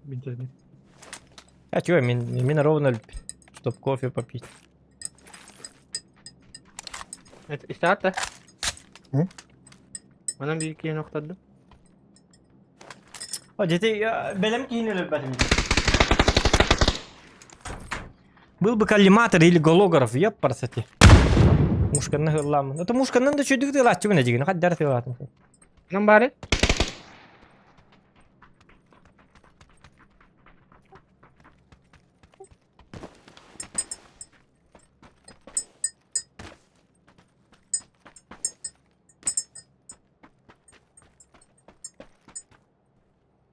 Мин А чё, мин, мин ровно, чтоб кофе попить. Истаата. М? Манан биир киһини охтордум. О, дети, бэлэм киһини өлөрбөтүм. Был бы коллиматор или голограф, ёппарсати. Мушканна хылламын. Это мушканнан да чөйдүк тылааччыбын эдигин, хаддар тылаатым. Нам бары?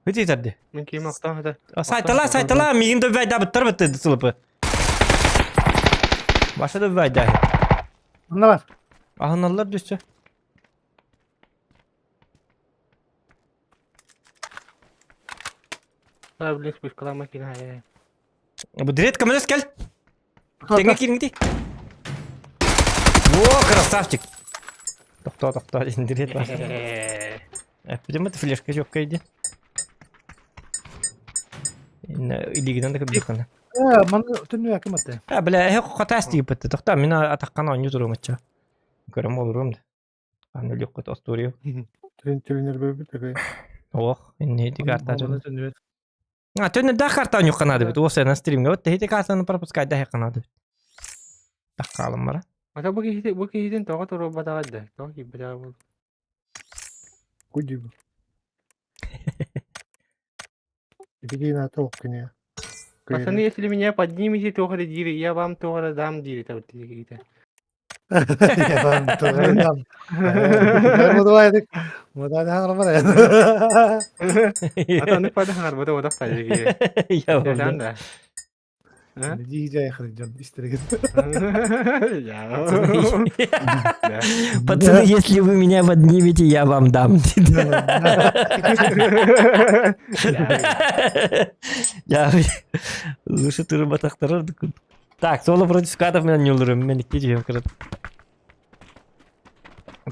Ыты итәрди. Мин киим охтоох этэ. Сайтала, сайтала, миигин дөббәйдәбиттер битти сылыпы. Баша дөббәйдә. Анна бар. Аһыналлар дүсчө. Та блин спускалама киин Бу дрет көмөлөс кел. Тэҥҥэ киириҥ О, красавчик. Тохтоо, тохтоо, дрет бар. Эппитим это флешка жокка иди. Илигинен да кырдыхына. Э, маны түннү акым атты. А, бля, эхе хотас тииппетте. Тохтоо, мин атаккан оонньуу туруом ачча. Көрөм олоруом да. Аны өлүөххүт остуоруйу. Тренер бөбүт такой. Ох, инне ити карта. Маны түннү. А, төннө да карта оонньуу канады бит. Уос на стримге. Вот ити картаны пропускать да канады. Тахкалым бара. Ата бу киһи бу киһитин тоҕо туруорбатаҕа да? Тоҕо киирбэтэҕэ буолла? Куди бу. Ити на тоқ кине. Пацаны, если меня поднимете, тоҕо эрэ диир, я вам тоҕо эрэ дам диир этэ киһитэ. Я вам тоже дам. Мудуайдык. Мудуайдык хаҥарбар. Ата ону пада хаҥарбыта одох тайы киһи. Я вам Дьэ, да. А? Дии жай дьон истеригит. Я. Пацаны, если вы меня поднимете, я вам дам. Я лучше турбатахтарар. Так, соло против скатов меня не улырым, мен икки жем кырат.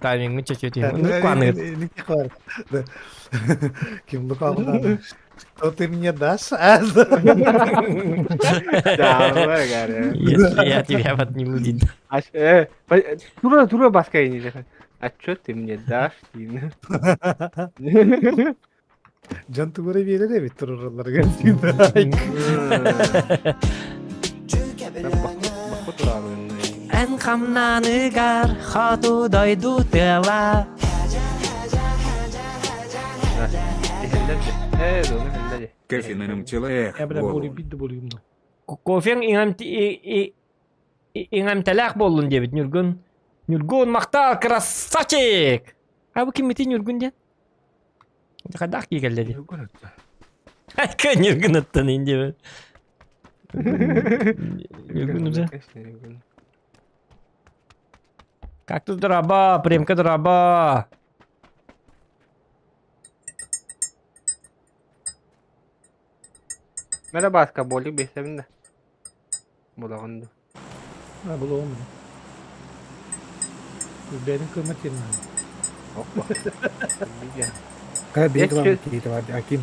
Тайминг мы чуть-чуть. Ну, кваны. Ким лукавый. Что ты мне дашь? А? Да, говорю. Если я тебя подниму, дед. А тура тура баска не А чё ты мне дашь, Дин? Жан тугура берер эбит туруралар Эн хамнаныгар хоту дойду тыла. Кофеныным тело эх, Я бля голову. болю бидди болюм да. Кофең иңэмтэлээх буоллун диэбит Ньургун. Ньургун махтал красавчик! А бу киммити Ньургун диэн? Хайдах кии кэллэ дии. Айка Ньургун аттан ин диэбит. Ньургун уже. Как тут драба, премка драба. Мэрэ баска болик бесебин да. Булагын да. А было он. Бэйин көмө тирнэ. Опа. Кай Я биг вам чё- киһи бар Аким.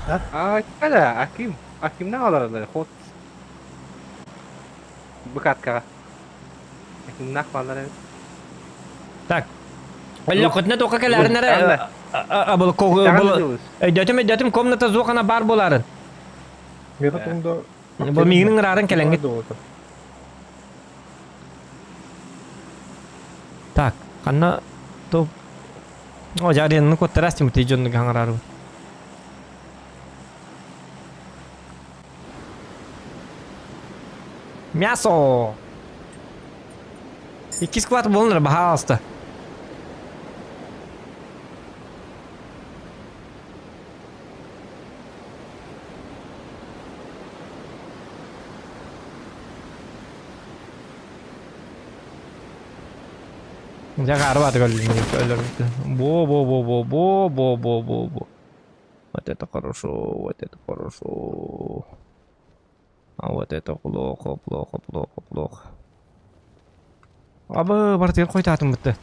А, када, Аким. Акимнан аларалар, хот. Быкаткаға. Акимнах балар. Так. Әллә котна тока кэлэринere был был өйдөтүм өйдөтүм комната зуохана бар боларын. Меха тунда Бу мигинин ырарын кэлэҥҥит. Так, ханна то О, жаренны коттарас тимути жонну хаҥарару. Мясо! Икки скват болнар, пожалуйста. Дьэ хаарбааты өлөр Бо бо бо бо бо бо бо бо бо. Вот это хорошо, вот это хорошо. А вот это плохо, плохо, плохо, плохо. Абы бартыгар хойтаатым бытты.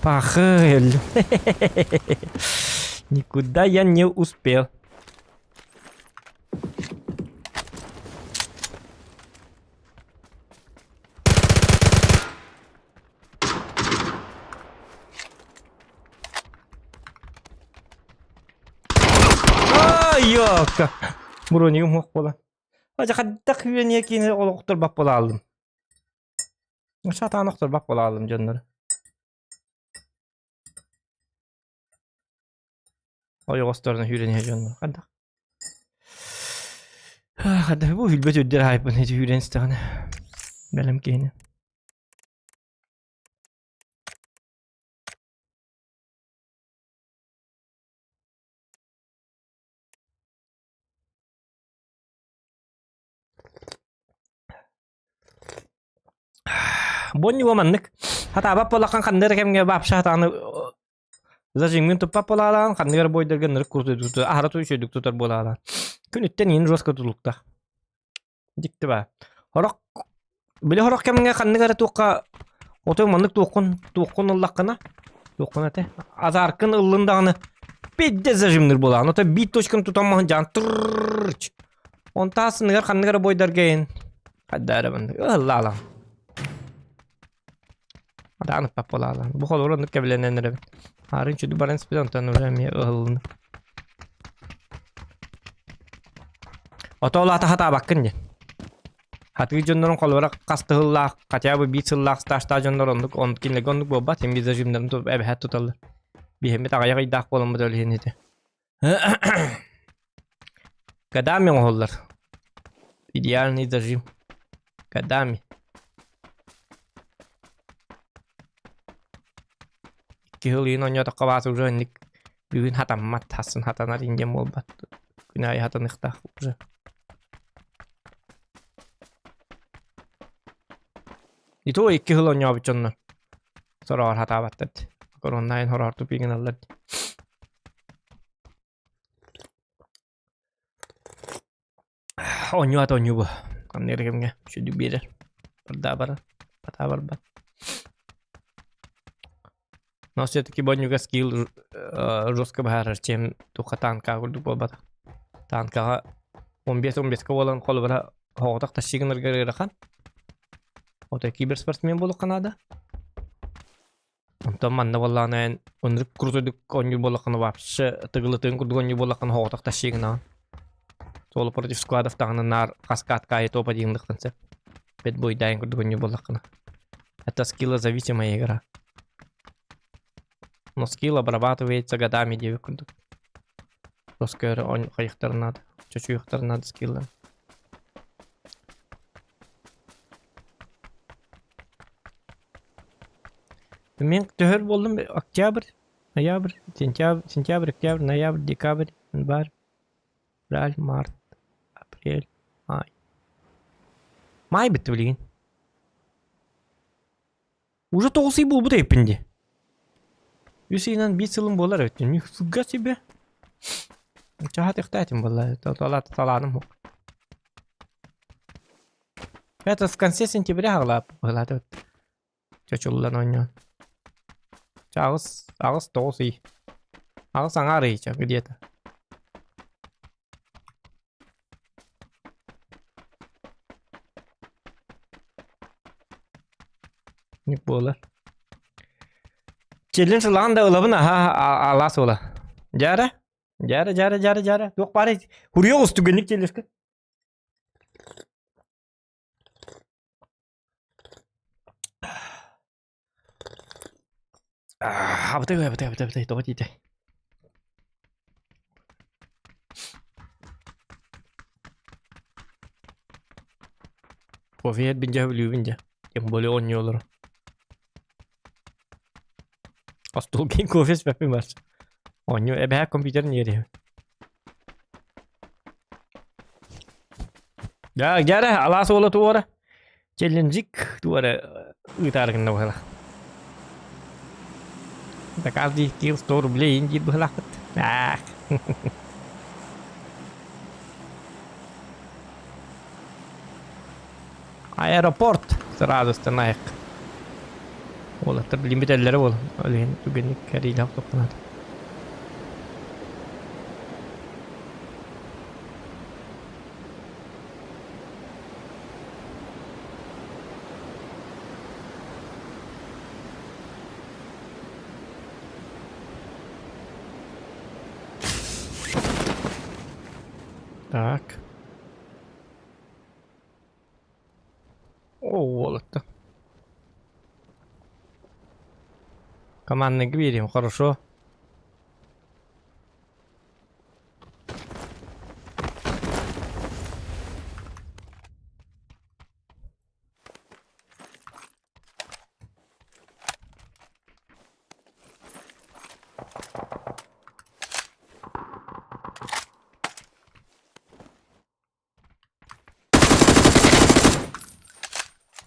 Пахыль. Никуда я не успел. Йока. Бронигым хуох буолан. Ажа хаддах үөниэ киини олохтор бап буолаалым. Сатаан охтор бап буолаалым дьоннор. Ойоҕосторун үүрэн иһэ дьоннор. Хаддах. Хаддах бу хүлбэт үрдэр хайпын ити үүрэн истэҕинэ. Бэлэм киһини. Бонньуга маннык. Хатаабат буоллаххан ханна эрэ кэмҥэ вообще хатааны зажимҥын туппат буолаалаан ханнык эрэ бойдарга нырык курдук аһара үчүгэйдик тутар буолаалаан. Күнүттэн иин жестко тутулуктаах. Дьикти баа. Хорох били хорох кэмҥэ ханнык эрэ туохха отой маннык туоххун туоххун ыллаххына туоххун этэ азаркын ыллын даҕаны пиздец зажимныр буолаҕын. Ото биир точканы тутан маһын дьаан тыррррч. Онтаа сыныгар ханнык эрэ бойдарга ин хайда эрэ маннык ыһыллаалаҕын. Адаан ыппап буолаалаан. Бу холобур оннук кэбилэнэн эрэбин. Арын чуду баран спит онтон уже эмиэ ыһыллын. Ото ол аата хатаабаккын диэн. Хатыы дьоннорун холобура хас тыһыллаах, хотя бы биир сыллаах стажтаах дьоннор оннук, оннук кинилэргэ оннук буолбат, син биир зажимнарын эбэһээт туталлар. Биһэммит аҕыйах ыйдаах буоламмыт ол иһин ити. Годами оҥоһуллар. Идеальный зажим. Годами. Икки сыл иһин оонньоотоххо баас уже инник бүгүн хатаммат, хассын хатанар индиэн буолбат. Күн аайы хатаныахтаах уже. И то икки сыл оонньообут дьоннор сороҕор хатаабаттар дии. Короннаайын хороҕор тупик гыналлар дии. Оонньуу аата оонньуу бу. Ханнык эрэ кэмҥэ үчүгдүк биэрэр. Барда барар, батаа барбат. Но все-таки бонньуга скилл жестко быһаарар, чем туха танка курдук буолбатах. Танкаҕа 15-15 буолан холобура оҕотох тащи гынарга ыарахан. Ото киберспортсмен буолуохха наада. Онтон манна буоллаҕына эн оннук крутойдук оонньуур буоллаххына вообще тыгылытыын курдук оонньуур буоллаххына оҕотох тащи гынаҕын. Соло против складов даҕаны наар каскадка аайы топ один сөп. Бэт буйдаайын курдук оонньуур буоллаххына. Это скиллозависимая игра. Но скилл обрабатывается годами диэбит курдук. Тоскөөрө хайыхтарын наада, чочуйуохтарын наада скилларын. Мен төһөр буоллум октябрь, ноябрь, сентябрь, сентябрь, октябрь, ноябрь, декабрь, январь, февраль, март, апрель, май. Май бүттү билигин. Уже тоҕус ый буолбут эбиппин дии. Үс ыйынан биир сылым буолар эбит. Нифига себе. Чаһатыахтаатым буолла. Талааным суох. Это в конце сентября аҕалаат Чочуллан оонньоон. Чэ аҕыс, аҕыс тоҕус ый. Аҕыс аҥаар ый чэ где-то. Не буолар. Челлендж ылаҕын да ылабын аһа алаас уола. Дьаара, дьаара, дьаара, дьаара, дьаара. Туох баарый? Хуруйа оҕус түгэнник челлендж Абытай, абытай, абытай, абытай, тоҕо тиитэй? Кофе иһэрбин дьэ сөбүлүүбүн дьэ. Тем более оонньуу олорон. Остуолга кофе испэппин барса. Оонньуу эбэһээ компьютерын иэриһэбин. Дьэ, дьэ алаас уола туора. Челленджик туора ыытаары гынна быһыылаах. За каждый килл 100 рублей диир быһыылаахпыт. Аах. Аэропорт сразу станайык. Уолаттар билин бүтэллэрэ буол. Ол иһин түгэнник кэриилээх тохтонаат. Так. О, уолатта. Командный верим, хорошо.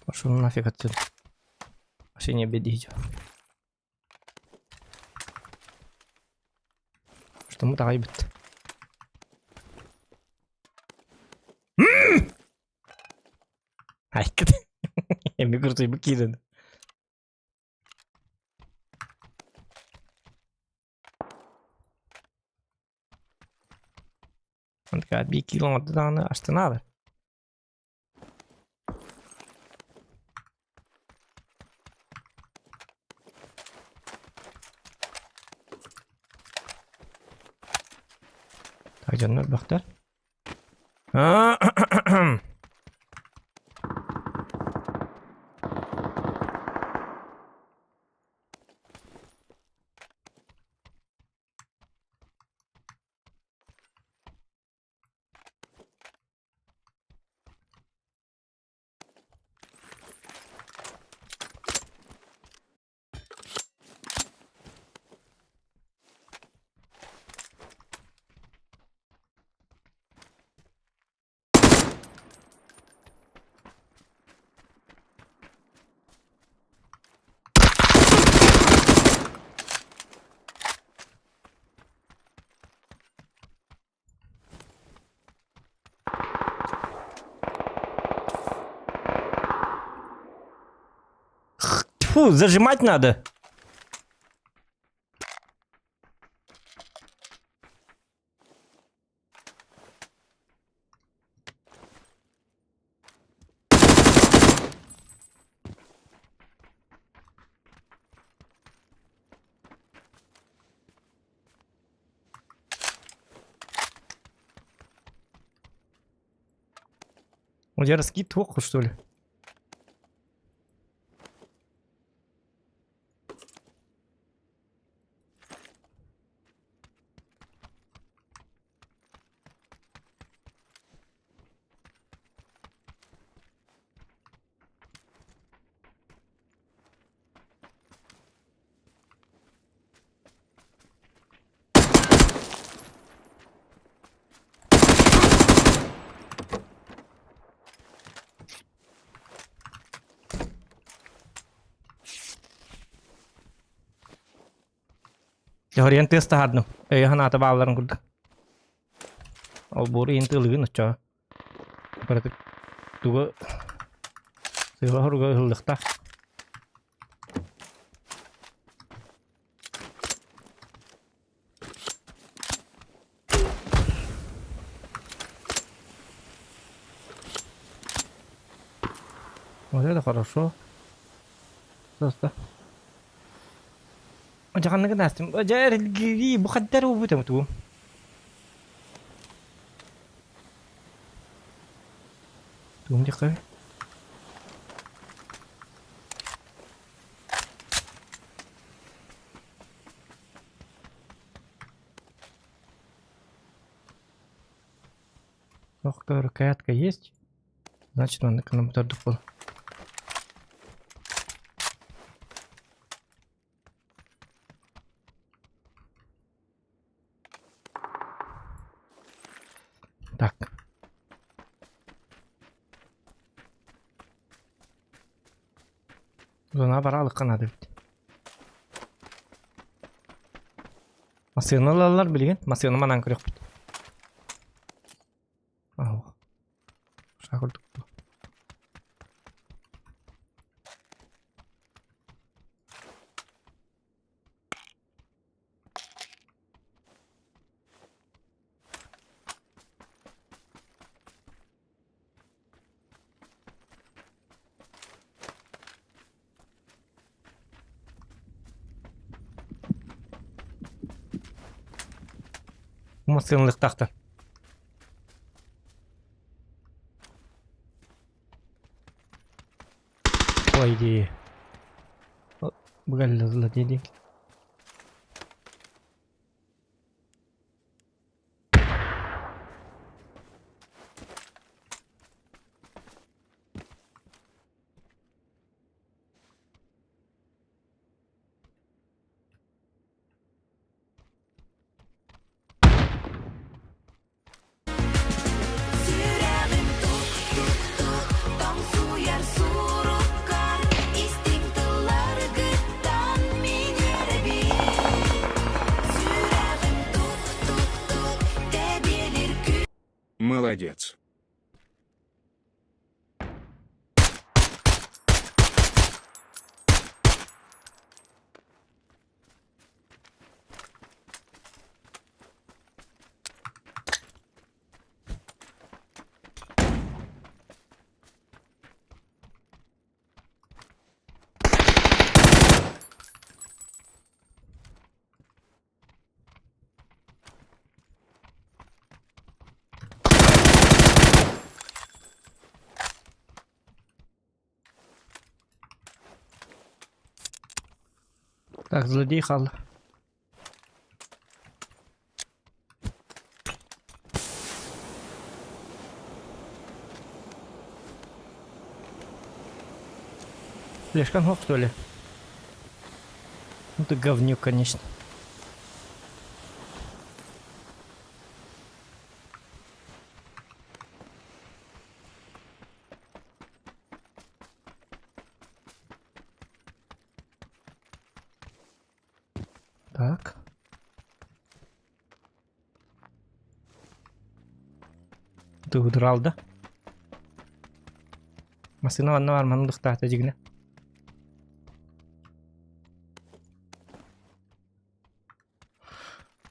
Пошел нафиг отсюда. Вообще не обидите. Что мы давай бит. Айкыт. Эми куртуйбу киирэн. Онтукаат биир киило оҥордо даҕаны астынаалар. Так, дьоннор бөхтөр. Тьфу, зажимать надо. У тебя раскид туох, что ли? Дьоһоруйан тыас таһаардым. Өйө-санаата баалларын курдук. Олбуору иһин тыалыгын оччоҕо. Кыратык тугу сыыла-хоруга ыһыллыахтаах. Вот это хорошо. Просто. Дьэ настым. Дьэ эргирии бу хаддар уубут туу. Туум диэххэ. Легкая рукоятка есть. Значит, маннык гынан ордук буолар. Так. Зона баралыкка наада эбит. Массыына ылаллар билигин. Массыына манан көрүөхпүт. Аһ. Шахырдык. Массыыналыахтаахтар. По идее. Быгаллылла дии. Сүрэҕим тук-тук-тук тоҥсуйар суруккар истиҥ тылларгыттан мин үөрэбин. Сүрэҕим тук-тук-тук тэбиэлир күн Молодец. Так, злодей хаалла. Флешкан хох, что ли? Ну ты говнюк, конечно. Так. Ты удрал, да? Массыына манна бар, манна духтаата дьигинэ.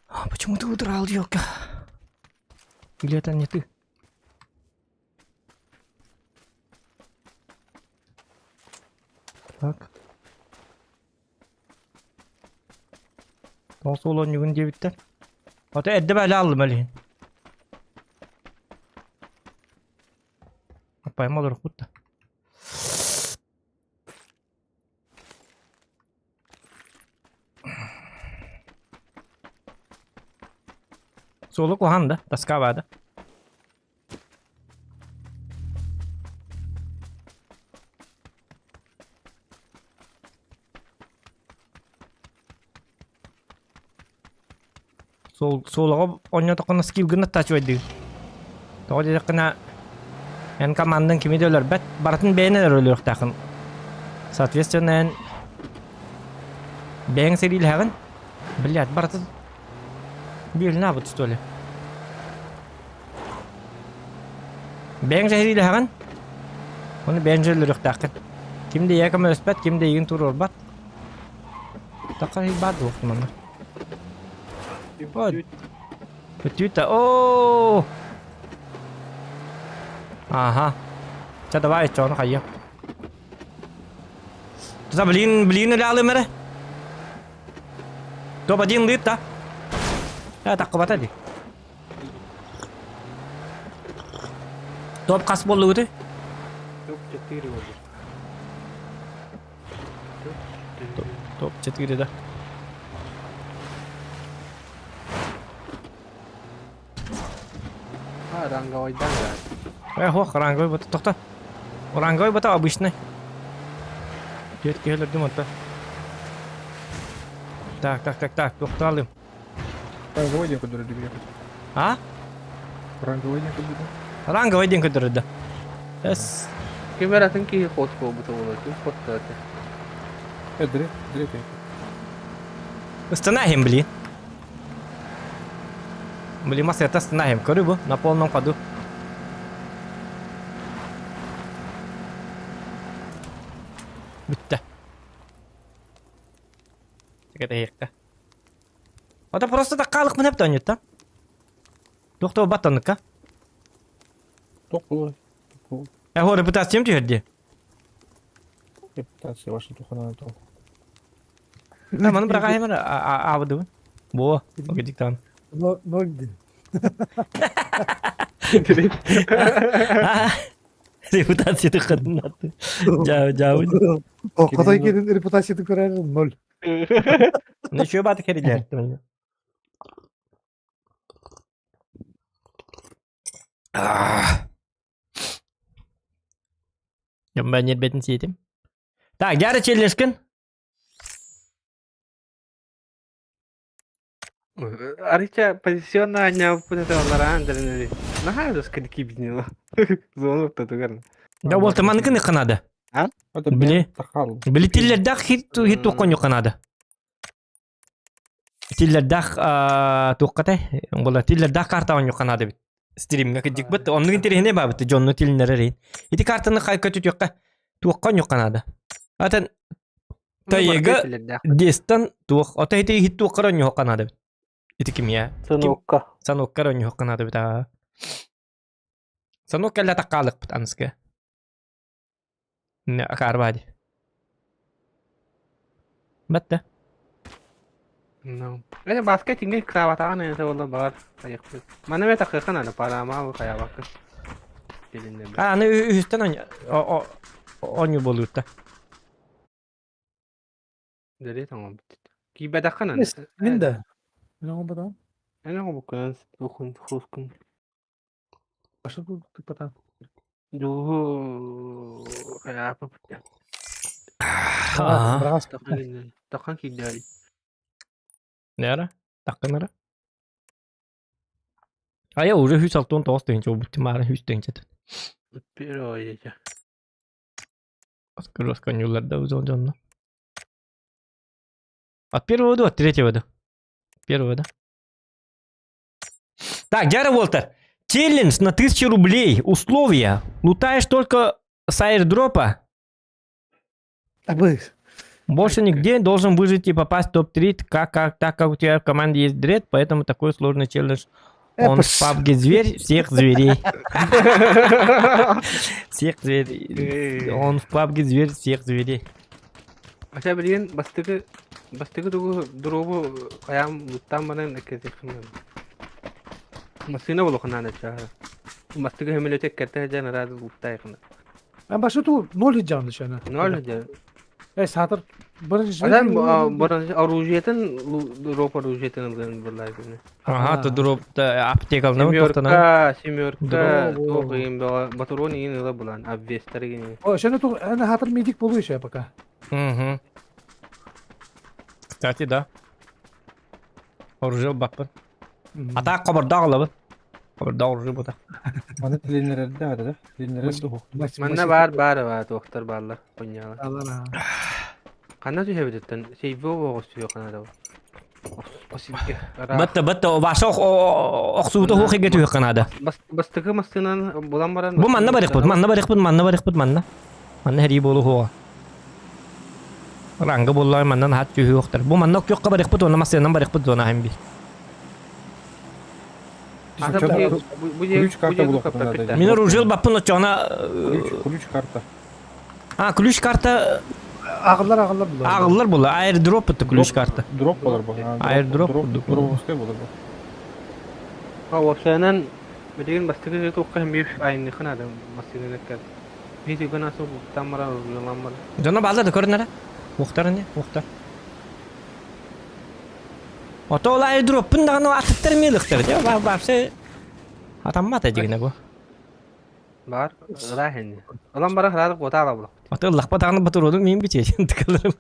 А почему ты удрал, ёлка? Или это не ты? Так. Тоҕус уол оонньуугун диэбиттэр. Ото эрдэ бээлэ ааллым ол иһин. Аппайым олорукпут да. Суолу куһаҕан да, тоска баада. Суол суолаҕа оонньоотоххуна скилгын аттааччыбайдыы. Тоҕо диэтэххинэ эн командаҥ кими да өлөрбөт, барытын бэйэн эрэ өлөрүөхтээххин. Соответственно эн бэйэҥ сэриилэһэҕин. Блядь, барытын бүөлүн что ли? Бэйэҥ сэриилэһэҕин, ону бэйэҥ өлөрүөхтээххин. Ким да ийэ көмөлөспөт, ким да эйигин туруорбат. Такка баар дуо манна? Бүтүүтэ. Оо! Ага. Чэ, давай, чону хайа. Тута блин, блин ылаалым эрэ. Топ один лыт да. Э, таккыбата ди. Топ хас буоллугуты? Топ 4 болду. Топ 4 да. А, ранговойдан да. Э, хох, ранговый бата. Тохто. Ранговый бата обычный. Түөрт киһи өлөрдүм онто. Так, так, так, так, тохтоолым. Ранговой диэн көрдөрөр дии. А? Ранговой диэн көрдөрөр. Ранговый диэн көрдөрөр да. Эс. Ким эрэ атын киһи хос буолбута буолуо, ким хостоото? Э, дире, дире киһи. Ыстана иһин блин. Блин, масета ыстана иһин. Көрү бу, на полном ходу. Бүттэ. Кэтэһиэххэ. Ото просто таккаалыкпын эп тонньутта. Туох да баттаныкка. Туох буолуой? Э, хо, репутациям түһэр дии. Репутация ваша туханан то. На, маны быраҕаайым эрэ аабыдыбын. Буо, окей, диктан. Ноль дин. Репутацията хатыннаты. Жаа жаа. Хотой кирин репутацията көрөр ноль. Ну что баты керилер. Мен нербетин сиетим. Так, жары челлешкин. Арыча позиционно анньаабыппыт этэ аллараа андырын Наһаа жестко кибинила. Зону ортотугар. Да ол таманыкын ыканады. Били. Били тиллердах хит хит туққан юқанады. Тиллердах туққатай. Була тиллердах картаан юқанады бит. Стримге кыдьык бит. Оннук интерехине бабыт дьонну тилиннэрэр Ити картаны хай көтүтүөххэ туохха ньукканады. Атын Тайга дестан туох ото ити хит туохкара ньуохханады бит. Ити кимия? Санокка. Саноккара ньуохханады бит аа. Санок кэллэ таккаалыкпыт аныска. Не акаарбади. Батта. No. Это баска тиңге кроватаҕын энэтэ буолла баҕар хайыхпыт. Маны эмэ такыахха наада параама хайаабакка. А, аны үһүстэн оонньуу буолуутта. Дэрэ тоҥорбут. Киирбэтэххэ наада. Мин да. Мин оҥорботоҕум. Эн оҥорбуккунан туохун хуускун. Баша туппатаан. Дуу хайааппыт. Аа. Тахан киирдээри. Нера? Таккынара? А я уже хүс алтон тоғыз тыһынча буттим маара хүс тыһынча. Первое. Скоро конюларда узон дьонно. От первого до, от третьего до. Первого, да? Так, Джара Уолтер. Челлендж на 1000 рублей. Условия. Лутаешь только с аирдропа. Абыс. Больше нигде должен выжить и попасть в топ-3, как, как, так как у тебя в команде есть дред, поэтому такой сложный челлендж. Он в PUBG зверь всех зверей. Всех зверей. Он в PUBG зверь всех зверей. Ача билигин бастакы бастакы тугу дробу хайаан луттаан баран эккирэтиэххин наада. Массыына буолуоххун наада чааһа. Бастакы сөмөлүөтү эккиртэ сылдьан араас луттаайхына. Мен башы ту ноль жаанды шана. Ноль дьэ. Э саатар Адам оружиетын дроп оружиетын ылыан буоллаа күнү. Ага, то дроп аптекална Семерка, семерка, туох игин бөҕө, батурон игин ыла булан, обвестар игин. О, шана ту ана хатыр медик болу еще пока. Угу. Кстати, да. Оружие баппын. А так хобордоох ылабын. Хобордоох оружие бута. Маны тилиннэрэрдэ аата да? Тилиннэрэр дуһу. Манна баар баар баар туохтар бааллар хунньаалар. Ханна түһэбититтэн сейве оҕус түһүөххэ наада Батта батта ваша охсуута хуох игэ түһүөххэ наада. Бастакы массыынан булан баран Бу манна барыхпыт, манна барыхпыт, манна барыхпыт, манна. Манна хэрии буолу хуоҕа. Ранга буоллар маннан хат түһүөхтэр. Бу манна күөххэ барыхпыт уонна массыынан барыхпыт зона хам бир. Ключ карта булуохтун наада. Мин оружие баппын оччоҕуна Ключ карта. А, ключ карта Ағылар ағылар булар. Ағылар була. Аирдроп это ключ карта. Дроп болар бу. Аирдроп. Дроповскай болар бу. Уопсайынан билигин бастакы туохха биир айымньыхын ада массыынаны кэр. Биир гына сыл буттан баран оружиелан баран. Дьоно баалар да көрүнэрэ. Уохтар не? Уохтар. Ото ол аирдроппун даҕаны атыттар миэлыхтар. Дьэ, вообще атаммат дигинэ бу. Баар ыраах инни. Ылан баран хараадык уота аҕалабылах. Аты ыллахпа даҕаны батуруону мин бичиэтин тыкаларым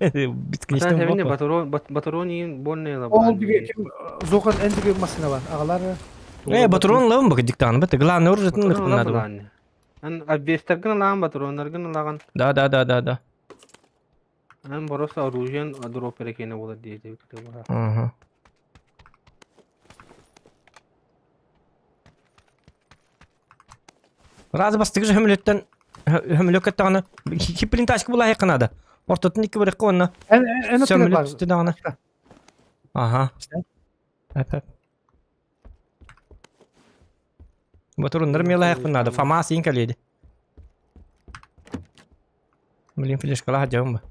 бесконечно Ата батурон батурон иин больно ила Ол диге ким Зохан эн диге машина бар. Агалар. Э, батурон ылабын бу диктан бит. Главное оружиетын ылыхпын надо. Ан обвестаргын ылаан батуроннаргын ылаган. Да, да, да, да, да. Ан просто оружиен дроп эрекене болар диэти. Ага. Раз бастыгы хөмөлөттөн хөмөлөккө даҕаны хипплин тачка була хайканада. Ортотун икки барыкка онно. Сөмөлөт түстү даҕаны. Ага. Әп-әп. Батуруннар мела хайканада. Фома син каледи. Блин, флешкала хадьабын ба.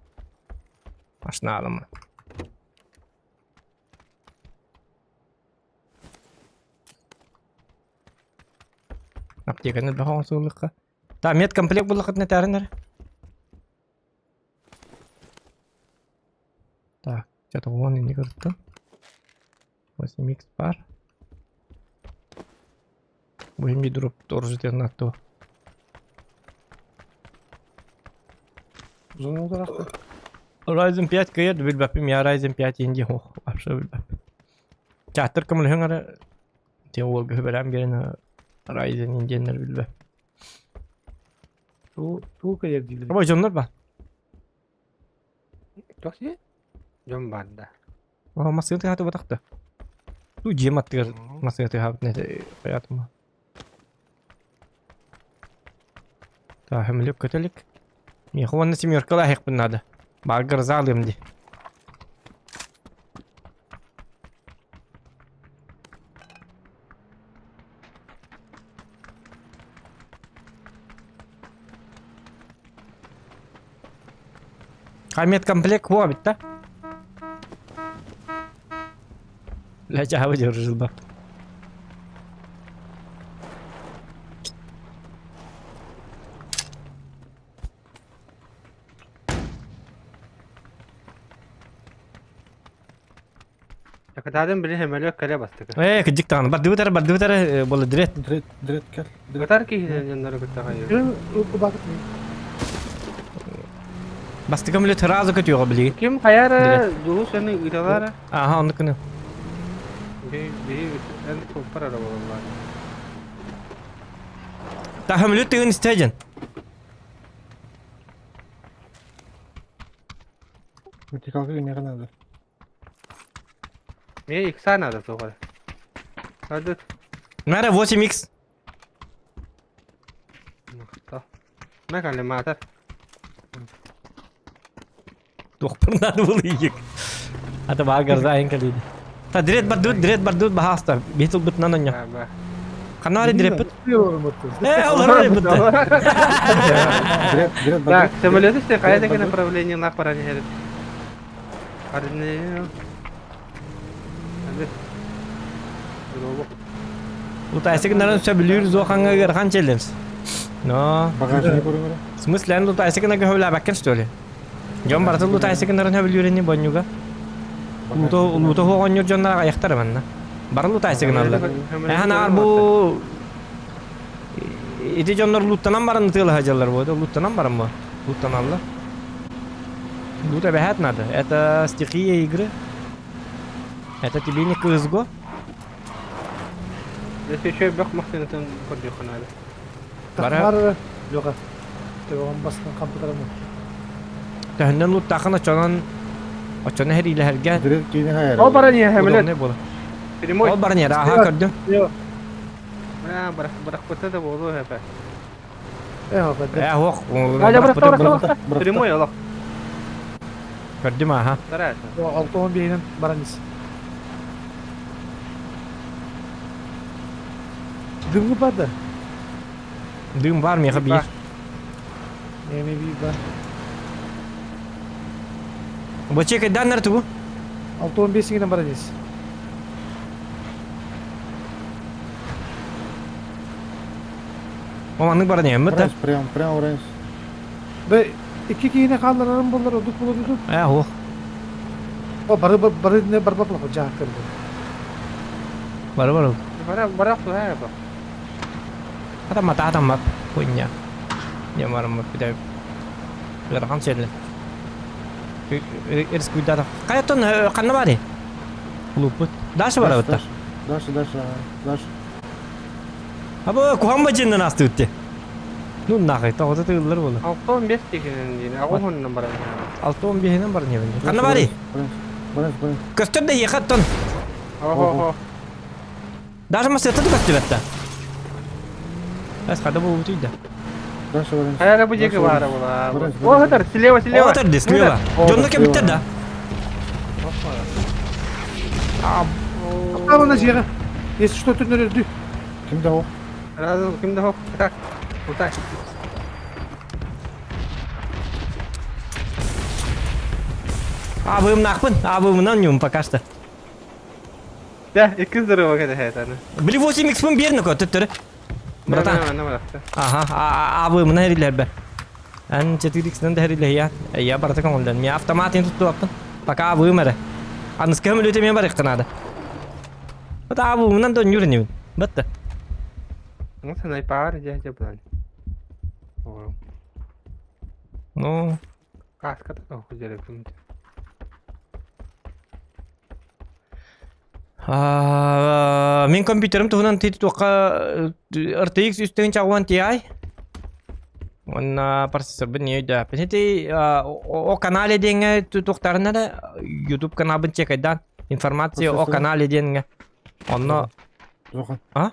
Машина Аптеканы баха оҥсууллахха. Та медкомплект буллахытына этээрин эрэ. Так, что-то вон инник ырыттым. 8x бар. Будем дроп тоже на то. Зона утарахта. Horizon 5 кыйар билбэппин я Horizon 5 инди ох вообще билбэппин. Театр көмөлөһүҥ эрэ те уолга хөбөлөөн биэрэн Horizon индиэннэр билбэп. Туу туу кыйар дииллэр. Абай дьоннор ба. Туох дии? Дьон баар да. О, массыына тыаһааты батахта. Туу дьиэм аттыгар массыына тыаһаабыт нэтэ хайаатыма. Та хөмөлөк көтөлүк. Миэхэ уонна семерка лаһыахпын наада. Бааргар заалыам дии. А медкомплект во бит да? Бля, чаһабы дьоржылба. Катаадын били сөмөлүөк кэлэ бастакы. Ээ, кырдьык даҕаны. Бардыбыт эрэ, бардыбыт эрэ, буолла дрет. Дрет, дрет кэл. Дрет. Катар киһинэн дьоннору кытта хайыы. Бастакы мүлүт сразу көтүөҕэ билигин. Ким хайара дьулус эни ыыталара? Аха, оннук гына. Би би эн туппар эрэ буолаллар. Та хөмүлүт тыгын истэ дьэн. Вертикалга гынньаҕа надо. Мне икса надо суох. Надо. Мара 8x. Мэ коллиматор. Туохпар надо было иик. Ата баа гарзаайын кэлиди. Та дрет бардыбыт, дрет бардыбыт баһааста. Биһи тылбытынан онньо. Ханна бары дреппит? Э, олорор эбит. Дрет, дрет Так, самолеты все, какая такая направление на пора не говорит. Лутайсыгынарын сөбүлүүр зоохаҥҥа ыарахан челлендж. Но... Багажник көрүҥөрө. В смысле, эн лутайсыгына көһөбүлээбэккин что ли? Дьон барыта лутайсыгынарын сөбүлүүрүни бонньуга. Луто луто оҕонньор дьоннор аҕыйахтар манна. Бары лутайсыгыналлар. Эһэн аар бу ити дьоннор луттанан баран ытыалаһа дьаллар буо, луттанан баран буо. Луттаналлар. Лут эбэһээт надо. Это стихия игры. Это тебе не CSGO. Если еще бөх машинатын көрдүөххэ наада. Бара Леха. Төбөҕүн бастан компьютерым. Төһөннөн луттаахын очонон очону хэриилэһэргэ Дрет киини хайар. Ол баран иһэ удобнай буолар. Прямой. Ол баран иһэр, аха көрдүм. Аа, бырахпыта да буолуо эпэ. Э, ох, Галя бырахта, бырахта, бырахта. Прямой олох. Көрдүм, аха. Алтон биһинэн баран ис. Дымы бар да? Дым бар, меха биир. Эми биир бар. Боче кайданнар тугу? Алтон бесигинен баран ис. Ол маннык баран иһэммит да? Прям, прям урайс. Бе икки киһини хаалларарым буоллар ордук буолуо дуу? Ээ, суох. О, бары бары не барбат буолла дьаһак көрдүм. Бары бары. Бара бара суһаа ба. Атаммат, атаммат. Хуйня. Не бараммат бүтэ. Ыарахан сиэллэ. Эрискуйдата. Хайаттан ханна баарый? Луппут. Даша барабыт Даша, Даша, Даша. Абы куһаҥ бадьыннан астыбыт дии. Ну нахуй, тоҕото тыыллар буолла. 65 дигинен диин, аҕыс баран. 65-инэн баран иһэбин. Ханна барый? Баран, баран. Көстөр да иэхэ оттон. Охо-хо. Даже массыата да көстүбэт да. Эс хада буолбутуй да. Даша баран. Хайа бу диэки баара була. О, хатар, слева, слева. О, тар слева. Дьонно кэбиттэр да. Право на жига. Если что, түннөрүрдү. Ким да Разу, ким да Так, утай. Абымнахпын, абымынан ньум пока что. Да, икки здорово кэтэһэ этаны. Били 8 x-пын берні кө, төттөрү. Братан. Аха, абы мына хэрилэр бе. Эн 4x-нэн да хэрилэһия. Я барыта көҥүллэн. Мен автоматын туттубаппын. Пока абыым эрэ. Аныска көмөлүөтэ мен барыахха наада. Вот абыымынан да өннүүр инибин. Бытты. Ну, снайпер, дядя Блан. Ну, Каска такого хуйня. Мин компьютерым туһунан туохха RTX 360 Ti уонна процессорбын не өйдөөппүн. Ити о канале диэҥҥэ туохтарына да YouTube каналбын чекайдаан информация о канале диэҥҥэ онно А?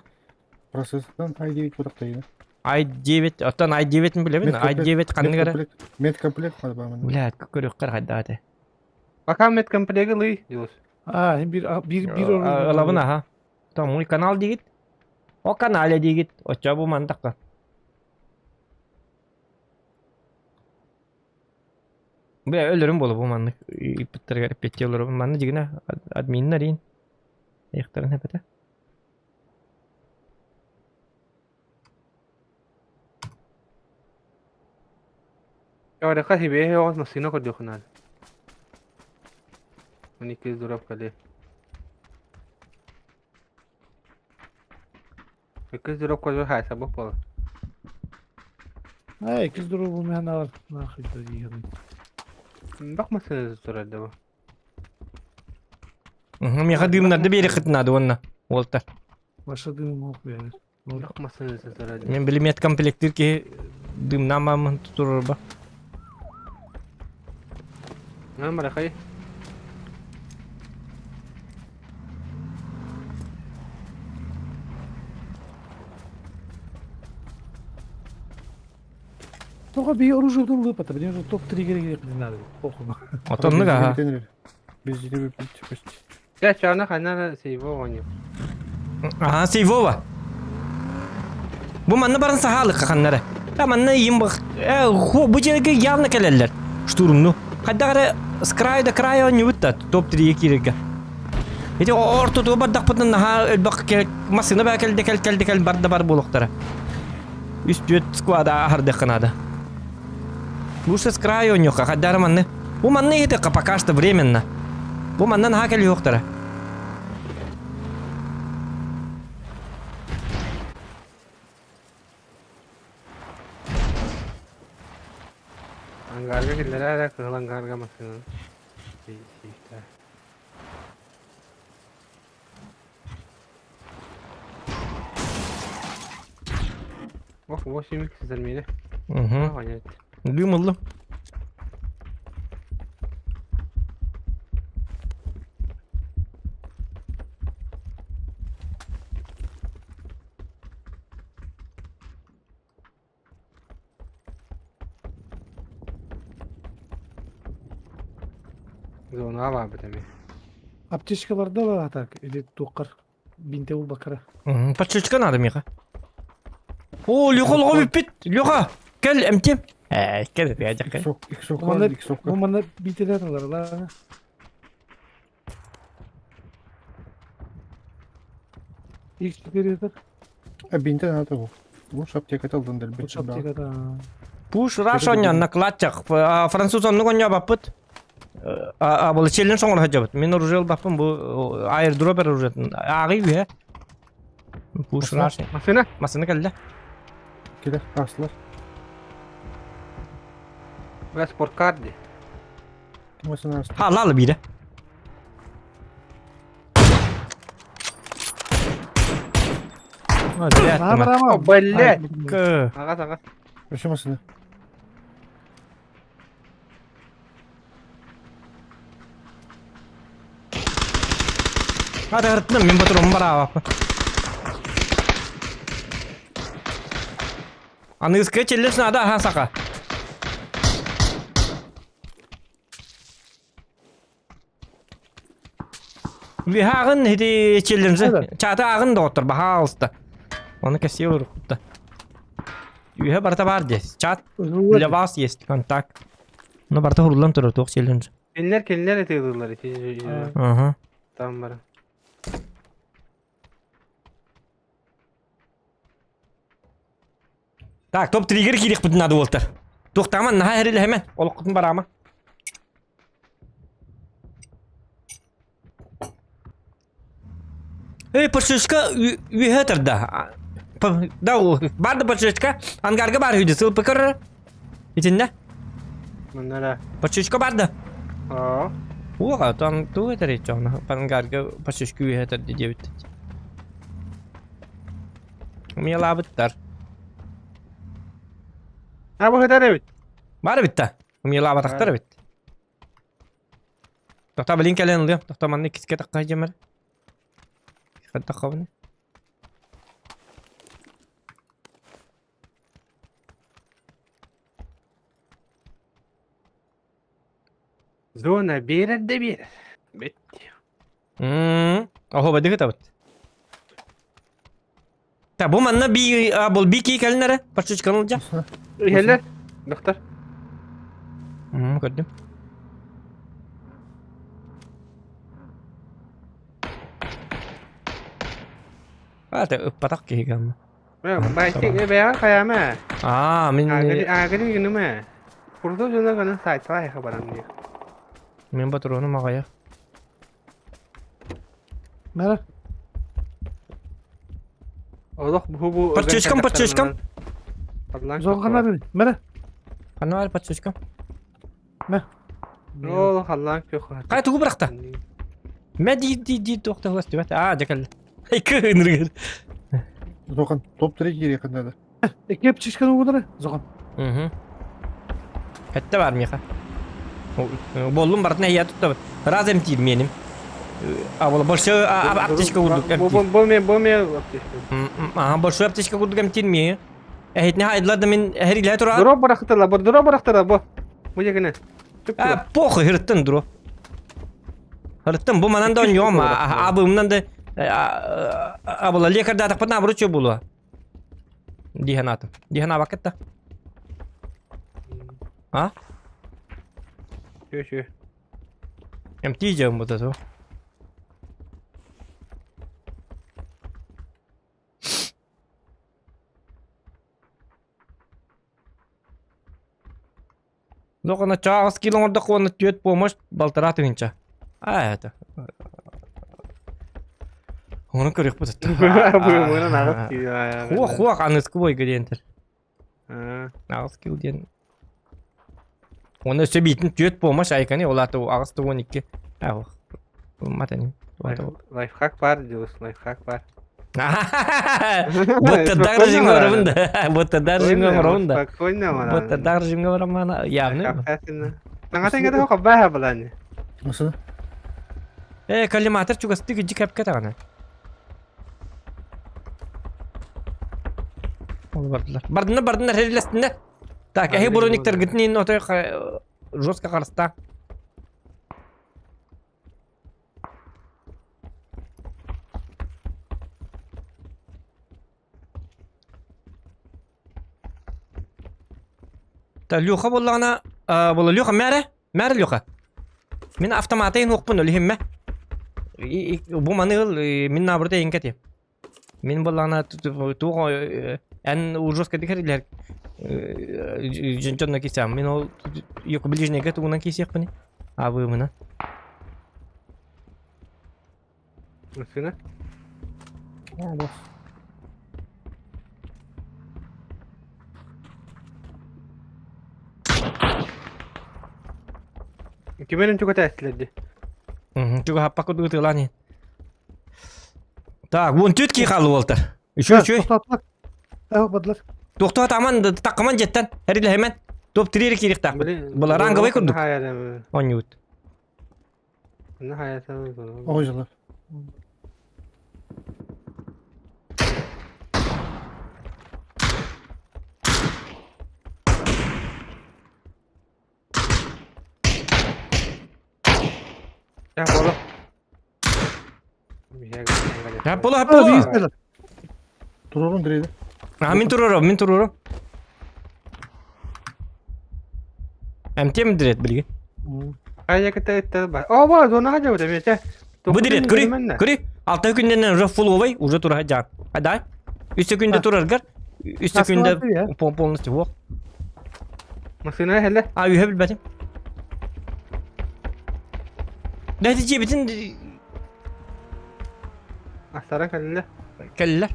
Процессордан i9 кутахтайына. i9 оттон i9 билэбин i9 ханнык эрэ Медкомплект баамын. Блядь, көрүөххэр хайдах этэ. Пока медкомплеги лый, Дилус. А, bir bir bir Ылабын аха. То мой канал дигит. О канале дигит. Оччо бу мандакка. Бля, өлөрүм болу бу маннык иппиттэргэр эппиэттии олоробун. Манна дьигинэ админнар иин. Ыйыктарын эпэтэ. Орека себе оҕус массыына көрдүөххүн 12 дурап кэлиэ. 2 дурап көрдү хайса бу буолар. А, 2 дурап бу мен алар. Нахуй да дигән. Бак массыына турар да бу. Миэхэ дыымнарды биэриэххитин наада уонна уолтар. Баша дым ок бere. Бак массыына турар. Мен билимет комплектир киһи дымнаан маамын турарба. Марахай. Тоҕо би оружиетын лыпата, билин уже топ-3 керек не надо. Похуй. Отоннук аха. Без Я чана ханна сейво они. Аха, сейвова. Бу манна баран сахалык ханнара. Та манна им бах. Хо бу жерге явно келеллер. Штурмну. Хайдагары с краю до края не бутта топ-3 кирерге. Эти ортотуга бардахпытын наха элбэх массыына баа кэлдэ кэл кэлдэ кэл барда бар буолуохтара. Үс түөрт склада аһардыахха наада. Лучше с краю онньуохха хайдары манны. Бу манны иһитиэххэ пока что временно. Бу манна наһаа кэлиэхтэрэ. Ангарга киллэрэ кыһыл ангарга массыына. Ох, 8 сизермени. Угу. Понятно. Дым ыллым. Зона бар битами. Аптечкаларда бар так, или туққар. Бинте ул бакара. Подшечка надо, Миха. О, Леха лоҕо бүппүт. Леха, кэл эмтиэм. Ээ, кэл кэл. Манна бу манна бинтелер алар ла. X4 ятар. Бинте надо бу. Лучше аптека талдан дәл Лучше аптекада. Пуш раш онньон накладчах. Француз оннук онньо баппыт. А бұл челлендж оңор хажабыт. Мен оружие баппын бу аирдропер оружие. Ағый бе. Пуш раш. Массыына. Масыны кэллэ. Келе, аслар. Бля, спорткар ди. Масына аслар. Ха, лалы бире. О, блядь. Ага, ага. Өшө масына. Hadi hırttım, мен батырым бар Аныгыска челлес надо, аха, сака. Вихагын хити челлемзе. Чата агын доктор, бахалста. Оны кесил рукта. Үйе барта бар здесь. Чат для вас есть контакт. Ну барта хурулан турар туох челлендж. Кинилер кинилер этилдилер ити. Ага. Там бар. Так, топ-триггер киириэхпитин наада буолта. Туохтааман наһаа эрилэһэмэн, олоххутун бараама. Эй, подшишка үөһэ тарда. Да, бар да подшишка. Ангарга бар үһү сылпы көрөр. Итиннэ. Маннара. Подшишка бар да. Аа. Уоға, там туу этэр иччоҕна. Ангарга подшишка үөһэ тарда диэбит. Умелабыттар. А бу хытар эбит. Бар эбит та. Умелабатахтар эбит. Тохта билин кэлэн ылыам. Тохта манна иккискэ тахха дьэмэр. Хаттаххабыны. Зона биэрэр да биэрэр. Бит. Мм. Оһо бадыгы табыт. Та бу манна би а, бол би ки кэлин эрэ. Паччычканы ылдьа. Иһэллэр. Доктор. Мм, көрдүм. А, та ыппатах киһи гамма. Байтик бэйэҕэ хайаама. Аа, мин Аагыры гыныма. Курдук дьоно гына сайталай хабаран диye. Мин патроным аҕайа. Мэра. Олох бу бу Подчучкам, подчучкам. Зоҕана били. Мэра. Ханна подчучкам? Мэ. Олох аллаан көх. Хай тугу бырахта? Мэ ди ди ди туохта хас түбэт. Аа, дьэ кэллэ. Кыһыныргыр. Зохан топ-3 киириэххин наада. Икки птичканы угунара. Зохан. Угу. Хэтте бар миэхэ. Боллум барытын эйэ туттабыт. Раз эмтиир миэним. А бол большой аптечка курдук эмтиир. Бу бу бу ме аптечка. Ага, большой аптечка курдук эмтиир миэ. Эһитне хайдылар да мин эһэрилэһэ турар. Дроп бырахтыла, бу дроп бырахтыла бу. Бу жегине. А, похуй, хырыттын дроп. Хырыттын, бу манан да оньом, абымнан да абыла лекардаатахпытына абырычы буолуо. Дии санаатым. Дии санаабаккыт да? А? Үчү үчү. Эмтии дьон бута ту. Дохона чаас кило оҥордоххо уонна түөрт помощь балтараа тыһыынча. А это. Ону көрүөхпүт Быымынан аҕыс киило. Хуох хуох аныскы бойга диэнтэр. Аҕыс кил диэн. Уонна өссө биитин түөрт помощь айканы ол аата аҕыс да 12. Аах. Матаним. Лайфхак бар диос, лайфхак бар. Буттардаах режимҥэ барабын да. Буттардаах режимҥэ оҥоробун да. Спокойно баран. Буттардаах режимҥэ бараммаана явно. Саҥата иҥэтэ хаббааһа балаани. Nasıl? Э, коллиматор чугастык ижи кэпкэ даҕаны. Ол бардылар. Бардыннар, бардыннар, эрилэстиннэр. Так, эһи брониктаргытын иһин отой жестко харыстаа. Та Леха буоллаҕына, була Леха мээрэ, мээрэ Леха. Мин автоматы уохпун өлүһүммэ. Бу маны ыл, мин наоборот эйиҥкэ этиэм. Мин буоллаҕына туох эн ужас кэтикэр дьонно кисэм. Мин ол ближнийгэ тугунан кисиэхпиний? Абыымына. Машина? Кимэн чугата эстилэр дии. Чугаһаппакка ытыалаан иһин. Так, вон түт ки хаалла уолтар. Үчү үчү. Тохтоотулар. Э, бардылар. Тохтоо таман таккаман жеттен. Эрилэһэмэн. Топ тириэри киириэхтээхпит. Була ранговый курдук. Оонньуут. Оҕо Хаппыла, хаппыла. Турорун дириэди. А, мин турором, мин турором. Эмтем дирет билигин. Бу дирет, көрүй, көрүй. Алта күнденен уже фуловый, уже тура жан. Адай. Үс күндө тураргар. Үс секунда полностью вот. Машина хеле. А үһэ билбэтим. Нәти жебитин Астара кэллэ. Кэллэ.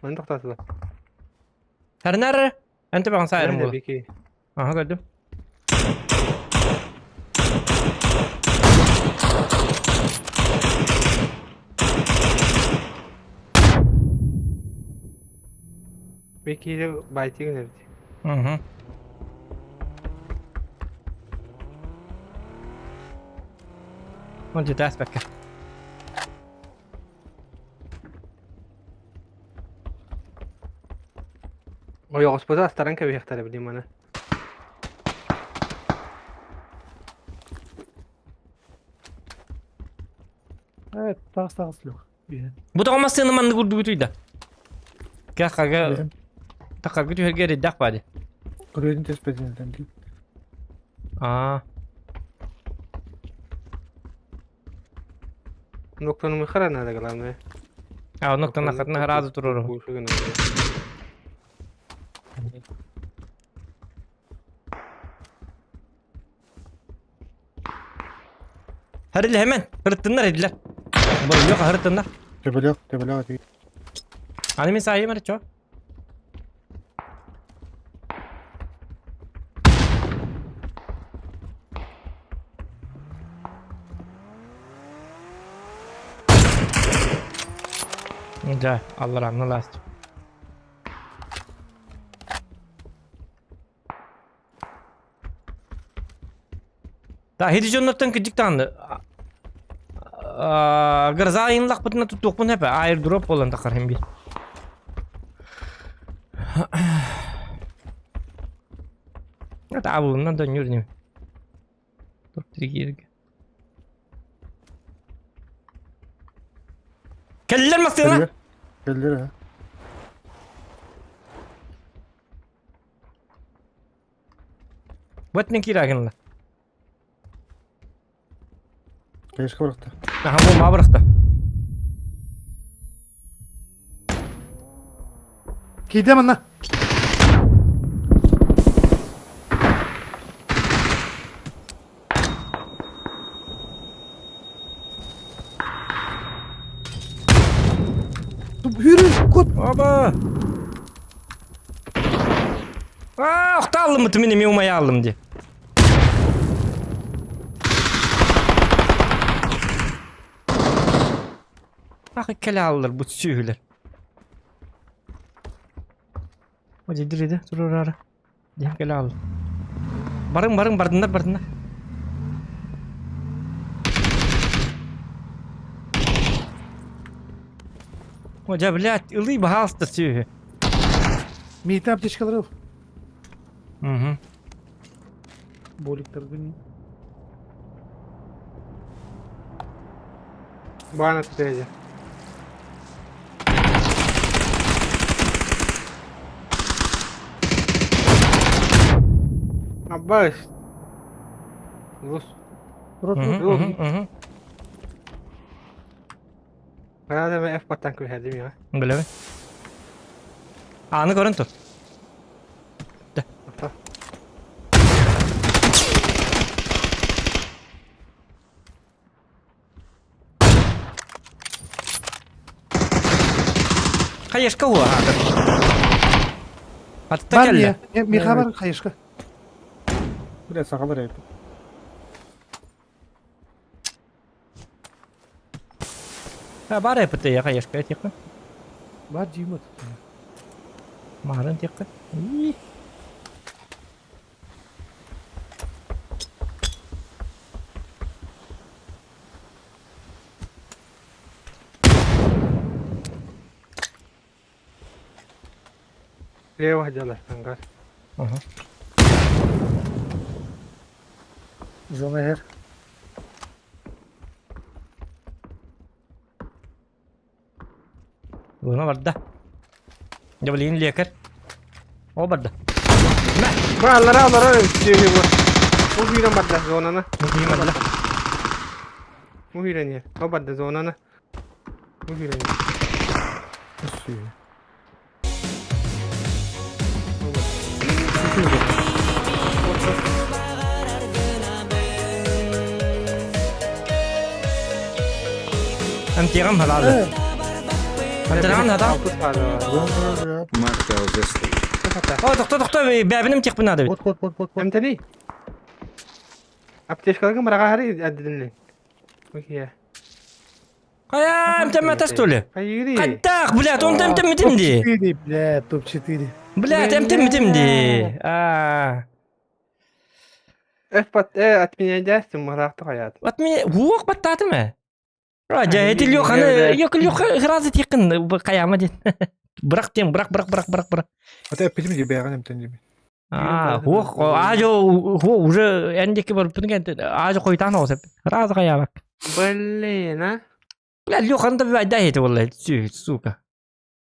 Маны тохтатыла. Харнар Энте баҕан саайарым буолар. Аха көрдүм. Бикири байтигин эбит. Угу. Он жетээс бэккэ. Ойоҕоспуту астаран кэбиһиэхтэрэ билим маны. Evet, тағыс тағыс лег. Бу тоҕо массыына маннык урдугутуй да? Кахага тахаргы түһэргэ эрэйдээх бади. Көрүөтүн теспетинтен дии. Аа. Ноктону хара надо главное. А, оноктон хатна сразу туруру. Харил hemen. Hırttınlar ediler. Yok hırttınlar. Төбөлөөх, төбөлөөх этии. Аны мен саайым эрэ чо. Дьэ, аллараанна ласт. Да, хити дьоннортон кырдьык даҕаны гроза айынлахпытына туттуохпун эпэ аирдроп буолан тахар хим биир. Таабылынан да ньүр Топ Кэллэр массыына! Кэллэр, ha. Бэтнен киирагынла. Кэшка бырахта. Аха, бу ма бырахта. Киде манна. Yürü, kut. Оба! Аа, охта аллым мин эми умая аллым ди. Ах, кэлэ аллар бу сүүһүлэр. О, дидириде турурара. Дем кэлэ аллар. Барың, барың, бардыннар, бардыннар. О, дьэ, блядь, ылый баһаалыста сүөһү. Миитин аптечкалары ыл. Угу. Боликтарды. Баана түтээдьэ. Аббас. Рус. Угу. Хайа да F баттан күһэрдим я. Билэбин. Ааны көрөн тур. Ата. Хайышка уа. Атта кэллэ. Миха бар хайышка. Бля, сахалар эбит. Бар эпите я хайышка тиқы. Бар жеймет. Марын тиқы. Лево дьалар ангар. Ага. Зона эр. Буна барда. Дьэ, лекарь. О, барда. Ба аллара аллара сүөһү бу. Бу күүрэн барда зонаны. Бу барда. Бу күүрэн О барда зонаны. Бу күүрэн. Сүөһү. Антиҕам халаалы. Антиҕам хата. Махтал за стрим. О, тохто, тохто, бэбиним тихпин надо бит. Кот, кот, кот, кот, кот. Эмтэни. Аптечкаларга мыраҕаһары әддилин. Окей. Хайа, эмтэммэтэ что ли? Хайыырый. Хайдах, блядь, он эмтэммитим дии. Топ-4, блядь, топ-4. Блядь, эмтэммитим дии. Аа. Эф пат э отменяйдястым мыраахты хаят. Отменя... Уох баттаатым ээ. Дьэ, ити Лёханы, Лёха, Лёха сразу тиэххин хайаама диэн. Бырах диэн, бырах, бырах, бырах, бырах, бырах. Ата эппитим дии бэйэҕин эмтэн диэбит. Аа, уох, аажо, уже эн диэки барбыппын кэнтэ, аажо хойутаан оҕус эппит. Сразу хайаабак. Блин, а? Бля, Лёханы да бэйдэ ити буолла, сука.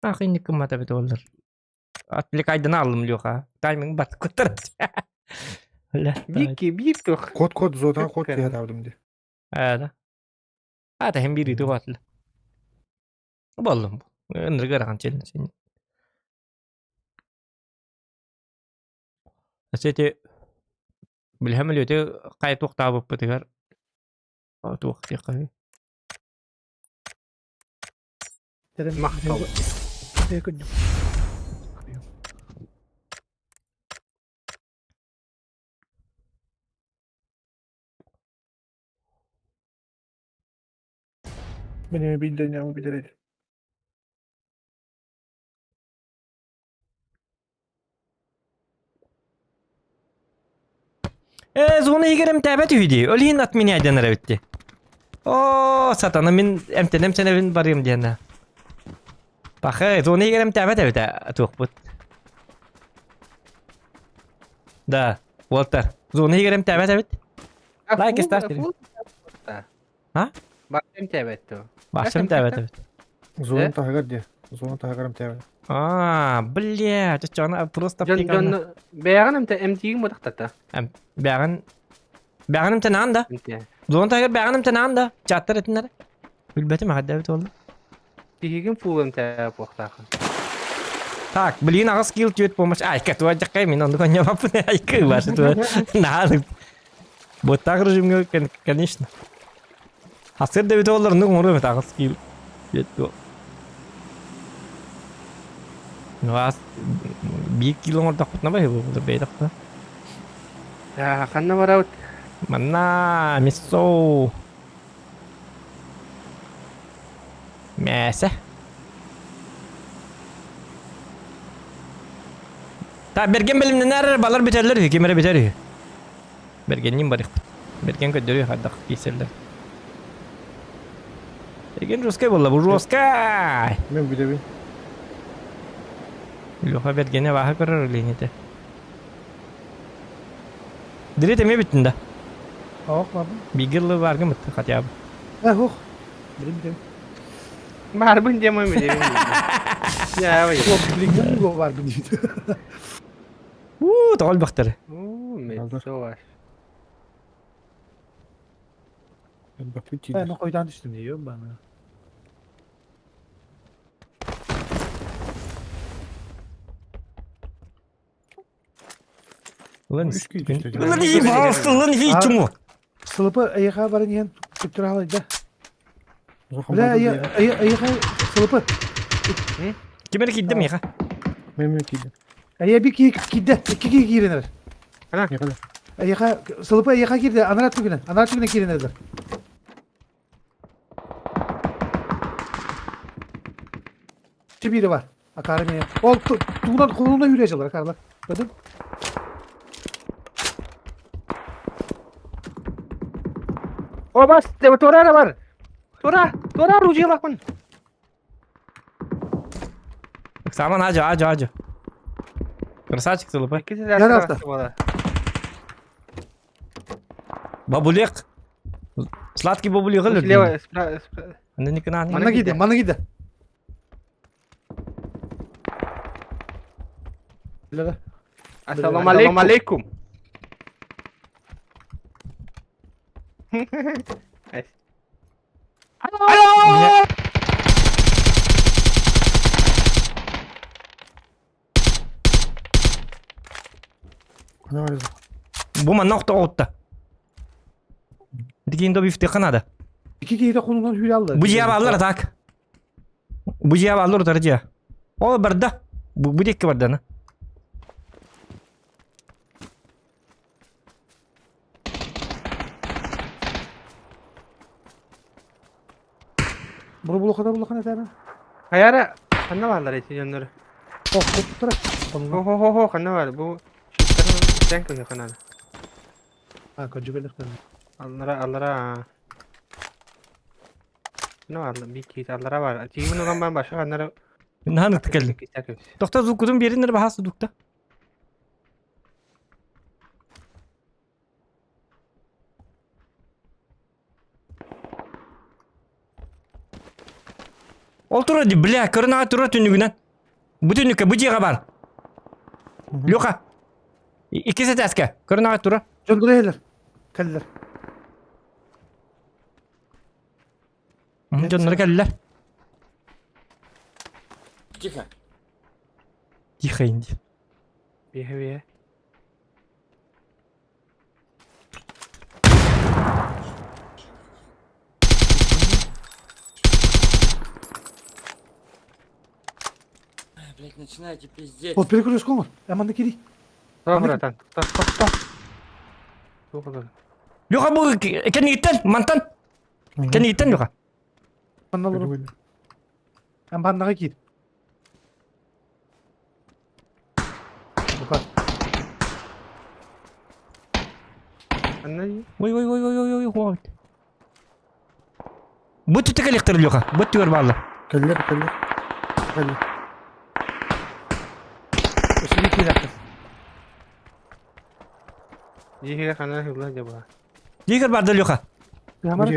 Ах, инник кыммата эбит буоллар. Отвлекайдан аллым Лёха. Тайминг бат куттар. Бля. Бики, бик Кот, кот, зоотан кот киһи атаабытым дии. Аа, да. Аа, тэһин биир ыытыы баатылар. Буоллум. Ынырык ыарахан чэлин син. Өссө ити билһэм өлүөтү хайа туохтаабыппытыгар туох диэххэ үһү. Махтал. Мин эми билден билер этим. Ээ, зона иһигэр эмтээбэт үһү дии. Ол иһин отменяйдан эрэбит дии. Оо, сатана мин эмтэнэм сэнэбин барыам диэн. Пахай, зона иһигэр эмтээбэт эбит ээ, туохпут. Да, уолтар. Зона иһигэр эмтээбэт эбит. Лайк ставьте. А? Башым тээбэт дуо? Башым тээбэт эбит. Зона таһыгар дии. Зона таһыгар эмтээбэт. А, бля, чочоно просто Дьон дьон бэйэҕин эмтэ эмтиигин бытахтата. Бэҕин бэҕин эмтэнэҕин да? Эмтээ. Зона таһыгар бэҕин эмтэнэҕин да? Чаттар этиннэр. Билбэтим аҕа буолла. Тиһигин фул эмтээ буохтаахын. Так, блин, аҕыс килл түөрт помощь. Айка, туа дьаккай, мин оннук онньобаппын. Айка, ваша туа. Наһаа Буттаах режимҥэ, конечно. Хасыр да бүтэ олар, оннук оҥоруом этэ аҕыс килл түөрт туо. Ну, аас биир килл оҥордохпутуна баһы буолар бэйдэх да. Ханна барабыт? Манна, миссоу. Мээсэ. Та Берген бэлэмнэнэр балар бүтэллэр үһү, ким эрэ бүтэр үһү. Бергенниин барыахпыт. Берген көрдөрүө хайдах киирсэллэр. Берген жесткай буолла, бу жесткай! Мен бүтэбин. Леха Бергене бааһа көрөр илиинитэ. Дирет эмиэ бүттүн да. Ох, бабы. Биир ылы бааргын бытты хотя бы. Э, ох. Билим билим. Баарбын диэмэ билим. Я ой. Билигин бу баарбын диит. Уу, тоҕо элбэхтэр. Уу, мецо Элбэхпит Ben тиийдэр. koydan düştüm diyor bana. Ulan Үс күй түстэ. Ulan iyi bastı ulan iyi чуму. Сылыпы айыха баран иһэн түптүр халайда. Улахан Бля, барды айы диэн. айы айыха сылыпы. Ким эрэ киирдим миэхэ. Мен мен киирдим. Айа bir ки кидде, икки ки кииренер. Миэхэ да. Айыха сылыпы айыха киирде, анара түгүнэн, анара түгүнэн кииренердер. Biri var. Akarı mı? Ol tuğuna koluna yürüyecekler akarlar. Gördün? О, бас, тура бар. Тура, тура ружьелаахпын. Саман ажо ажо ажо. Красавчик Сылыпы. Икки Яр алта. Бабулек. Сладкий бабулек өлөр. Слева, справа, справа. Аны никына. Манна киирде, манна киирде. Ассаламу алейкум. Алло! Бу манна охто оҕутта. Дикин до бифтехха надо. Икки киһитэ хонунан сүүрэ алла. Бу дьиэ бааллар атак. Бу дьиэ бааллар утары дьиэ. Ол барда. Бу бу диэкки барда на. Бу булухата булухана этэ. Хайара ханна бааллар эти дьоннор? Ох, туттара. Хо хо хо хо ханна бар бу Тэн көһө ханана. А, көдьүгэлэхтэн. Аллара аллара. Ну алла би кит аллара бар. Тиибин улан бан баша ханнара. Наһаа ытык кэллим. Тохто звукутун биэриннэр баһаас дукта. Ол турар дии, бля, көрөн аҕай турар түннүгүнэн. Бу түннүккэ, бу дьиэҕэ баар. Леха, иккис этээскэ, көрөн аҕай турар. Дьон кэллэр. Кэллэр. Дьоннор кэллэр. Тихо. Тихо инди. Биһэ биһэ. Блять, начинаете пиздеть. Вот перекресток оҥор. Аманда кири. Тоқ, братан. Тоқ, тоқ, тоқ. Туох олор. Леха бу кэннигиттэн, мантан. Кэннигиттэн Леха. Манна олорор. Амбаннаға киир. Бука. Анна Ой ой ой ой ой ой ой. Бу түтэ кэлиэхтэр Леха. Бу түгэр бааллар. Кэллэр, кэллэр. Кэллэр. Өссө киирэххэ. Дьиэһигэр ханна сылла дьаба. Дьиэгэр баарда Леха. Ямар.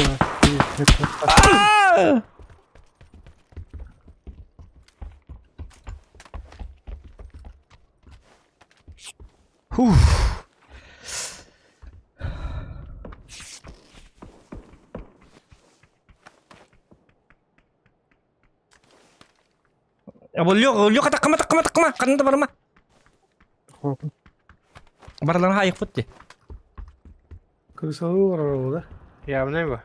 Фух. Леха таккама таккама таккама ханна да барыма. Барыларын хайыкпыт дии. Кырсалы олорор да. Явно бу.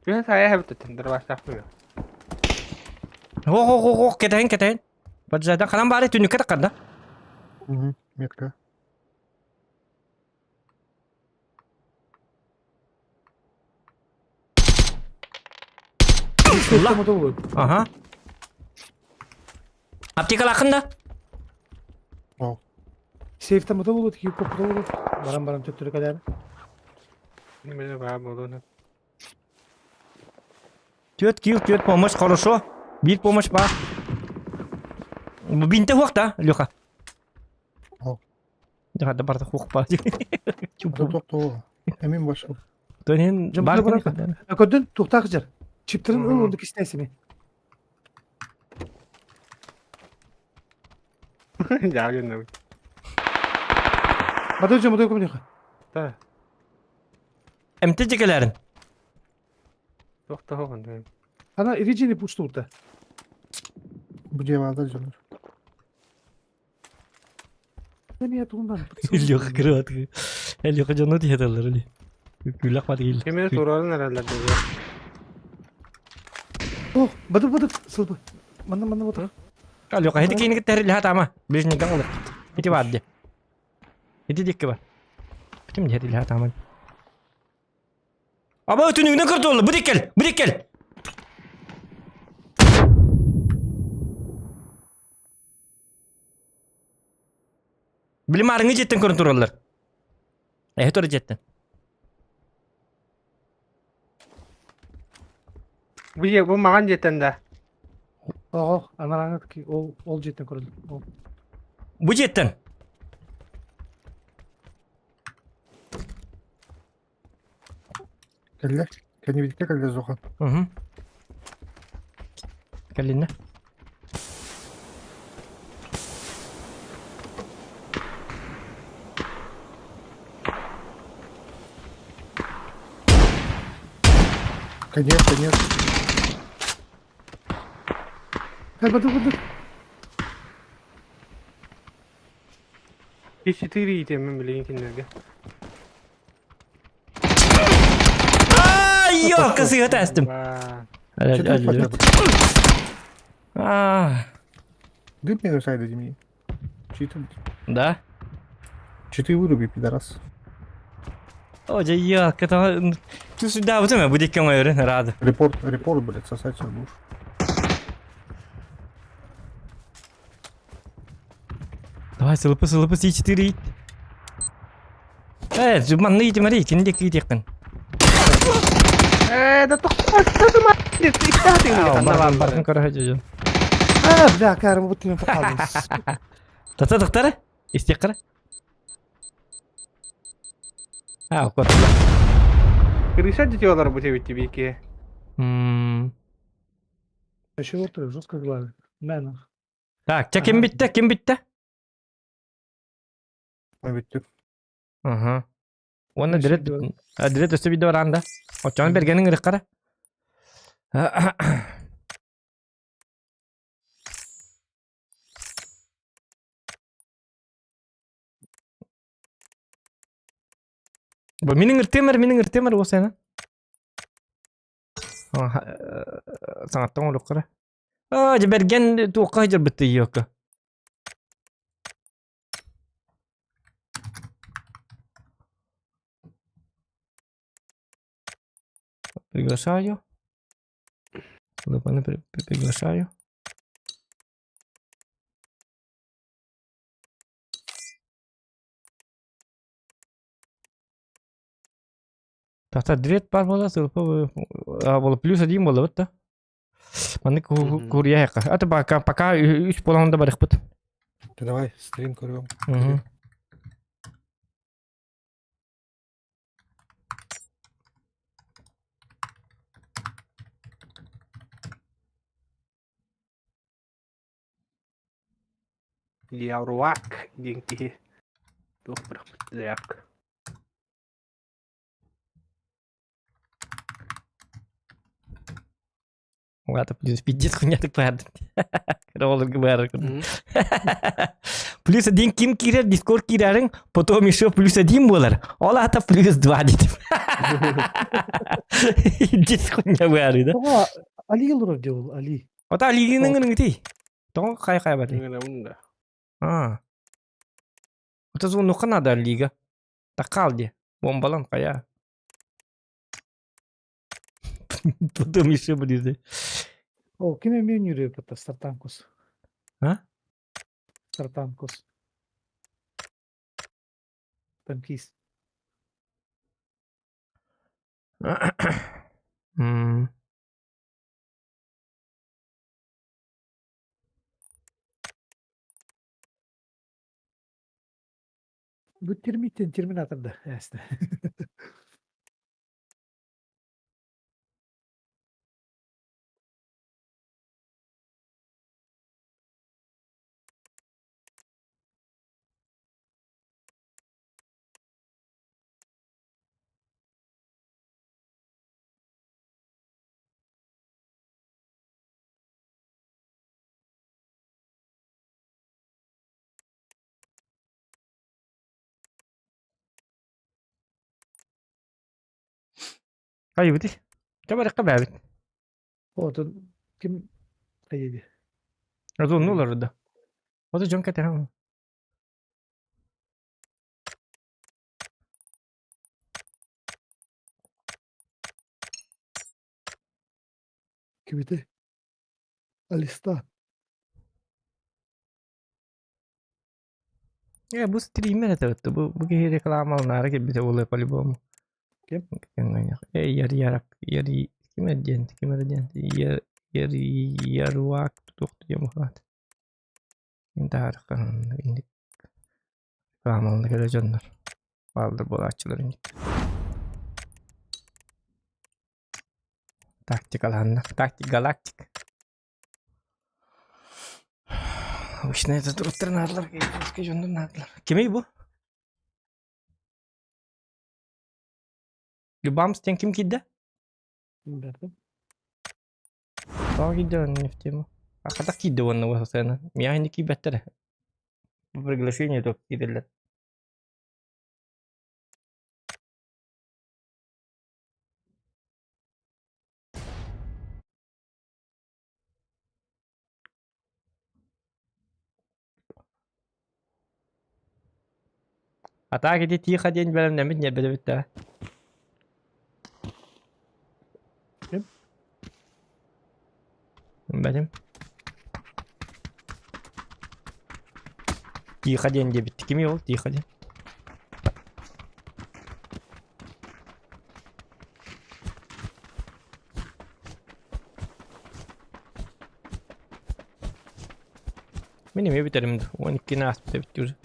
Түһэн сайа хэбит дарбаастаахпын. Ох ох ох ох кэтэһин кэтэһин. Баджада ханан баары түннүккэ таккарда. Метка. Ага. Аптекалаахын да? Сейфтен мото болот, киіп көп болот. Баран-баран төттөрү кэлээр. Неме баа болуна. Түөрт киил, түөрт помощь, хорошо. Биир помощь баар. Бинте хуох да, Леха? Дьэ, барда хуох баа. Тохтоо. Эмин баш. Төнин бар Көрдүн тухтаах жар. Чиптерин ыл онду кистээсими. Жаагын. Бадыр жо модой көмнөхө. Та. Эмте жекелерин. Тохтоо хонду. Ана ирижини пуштурда. Бу дьиэ дьоннор. Эмиэ тугунан. Леха кырыат. Леха дьону тиһэтэллэр или. Күлэх бат киил. Кеме турарын аралар дии. Ох, бадыр бадыр сылбы. Манна манна бата. Леха хити кейини кытта лиха тама. Ближний олар. Ити бар ди. Ити дикки бар. Битим дии лиха тама. Аба түнүгүнэн көрдө Бу диккел, бу диккел. Билим арыңы жеттен көрін тураллар. Эһи тура жеттен. Бу же бу маган жеттен да. Ого, анараңы ол ол жеттен көрдүм. Ол. Бу жеттен. Кэллэр. Кэннибитиккэ кэллэр Зохан. Угу. Кэллиннэ. Конец, конец. Кэл бадыр бадыр. Четыре иитиэммин билигин кинилэргэ. Ай, ёлка, сыыһа тэстим. Ба. Четыре хотя бы. А, Дым мне сайда мне. Читы, да? читы выруби, пидорас. О, дьэ, ёлка, там... Ты сюда, вот это будет кем рада. Репорт, репорт, блядь, сосать всё будешь. Давай, сылыпы, сылыпы, си 4. Э, манны итимари, кинде киитиэххин. Э, да тохтоо, Барын көрө дьон. А, бля, карым бу тиме попалым. Тата тахтара? Истиэххара? А, кот. Крыша дитёлар бу тебитти бики. М. Еще вот жестко главе. Мена. Так, ча ким битте, ким битте? Бүттүк. Ага. Уонна дирет дирет өстө видео баранда. Очон бергенин ырыккара. Бу минин ыртымар, минин ыртымар осена. Саңаттан олуккара. А, же берген туокка жырбытты йокка. Приглашаю. Лупаны приглашаю. Тахта дрет бар бола сылпа а плюс один бола вот да. Маны курья яка. А то пока пока үс боланда барыхпыт. Ты давай, стрим көрөм. Мгм. Яруак диэн киһи. Туох бырахпыт заявка. Ладно, плюс пиздец хуйня ты баар. Роллер баар. Плюс один ким кирер, дискорд кирерин, потом еще плюс один болар. Ол ата плюс два дейді. Пиздец хуйня баар, да? Ого, Али олорор делал, Али. Ота Алигинин ыңыты. Тоң қай қай бар. Ыҥырабын да. А. Ота звонуха надо Алига. Такал де. Бомбалан қая. Потом еще будет. О, ким эми нүрү бата Стартанкус. А? Стартанкус. Танкист. М. Бу термиттен терминаторда, ясно. Қай бити? Табар қабабит. О, тут ким хайди. Азон нулар да. Ота жон кете. Кимите? Алиста. Э, бу стример это вот, бу киһи рекламаланара кэлбитэ буолуо по-любому. Ким? Э, яр ярак, яри, ким эрдиэн, ким эрдиэн, яр, яр, яруак туох диэн бухаат. Интаархан, инник рекламалана кэлэ дьоннор. Бааллар буолааччылар инник. Тактикалааннар, тактик галактик. Обычно это туруттар наадылар, дьоннор наадылар. Кимий бу? Любамс тен ким киирдэ? Бердим. Тоҕо киирдэ не в тему. А хата киирдэ уонна уосасыана. Миэхэ инник киирбэттэрэ. Бу приглашение только киирэллэр. А так иди тихо диэн бэлэмнэммит ньэрбэтэбит да. Ким? Бэлэм. Тихо диэн диэбит. Кимий ол тихо диэн? Мин эмиэ бүтэрим да. 12-ни ааспыт эбит уже.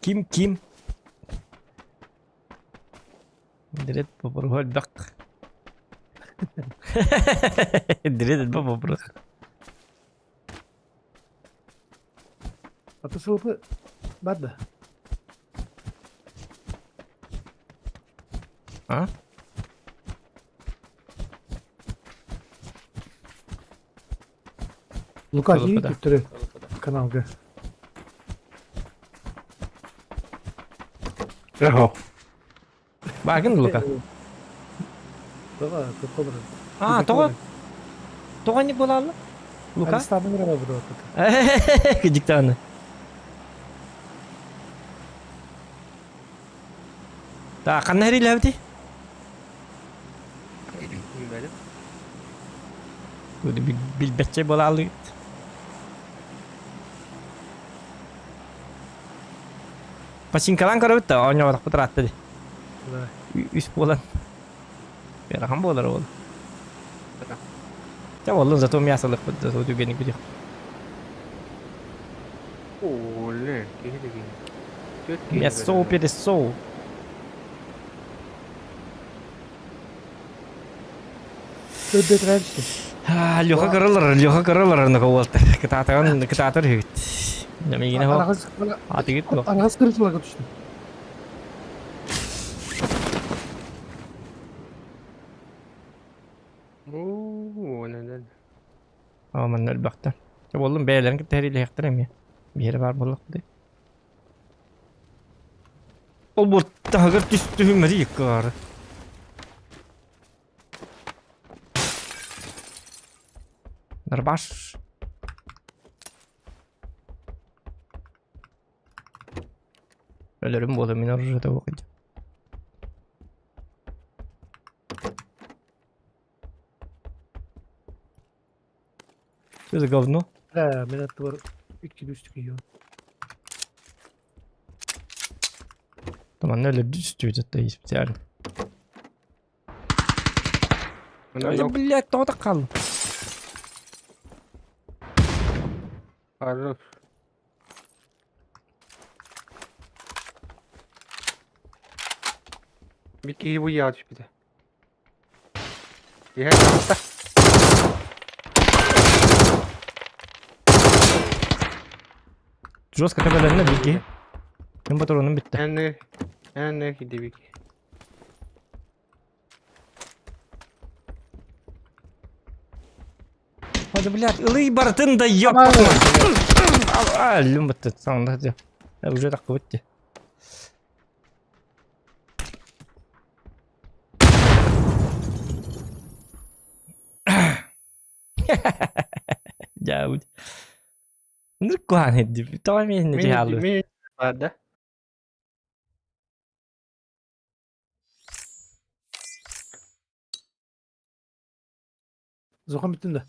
Ким ким? Дред попробуй элбэх. Дред элбэх вопрос. Аты сылпы бар да. А? Лука Сылпы дии да. түттөрү каналга. Эхо. Баагын Лука. Давай, көпкө А, тоҕо тоҕо не буолаалла? Лука? Алистабын ыра барбыт отут. Диктаны. Так, ханна хэрилээбити? Билбэтчэ буолаалыгыт. Пачинкалаан көрөбүт да, оонньооботохпут ыраатта дии. Үс буолан. Ыарахан буолар ол. Чэ буоллун, зато мясо ылыахпыт, зато түгэни күтүөх. Оле, киһи да киһи. Түөрт киһи Мясо бэлэмнэнэ. пересол. Төрдөт раньше. Леха кырылар, Леха кырылар на кого-то. Кытаатаган, кытаатар үһүгүт. Мигине хо. Арагыз Атыгыт бу. арагыз кырысыларга түштү. Оо, нэлэн. Оо, манна өлбөхтөр. Чэ буоллун бэйэлэрин кытта хэрилэһиэхтэрэ эмиэ. Биһиэрэ баар буоллахпыт. Ол бу таһыгар түстүһүмэри иккары. Нарбаш. Өлөрүм буола мин оружие того кыдьа. Что за говно? Да, мен аттыбар икки үстүк ийо. Там она өлөрдү түстүбүт это специально. Ой, блядь, тоҕо хааллым. Хорош. Bir киһи бу яа түспүтэ. Иһэ таҕыста. Жестко төбөлөрүнэ билги. Мин патроным бүттэ. Эн эн кидибик. Hadi блядь, ылый барытын да ёп. Өлүм бытты саңда дьэ. Уже таххыбыт дии. Дьэ, Ныркуан иһирдибит. Тоҕо эмиэ Мин хааллыбыт. мин баар да. Зохан бүттүн да.